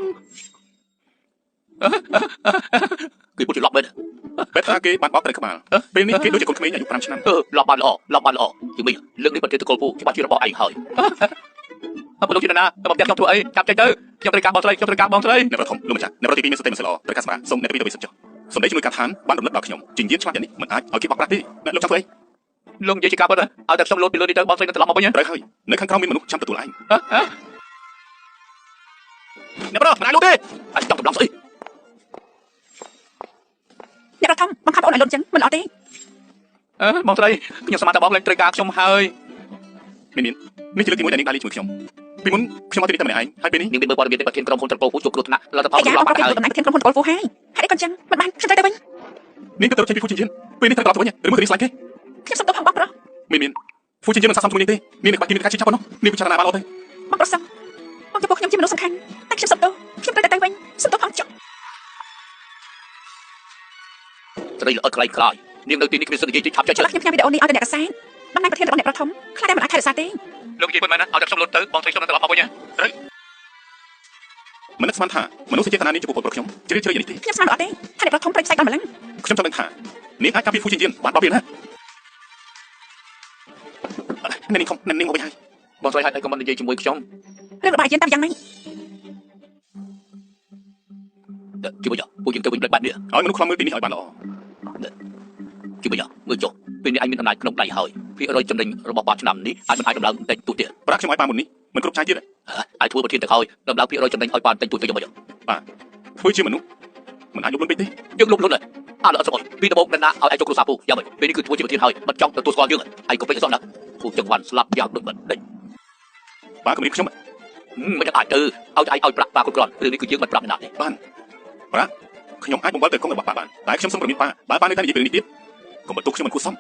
ងគេពុតជាលប់មែន បែបថាគេបានបោកត្រូវក្បាលពេលនេះគេដូចជាកូនក្មេងអាយុ5ឆ្នាំ អឺលប់បានល្អលប់បានល្អជាមីលើកនេះប្រធានតកូលពូច្បាស់ជារបស់ឯងហើយអើលោកជាណាមកផ្ទះខ្ញុំធ្វើអីចាប់ចេញទៅខ្ញុំត្រូវការបងស្រីខ្ញុំត្រូវការបងស្រី អ្នកប្រធំលោកម្ចាស់អ្នកប្រទី2មានសតិមិនសូវល្អត្រូវការសម្រាប់សូមអ្នកទី2ទៅវិញសិនចុះសម្ដីជំនួយការឋានបានរំលឹកដល់ខ្ញុំជីងយានឆ្លាតយ៉ាងនេះមិនអាចឲ្យគេបោកប្រាស់ទេអ្នកលោកចង់ធ្វើអី លោកនិយាយជាការពិតឲ្យតែខ្ញុំលោតពីលើនេះទៅបងស្រីនឹងត្រឡប់មកវិញ ត្រូវហើយនៅខាងក្រោមមានមនុស្សចាំទទួលឯងអ្នកប្រុសមិនអាចលោកទេ អាចចង់កំឡងស្អី អ្នករដ្ឋធំបង្ខំបងអូនឲ្យលុតអញ្ចឹងមិនល្អទេ អឺបងស្រីខ្ញុំស្មានតែបងលែងត្រូវការខ្ញុំហើយ មានមាននេះជាលើកទី1ដែលនាងដើរលេងជាមួយខ្ញុំពីមុនខ្ញុំមកទីនេះតែម្នាក់ឯងហើយពេលនេះ នាងមានមើលព័ត៌មានទេប្រធានក្រុមហ៊ុនត្រកូលពូជួបគ្រោះថ្នាក់លទ្ធផល អាយ៉ា លប់បាត់ហើយ បងប្រុសគេទទួលតំណែងប្រធានក្រុមហ៊ុនតកូលហ្វូហើយហេតុអីក៏អញ្ចឹងមិនបានខ្ញុំត្រូវទៅវិញ នាងទៅចេញពីហ្វូជីងជីនពេលនេះត្រូវត្រឡប់ទៅវិញឬមួយក៏នាងស្លាញ់គេ ខ្ញុំសុំទោសផងបងប្រុស មានមានហ្វូជីងជីនមិនស័ក្តិសមជាមួយនាងទេនាងនៅក្បែរគេមានការជិះចាប់ប៉ុណ្ណោះនាងពិចារណាបានល្អទេ បងប្រុសសុំបងចំពោះខ្ញុំជាមនុស្សសំខាន់តែខ្ញុំសុំទោសខ្ញុំត្រូវតែទៅវិញសុំទោសផងចុះ ស្រីល្អិតខ្លាយខ្លាយនាងនៅទីនេះគ្មានសិទ្ធិនិយាយឆាប់ចេញ ច្បាស់ខ្ញុំផ្ញើវីដេអូនេះឲ្យទៅអ្នកកាសែតតំណែងប្រធានរបស់អ្នកប្រធំខ្លះតែមិនអាចថែរក្សាទេ លោកនិយាយពិតមែនណាឲ្យតែខ្ញុំលោតទៅបងស្រីខ្ញុំនឹងត្រឡប់មកវិញ មិននឹកស្មានថាមនុស្សចេតនានេះចំពោះពលប្រុសខ្ញុំជ្រាលជ្រៅយ៉ាងនេះទេ ខ្ញុំស្មានអត់ទេថាអ្នកប្រធំត្រូវផ្សាយដល់ម្លឹង ខ្ញុំចង់ដឹងថានាងអាចការពារហ្វូជីងជីនបានដល់ពេលណាអ្នកនាងខំអ្នកនាងមកវិញហើយ បងស្រីហេតុអីក៏មិននិយាយជាមួយខ្ញុំ រឿងរបស់អាយៀនតាមយ៉ាងម៉េច ជាមួយពួកយើងទៅវិញផ្លេចបាត់នេះ ឲ្យមនុស្សខ្លំមើលទីនេះឲ្យបានល្អ ជាមួយមើលចុះពេលនេះឯងមានអំណាចក្នុងដៃហើយភាគរយចំណេញរបស់បាឆ្នាំនេះអាចមិនអាចដំឡើងតិចតួចទេ ប្រាក់ខ្ញុំឲ្យប៉ាមុននេះមិនគ្រប់ចាយទៀត អាចធ្វើប្រធានទៅហើយដំឡើងភាគរយចំណេញឲ្យបានតិចតួចទៅយ៉ាងម៉េច ធ្វើជាមនុស្សមិនអាចលុបលុនពេកទេ យើងលុបលុនអើអត់ស្គាល់ពីដំបូងណាឲ្យឯងចូលគ្រួសារពូយ៉ាងម៉េចពេលនេះគឺធ្វើជាប្រធានហើយមិនចង់ទទួលស្គាល់យើងឯងក៏ពេកសោះណាពូចង្វាន់ស្លាប់យ៉ាងដូចមិនដេញ ប៉ាគំរាមខ្ញុំ មិនអាចទៅឲ្យឯងឲ្យប្រាក់ប៉ាគ្រប់គ្រាន់រឿងនេះគឺយើងមិនប្រាប់អ្នកណាទេ បានប្រាក់ខ្ញុំអាចបង្វិលទៅកងរបស់ប៉ាបានតែខ្ញុំសូមប្រមានប៉ាបើប៉ានៅតែនិយាយពីរឿងនេះទៀតកុំបន្ទោសខ្ញុំមិនគួរសម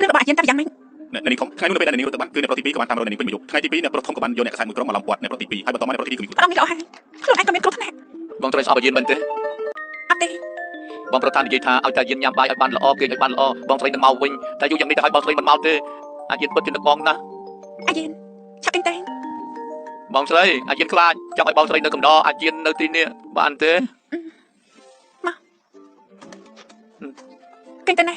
រឿងរបស់អាយៀនតាមយ៉ាងម៉េច អ្នកនាងធំថ្ងៃនោះនៅពេលដែលអ្នកនាងរត់ទៅបានគឺអ្នកប្រុសទី2ក៏បានតាមរកអ្នកនាងពេញមួយយប់ថ្ងៃទី2អ្នកប្រុសធំក៏បានយកអ្នកកសែតមួយក្រុមមកឡោមព័ទ្ធអ្នកប្រុសទី2ហើយបន្តមកអ្នកប្រុសទី2គឺមាន បងនេះល្អហើយខ្លួនឯងក៏មានគ្រោះថ្នាក់ បងស្រីស្អប់ឲ្យយានមែនទេ អត់ទេ បងប្រធាននិយាយថាឲ្យតែយានញ៉ាំបាយឲ្យបានល្អគេងឲ្យបានល្អបងស្រីនឹងមកវិញតែយូរយ៉ាងនេះទៅឲ្យបងស្រីមិនមកទេអាចយានពិតជានឹកបងណាស់ អាយៀនឆាប់គេងទៅ បងស្រីអាចយានខ្លាចចង់ឲ្យបងស្រីនៅកំដរអាចយាននៅទីនេះបានទេ គេងទៅណា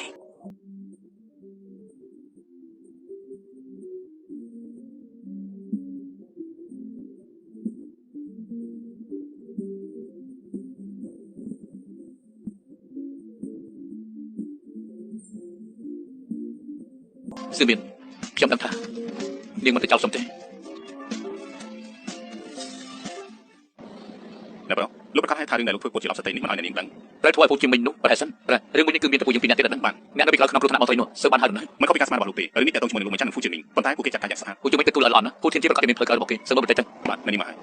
សឿមានខ្ញុំដឹងថានាងមិនទៅចោលខ្ញុំទេ អ្នកប្រុស លោកប្រកាសឲ្យថារឿងដែលលោកធ្វើពុតជាឡប់សតិនេះមិនឲ្យអ្នកនាងដឹង ត្រូវធ្វើឲ្យពូជីមីងនោះប្រហែលសិនប្ររឿងមួយនេះគឺមានតែពូយើងពីរនាក់ទៀតដឹង បាទ អ្នកនៅពីក្រោយក្នុងគ្រោះថ្នាក់បងស្រីនោះសើបានហើយណា មិនខុសពីការស្មានរបស់លោកទេរឿងនេះតើតងជាមួយនឹងលោកម្ចាស់និងហ្វូជីមីងប៉ុន្តែពួកគេចាត់ការយ៉ាងស្អាត ពូជីមីងទៅទូលល្អណាស់ពូធានជាប្រកាសជាមានផ្លូវក្រោយរបស់គេសើមើលបន្តិចទៅ បាទអ្នកនាងមកហើយ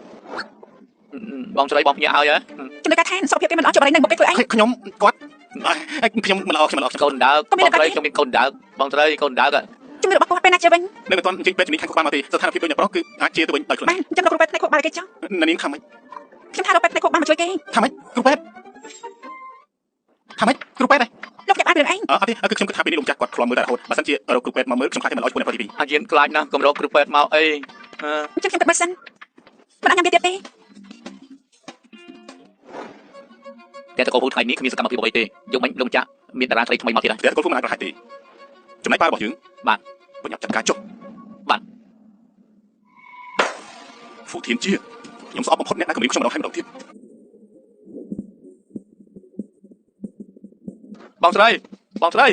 បងស្រីបងភ្ញាក់ហើយហ៎ ចំណុចការថែនសុខភាពគេមិនល្អជប់អីនៅមុខគេធ្វើអី ខ្ញុំគាត់ខ្ញុំមិនល្អខ្ញុំមិនល្អ កូនដើកបងស្រីខ្ញុំមានកូនដើកបងស្រីកូនដើក ជំនឿរបស់គាត់ពេលណាជាវិញ នៅមិនទាន់ចេញពេទ្យជំនាញខាងខួរក្បាលមកទេស្ថានភាពដូចអ្នកប្រុសគឺអាចជាទៅវិញដោយខ្លួន បានអញ្ចឹងលោកគ្រូពេទ្យផ្នែកខួរក្បាលគេចុះ អ្នកនាងថាម៉េច ខ្ញុំថាលោកពេទ្យផ្នែកខួរក្បាលមកជួយគេ ថាម៉េចគ្រូពេទ្យថាម៉េចគ្រូពេទ្យដែរ លោកចាប់បានរឿងអី អត់ទេគឺខ្ញុំគិតថាពេលនេះលោកម្ចាស់គាត់ឃ្លាំមើលតែរហូតបើសិនជារកគ្រូពេទ្យមកមើលខ្ញុំខ្លាចតែមិនល្អជាមួយអ្នកប្រុសទី អាយានខ្លាចណាស់កម្រគ្រូពេទ្យមកអី អញ្ចឹងខ្ញុំគិតមើលសិនមិនអាចញ៉ាំវាទៀតទេ តែតកោពូថ្ងៃនេះគ្មានសកម្មភាពអ្វីទេយកមិញលោកម្ចាស់មានតារាស្រីថ្មីមកទៀតហើយ 2តែគាត់ធ្វើមិនអាចប្រហែលទេចំណែកប៉ារបស់យើង បាទ បញ្ញាប់ចាត់ការចុះ បាទ ហ្វូធានជាខ្ញុំស្អប់បំផុតអ្នកដែលគំរាមខ្ញុំម្ដងហើយម្ដងទៀត បងស្រីបងស្រី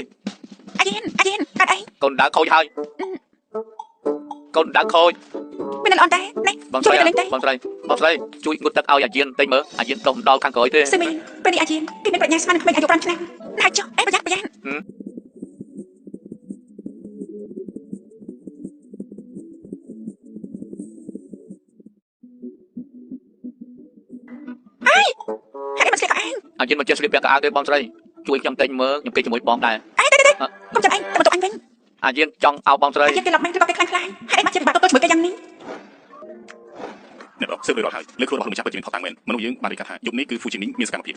អាយានអាយានកាត់អី កូនដើកខូចហើយកូនដើកខូច មានល្អដែរនេះ បងស្រី ជួយទៅលេងទេ បងស្រីបងស្រីជួយងូតទឹកឲ្យអាយានតិចមើលអាយានដុំដល់ខាងក្រោយទេ សមីពេលនេះអាយានគេមានប្រាជ្ញាស្មាននឹងក្មេងអាយុ5ឆ្នាំណាចុះអេប្រយ័ត្នប្រយ័ត្ន ហើយមិនស្លៀកកឯង អាយានមិនចេះស្លៀកពាក់កៅអៅទេបងស្រីជួយខ្ញុំតិចមើលខ្ញុំគេជាមួយបងដែរ អេទេទេកុំចាំអញតែបន្ទប់អញវិញ អាយានចង់អោបបងស្រី អាយានគេឡប់មែនឬក៏គេខ្លាំងខ្លាយហើយបាច់ជាពិបាកទល់ជាមួយគេយ៉ាងនេះ អ្នកប្រុសស៊ើបរួចរាល់ហើយលើខ្លួនរបស់លោកម្ចាស់ពិតជាមានផុសតាំងមែនមនុស្សយើងបានរាយការណ៍ថាយប់នេះគឺហ្វូជីមីងមានសកម្មភាព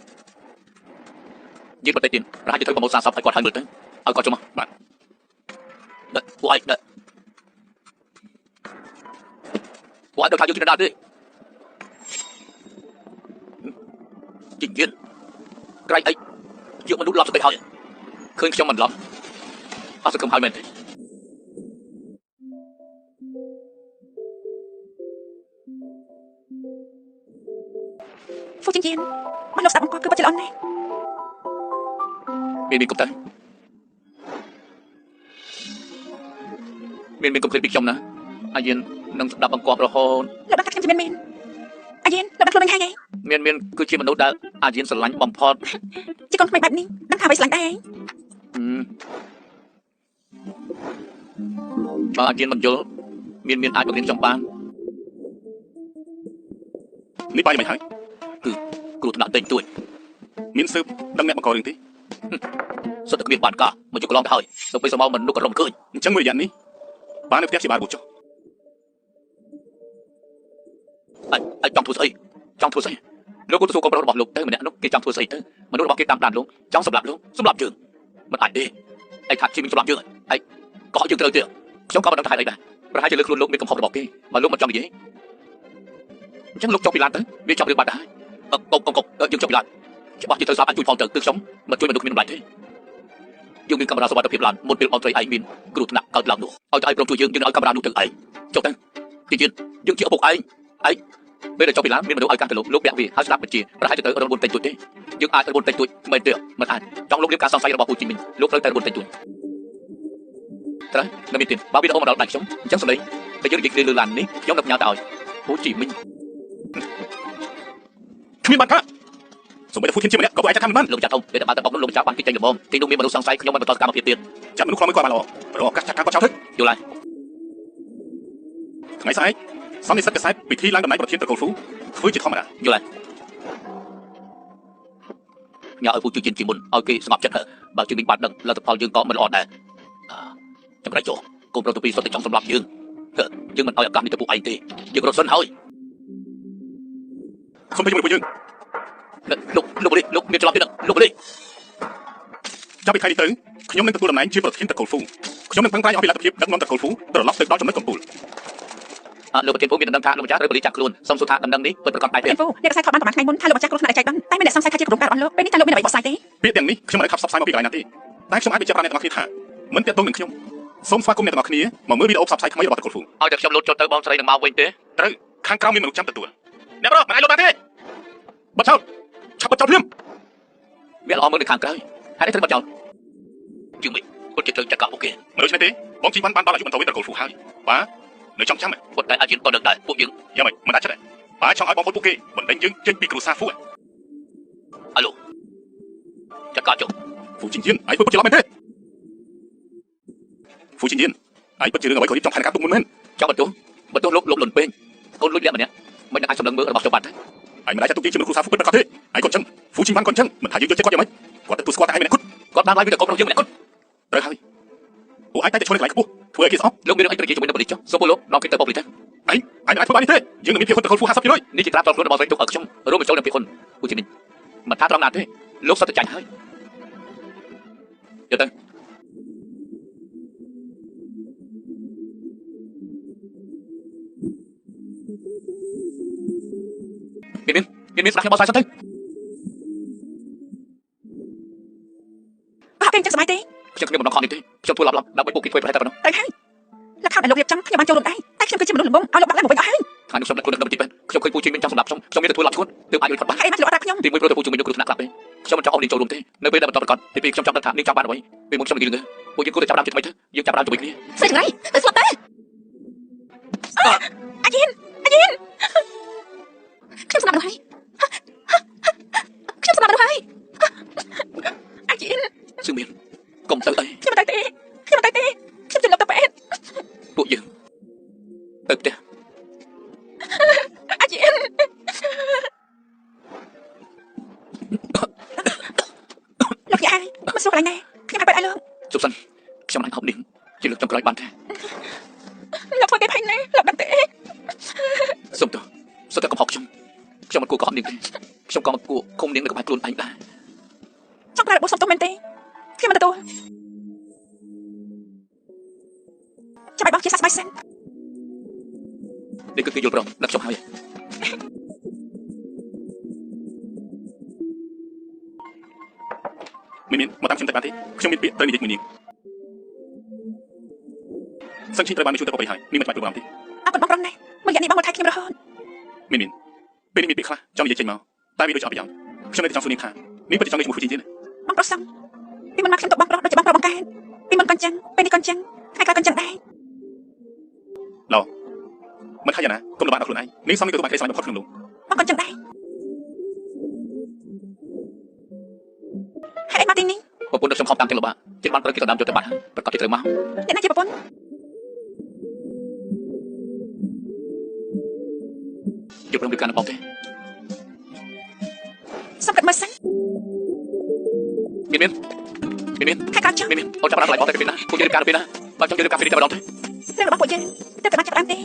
យឺតបន្តិចទៀតប្រហែលជាត្រូវប្រមូលសាកសពឲ្យគាត់ហើយមើលទៅឲ្យគាត់ចុះមក បាទ ដាក់ពួកឯងដាក់ពួកឯងដល់ថាយើងជិះដល់ទេជីងៀនក្រៃអីយកមនុស្សឡប់សតិហើយឃើញខ្ញុំមិនឡប់អត់សង្ឃឹមហើយមែនទេ ហ្វូជីងយានបានលោកស្ដាប់បង្គាប់គឺពិតជាល្អណាស់ មានមានកុំទៅមានមានកុំភ្លេចពីខ្ញុំណាអាយាននឹងស្ដាប់បង្គាប់រហូត លោកដឹងថាខ្ញុំជាមានមានអាយានលោកដឹងខ្លួនវិញហើយ មានមានគឺជាមនុស្សដែលអាយានស្រឡាញ់បំផុត ជាកូនក្មេងបែបនេះដឹងថាអ្វីស្រឡាញ់ដែរ បើអាយានមិនយល់មានមានអាចបង្រៀនខ្ញុំបាន នេះបាយមិនហើយ គឺគ្រោះថ្នាក់តិចតួច មានស៊ើបដឹងអ្នកបង្ករឿងទេ សុទ្ធតែគ្មានបានការមកជុកឡងទៅហើយទៅពេលសមោមនុស្សក៏រំឃើញ អញ្ចឹងមួយរយៈនេះបាននៅផ្ទះជាបាលបូចុះ អញចង់ធ្វើស្អីចង់ធ្វើស្អីលោកក៏ទៅសួរកូនប្រុសរបស់លោកទៅម្នាក់នោះគេចង់ធ្វើស្អីទៅមនុស្សរបស់គេតាមដានលោកចង់សម្លាប់លោកសម្លាប់យើងមិនអាចទេឯថាជីមីងសម្លាប់យើងឯក៏យើងត្រូវទៀតខ្ញុំក៏មិនដឹងថាអីដែរប្រហែលជាលើខ្លួនលោកមានកំហុសរបស់គេបើលោកមិនចង់និយាយអញ្ចឹងលោកចុះពីឡានទៅវាចប់រឿងបាត់ដែរកុំកុំកុំយើងចុះពីឡានច្បាស់ជាត្រូវស្លាប់អញជួយផងទៅគឺខ្ញុំមិនជួយមនុស្សគ្មានតម្លៃទេយើងមានកាមេរ៉ាសុវត្ថិភាពឡានមុនពេលអត្រីឯងមានគ្រោះថ្នាក់កើតឡើងនោះឲ្យតែឯងព្រមជួយយើងយើងឲ្យកាមេរ៉ានោះទៅឯងចុះទៅជាយើងជាឪពុកឯងឯងពេលដែលចុះពីឡានមានមនុស្សឲ្យកាសទៅលោកលោកពាក់វាហើយស្ដាប់បញ្ជាប្រហែលជាត្រូវរំលងតិចតួចទេយើងអាចរំលងតិចតួចមិនទេមិនអាចចង់លុបលាបការសង្ស័យរបស់ពូជីមីងលោកត្រូវតែរំលងតិចតួចត្រូវនៅមានទៀតបើវីដេអូមកដល់ដៃខ្ញុំអញ្ចឹងសំឡេងតែយើងនិយាយគ្នាលើឡាននេះខ្ញុំនឹងផ្ញើទៅឲ្យពូជីមីង គ្មានបានការសូម្បីតែហ្វូធានជាម្នាក់ក៏ពួកឯងចាត់ថាមិនបាន លោកចាត់ធំពេលដែលបានទៅបុកនោះលោកចាត់បានគេចេញល្មមទីនោះមានមនុស្សសង្ស័យខ្ញុំមិនបន្តសកម្មភាពទៀត ចាប់មនុស្សខ្លោមមួយគាត់បានល្អរកឱកាសចាត់ការគាត់ចោលទៅ យល់ហើយ ថ្ងៃស្អែកសន្និសិទកសែតពិធីឡើងតំណែងប្រធានត្រកូលហ្វូធ្វើជាធម្មតា យល់ហើយញ៉ាឲ្យពូជួយជាមុនឲ្យគេស្ងប់ចិត្តបើជិះវិញបានដឹងលទ្ធផលយើងក៏មិនល្អដែរចាំក្រៃចុះកូនប្រុសទៅពីសុទ្ធតែចង់សម្លាប់យើងយើងមិនឲ្យឱកាសនេះទៅពួកឯងទេយើងរត់សិនហើយ សូមទៅជាមួយពួកយើង លោកលោកនេះលោកមានច្រឡំទៀតលោកនេះ ចាប់ពីថ្ងៃនេះទៅខ្ញុំនឹងទទួលតំណែងជាប្រធានត្រកូលហ្វូខ្ញុំនឹងប្រឹងប្រែងអស់ពីលទ្ធភាពដឹកនាំត្រកូលហ្វូត្រឡប់ទៅដល់ចំណុចកំពូល លោកប្រធានភូមិមានដំណឹងថាលោកម្ចាស់ត្រូវបលីចាក់ខ្លួនសូមសួរថាដំណឹងនេះពិតប្រាកដដែរទេ ប្រធានហ្វូអ្នកកសែតថតបានប្រហែលថ្ងៃមុនថាលោកម្ចាស់គ្រោះថ្នាក់ចែកបានតែមានអ្នកសង្ស័យថាជាក្រុមការរបស់លោកពេលនេះតើលោកមានអ្វីបកស្រាយទេ ពាក្យទាំងនេះខ្ញុំមិនได้ขับផ្សព្វផ្សាយមកពីកន្លែងណាទេតែខ្ញុំអាចបញ្ជាក់ប្រាប់អ្នកទាំងអស់គ្នាថាមិនទាក់ទងនឹងខ្ញុំសូមស្វាគមន៍អ្នកទាំងអស់គ្នាមកមើលវីដេអូផ្សព្វផ្សាយថ្មីរបស់ត្រកូលហ្វូ ឲ្យតែខ្ញុំលូតចុះទៅបងស្រីនឹងមកវិញទេ ត្រូវខាងក្រោមមានមនុស្សចាំទទួលអ្នកប្រុសមិនអាចលូតបានទេបិទចោលឆាប់បិទចោលភ្លាម វាល្អមើលនៅខាងក្រោយហើយនេះត្រូវបិទចោលជាងមិនគាត់ជាត្រូវចាត់ការពួកគេ មិនដូច្នេះទេបងជីវ៉ាន់បានដល់អាយុបន្តវេនត្រកូលហ្វូហើយបាទនៅចង់ចាំ គាត់តែអាជីពក៏ដឹងដែរពួកយើង យ៉ាងម៉េចមិនអាចចិត្តទេបាទចង់ឲ្យបងប្អូនពួកគេបណ្ដេញយើងចេញពីគ្រួសារហ្វូ ចាត់ការចុះ ហ្វូជីងយៀនឯងធ្វើពិតជាឡប់មែនទេហ្វូជីងយៀនឯងពិតជារឿងអ្វីក៏រៀបចំផែនការទុកមុនមែន ចាំបន្ទោសបន្ទោសលោកលោកលុនពេញកូនលួចលាក់ម្នាក់មិនដឹងអាចសម្លឹងមើលរបស់ខ្ញុំបានទេ ឯងមិនអាចចាត់ទុកយើងជាមនុស្សគ្រួសារហ្វូពិតប្រាកដទេឯងក៏ចឹងហ្វូជីងវ៉ាន់ក៏ចឹងមិនថាយើងយកចិត្តគាត់យ៉ាងម៉េចគាត់ទទួលស្គាល់តែឯងម្នាក់គត់ គាត់បានឡាយវីដេអូកូនរបស់យើងម្នាក់គត់ ត្រូវហើយពួកឯងតែតែឈរនៅកន្លែងខ្ពស់ធ្វើឲ្យគេស្អប់ លោកមានរឿងអីត្រូវនិយាយជាមួយនឹងប៉ូលីសចុះសូមពួកលោកនាំគេទៅប៉ូលីសទៅ ឯងឯងមិនអាចធ្វើបាននេះទេយើងនឹងមានភាពហ៊ុនត្រកូលហ្វូ50% នេះជាត្រាប់តខ្លួនរបស់ស្រីទុកឲ្យខ្ញុំរួមបញ្ចូលនឹងភាគហ៊ុនពូជីមីងមិនថាត្រង់ណាទេលោកសុទ្ធតែចាញ់ហើយយកទៅមានមានមានមានស្ដាប់ខ្ញុំបោះស្រាយសិនទៅ អត់គេអញ្ចឹងសប្បាយទេ ខ្ញុំគ្មានបំណងខកនេះទេខ្ញុំធ្វើឡប់ៗដើម្បីពួកគេធ្វើប្រហែលតែប៉ុណ្ណោះ ត្រូវហើយលក្ខខណ្ឌដែលលោករៀបចំខ្ញុំបានចូលរួមដែរតែខ្ញុំគឺជាមនុស្សល្ងងឲ្យលោកបាក់ឡើងមកវិញអស់ហើយ ថ្ងៃនោះខ្ញុំដាក់ខ្លួននៅក្នុងទីពេទ្យខ្ញុំឃើញពូជីមីងចង់សម្លាប់ខ្ញុំខ្ញុំមានតែធ្វើឡប់ឈួតទើបអាចរួចផុតបាន ហើយអីមកលោកអត់ប្រាប់ខ្ញុំ ទីមួយព្រោះតែពូជីមីងនោះគ្រោះថ្នាក់ខ្លាំងពេកខ្ញុំមិនចង់អស់នាងចូលរួមទេនៅពេលដែលបន្តប្រកាសទីពីរខ្ញុំចង់ដឹងថានាងចង់បានអ្វីពេលមុនខ្ញុំនិយាយរឿងពួកយើងគួរតែចាប់ផ្ដើមជាថ្មីទៅយើងចាប់ផ្ដើមជាមួយគ្នា ស្រីចង្រៃទៅស្លាប់ទៅ អាយិនអាយិន ខ្ញុំស្លាប់មនុស្សហើយខ្ញុំស្លាប់មនុស្សហើយ អាយិន សឹងមានកុំទៅអី ខ្ញុំមិនទៅទេខ្ញុំមិនទៅទេខ្ញុំជិះលោកទៅពេទ្យ ពួកយើងទៅផ្ទះ អាយិនលោកយាយមកសួរកន្លែងណាខ្ញុំឲ្យពេទ្យឲ្យលោក ជប់សិនខ្ញុំមិនអាចហប់នាងជាលើកចុងក្រោយបានទេ លោកធ្វើគេភ័យណាស់លោកដឹងទេ សូមទោសសុទ្ធតែកំហុសខ្ញុំខ្ញុំមិនគួរកុហកនាងទេខ្ញុំក៏មិនគួរឃុំនាងនៅក្បែរខ្លួនឯងដែរ ចង់ប្រើរបួសសុំទោសមែនទេខ្ញុំមិនទទួលចាំឲ្យបងជាសះស្បើយសិន នេះគឺគេយល់ព្រមដឹកខ្ញុំហើយ មានមានមកតាមខ្ញុំតែបានទេខ្ញុំមានពាក្យត្រូវនិយាយជាមួយនាងសឹងឈីត្រូវបានបញ្ជូនទៅប្រពៃហើយនាងមិនបាច់ព្រួយបារម្ភទេ អរគុណបងប្រុសណាស់មួយរយៈនេះបងមកថែខ្ញុំរហូត មានមានពេលនេះមានពាក្យខ្លះចង់និយាយចេញមកតែវាដូចជាអត់ប្រយោជន៍ខ្ញុំនៅតែចង់សួរនាងថានាងពិតជាចង់លេងជាមួយហ្វូជីងយៀន បងប្រុសសឹងពីមុនមកខ្ញុំទុកបងប្រុសដូចជាបងប្រុសបង្កើតពីមុនក៏អញ្ចឹងពេលនេះក៏អញ្ចឹងថ្ងៃក្រោយក៏អញ្ចឹងដែរ ឡមិនថាយ៉ាងណាកុំលំបាកដល់ខ្លួនឯងនាងសមនឹងទទួលបានក្តីស្រឡាញ់បំផុតក្នុងលោក បងក៏អញ្ចឹងដែរហេតុអីមកទីនេះ ប្រពន្ធដឹកខ្ញុំខំតាមទាំងលំបាកជិតបានត្រូវគេដណ្ដើមយកទៅបាត់ហើយប្រកាសជាត្រូវមក អ្នកណាជាប្រពន្ធ យល់ព្រមឬការនឹងបងទេ សុំគិតមើលសិន មានមានមានមាន ខែក្រោយចុះ មានមានអូនចាប់ផ្ដើមថ្លៃបងតែពេលណាពួកយើងរៀបការពេលណាបើចង់យើងរៀបការពេលនេះតែម្ដងទេ រឿងរបស់ពួកយើងទើបតែបានចាប់ផ្ដើមទេ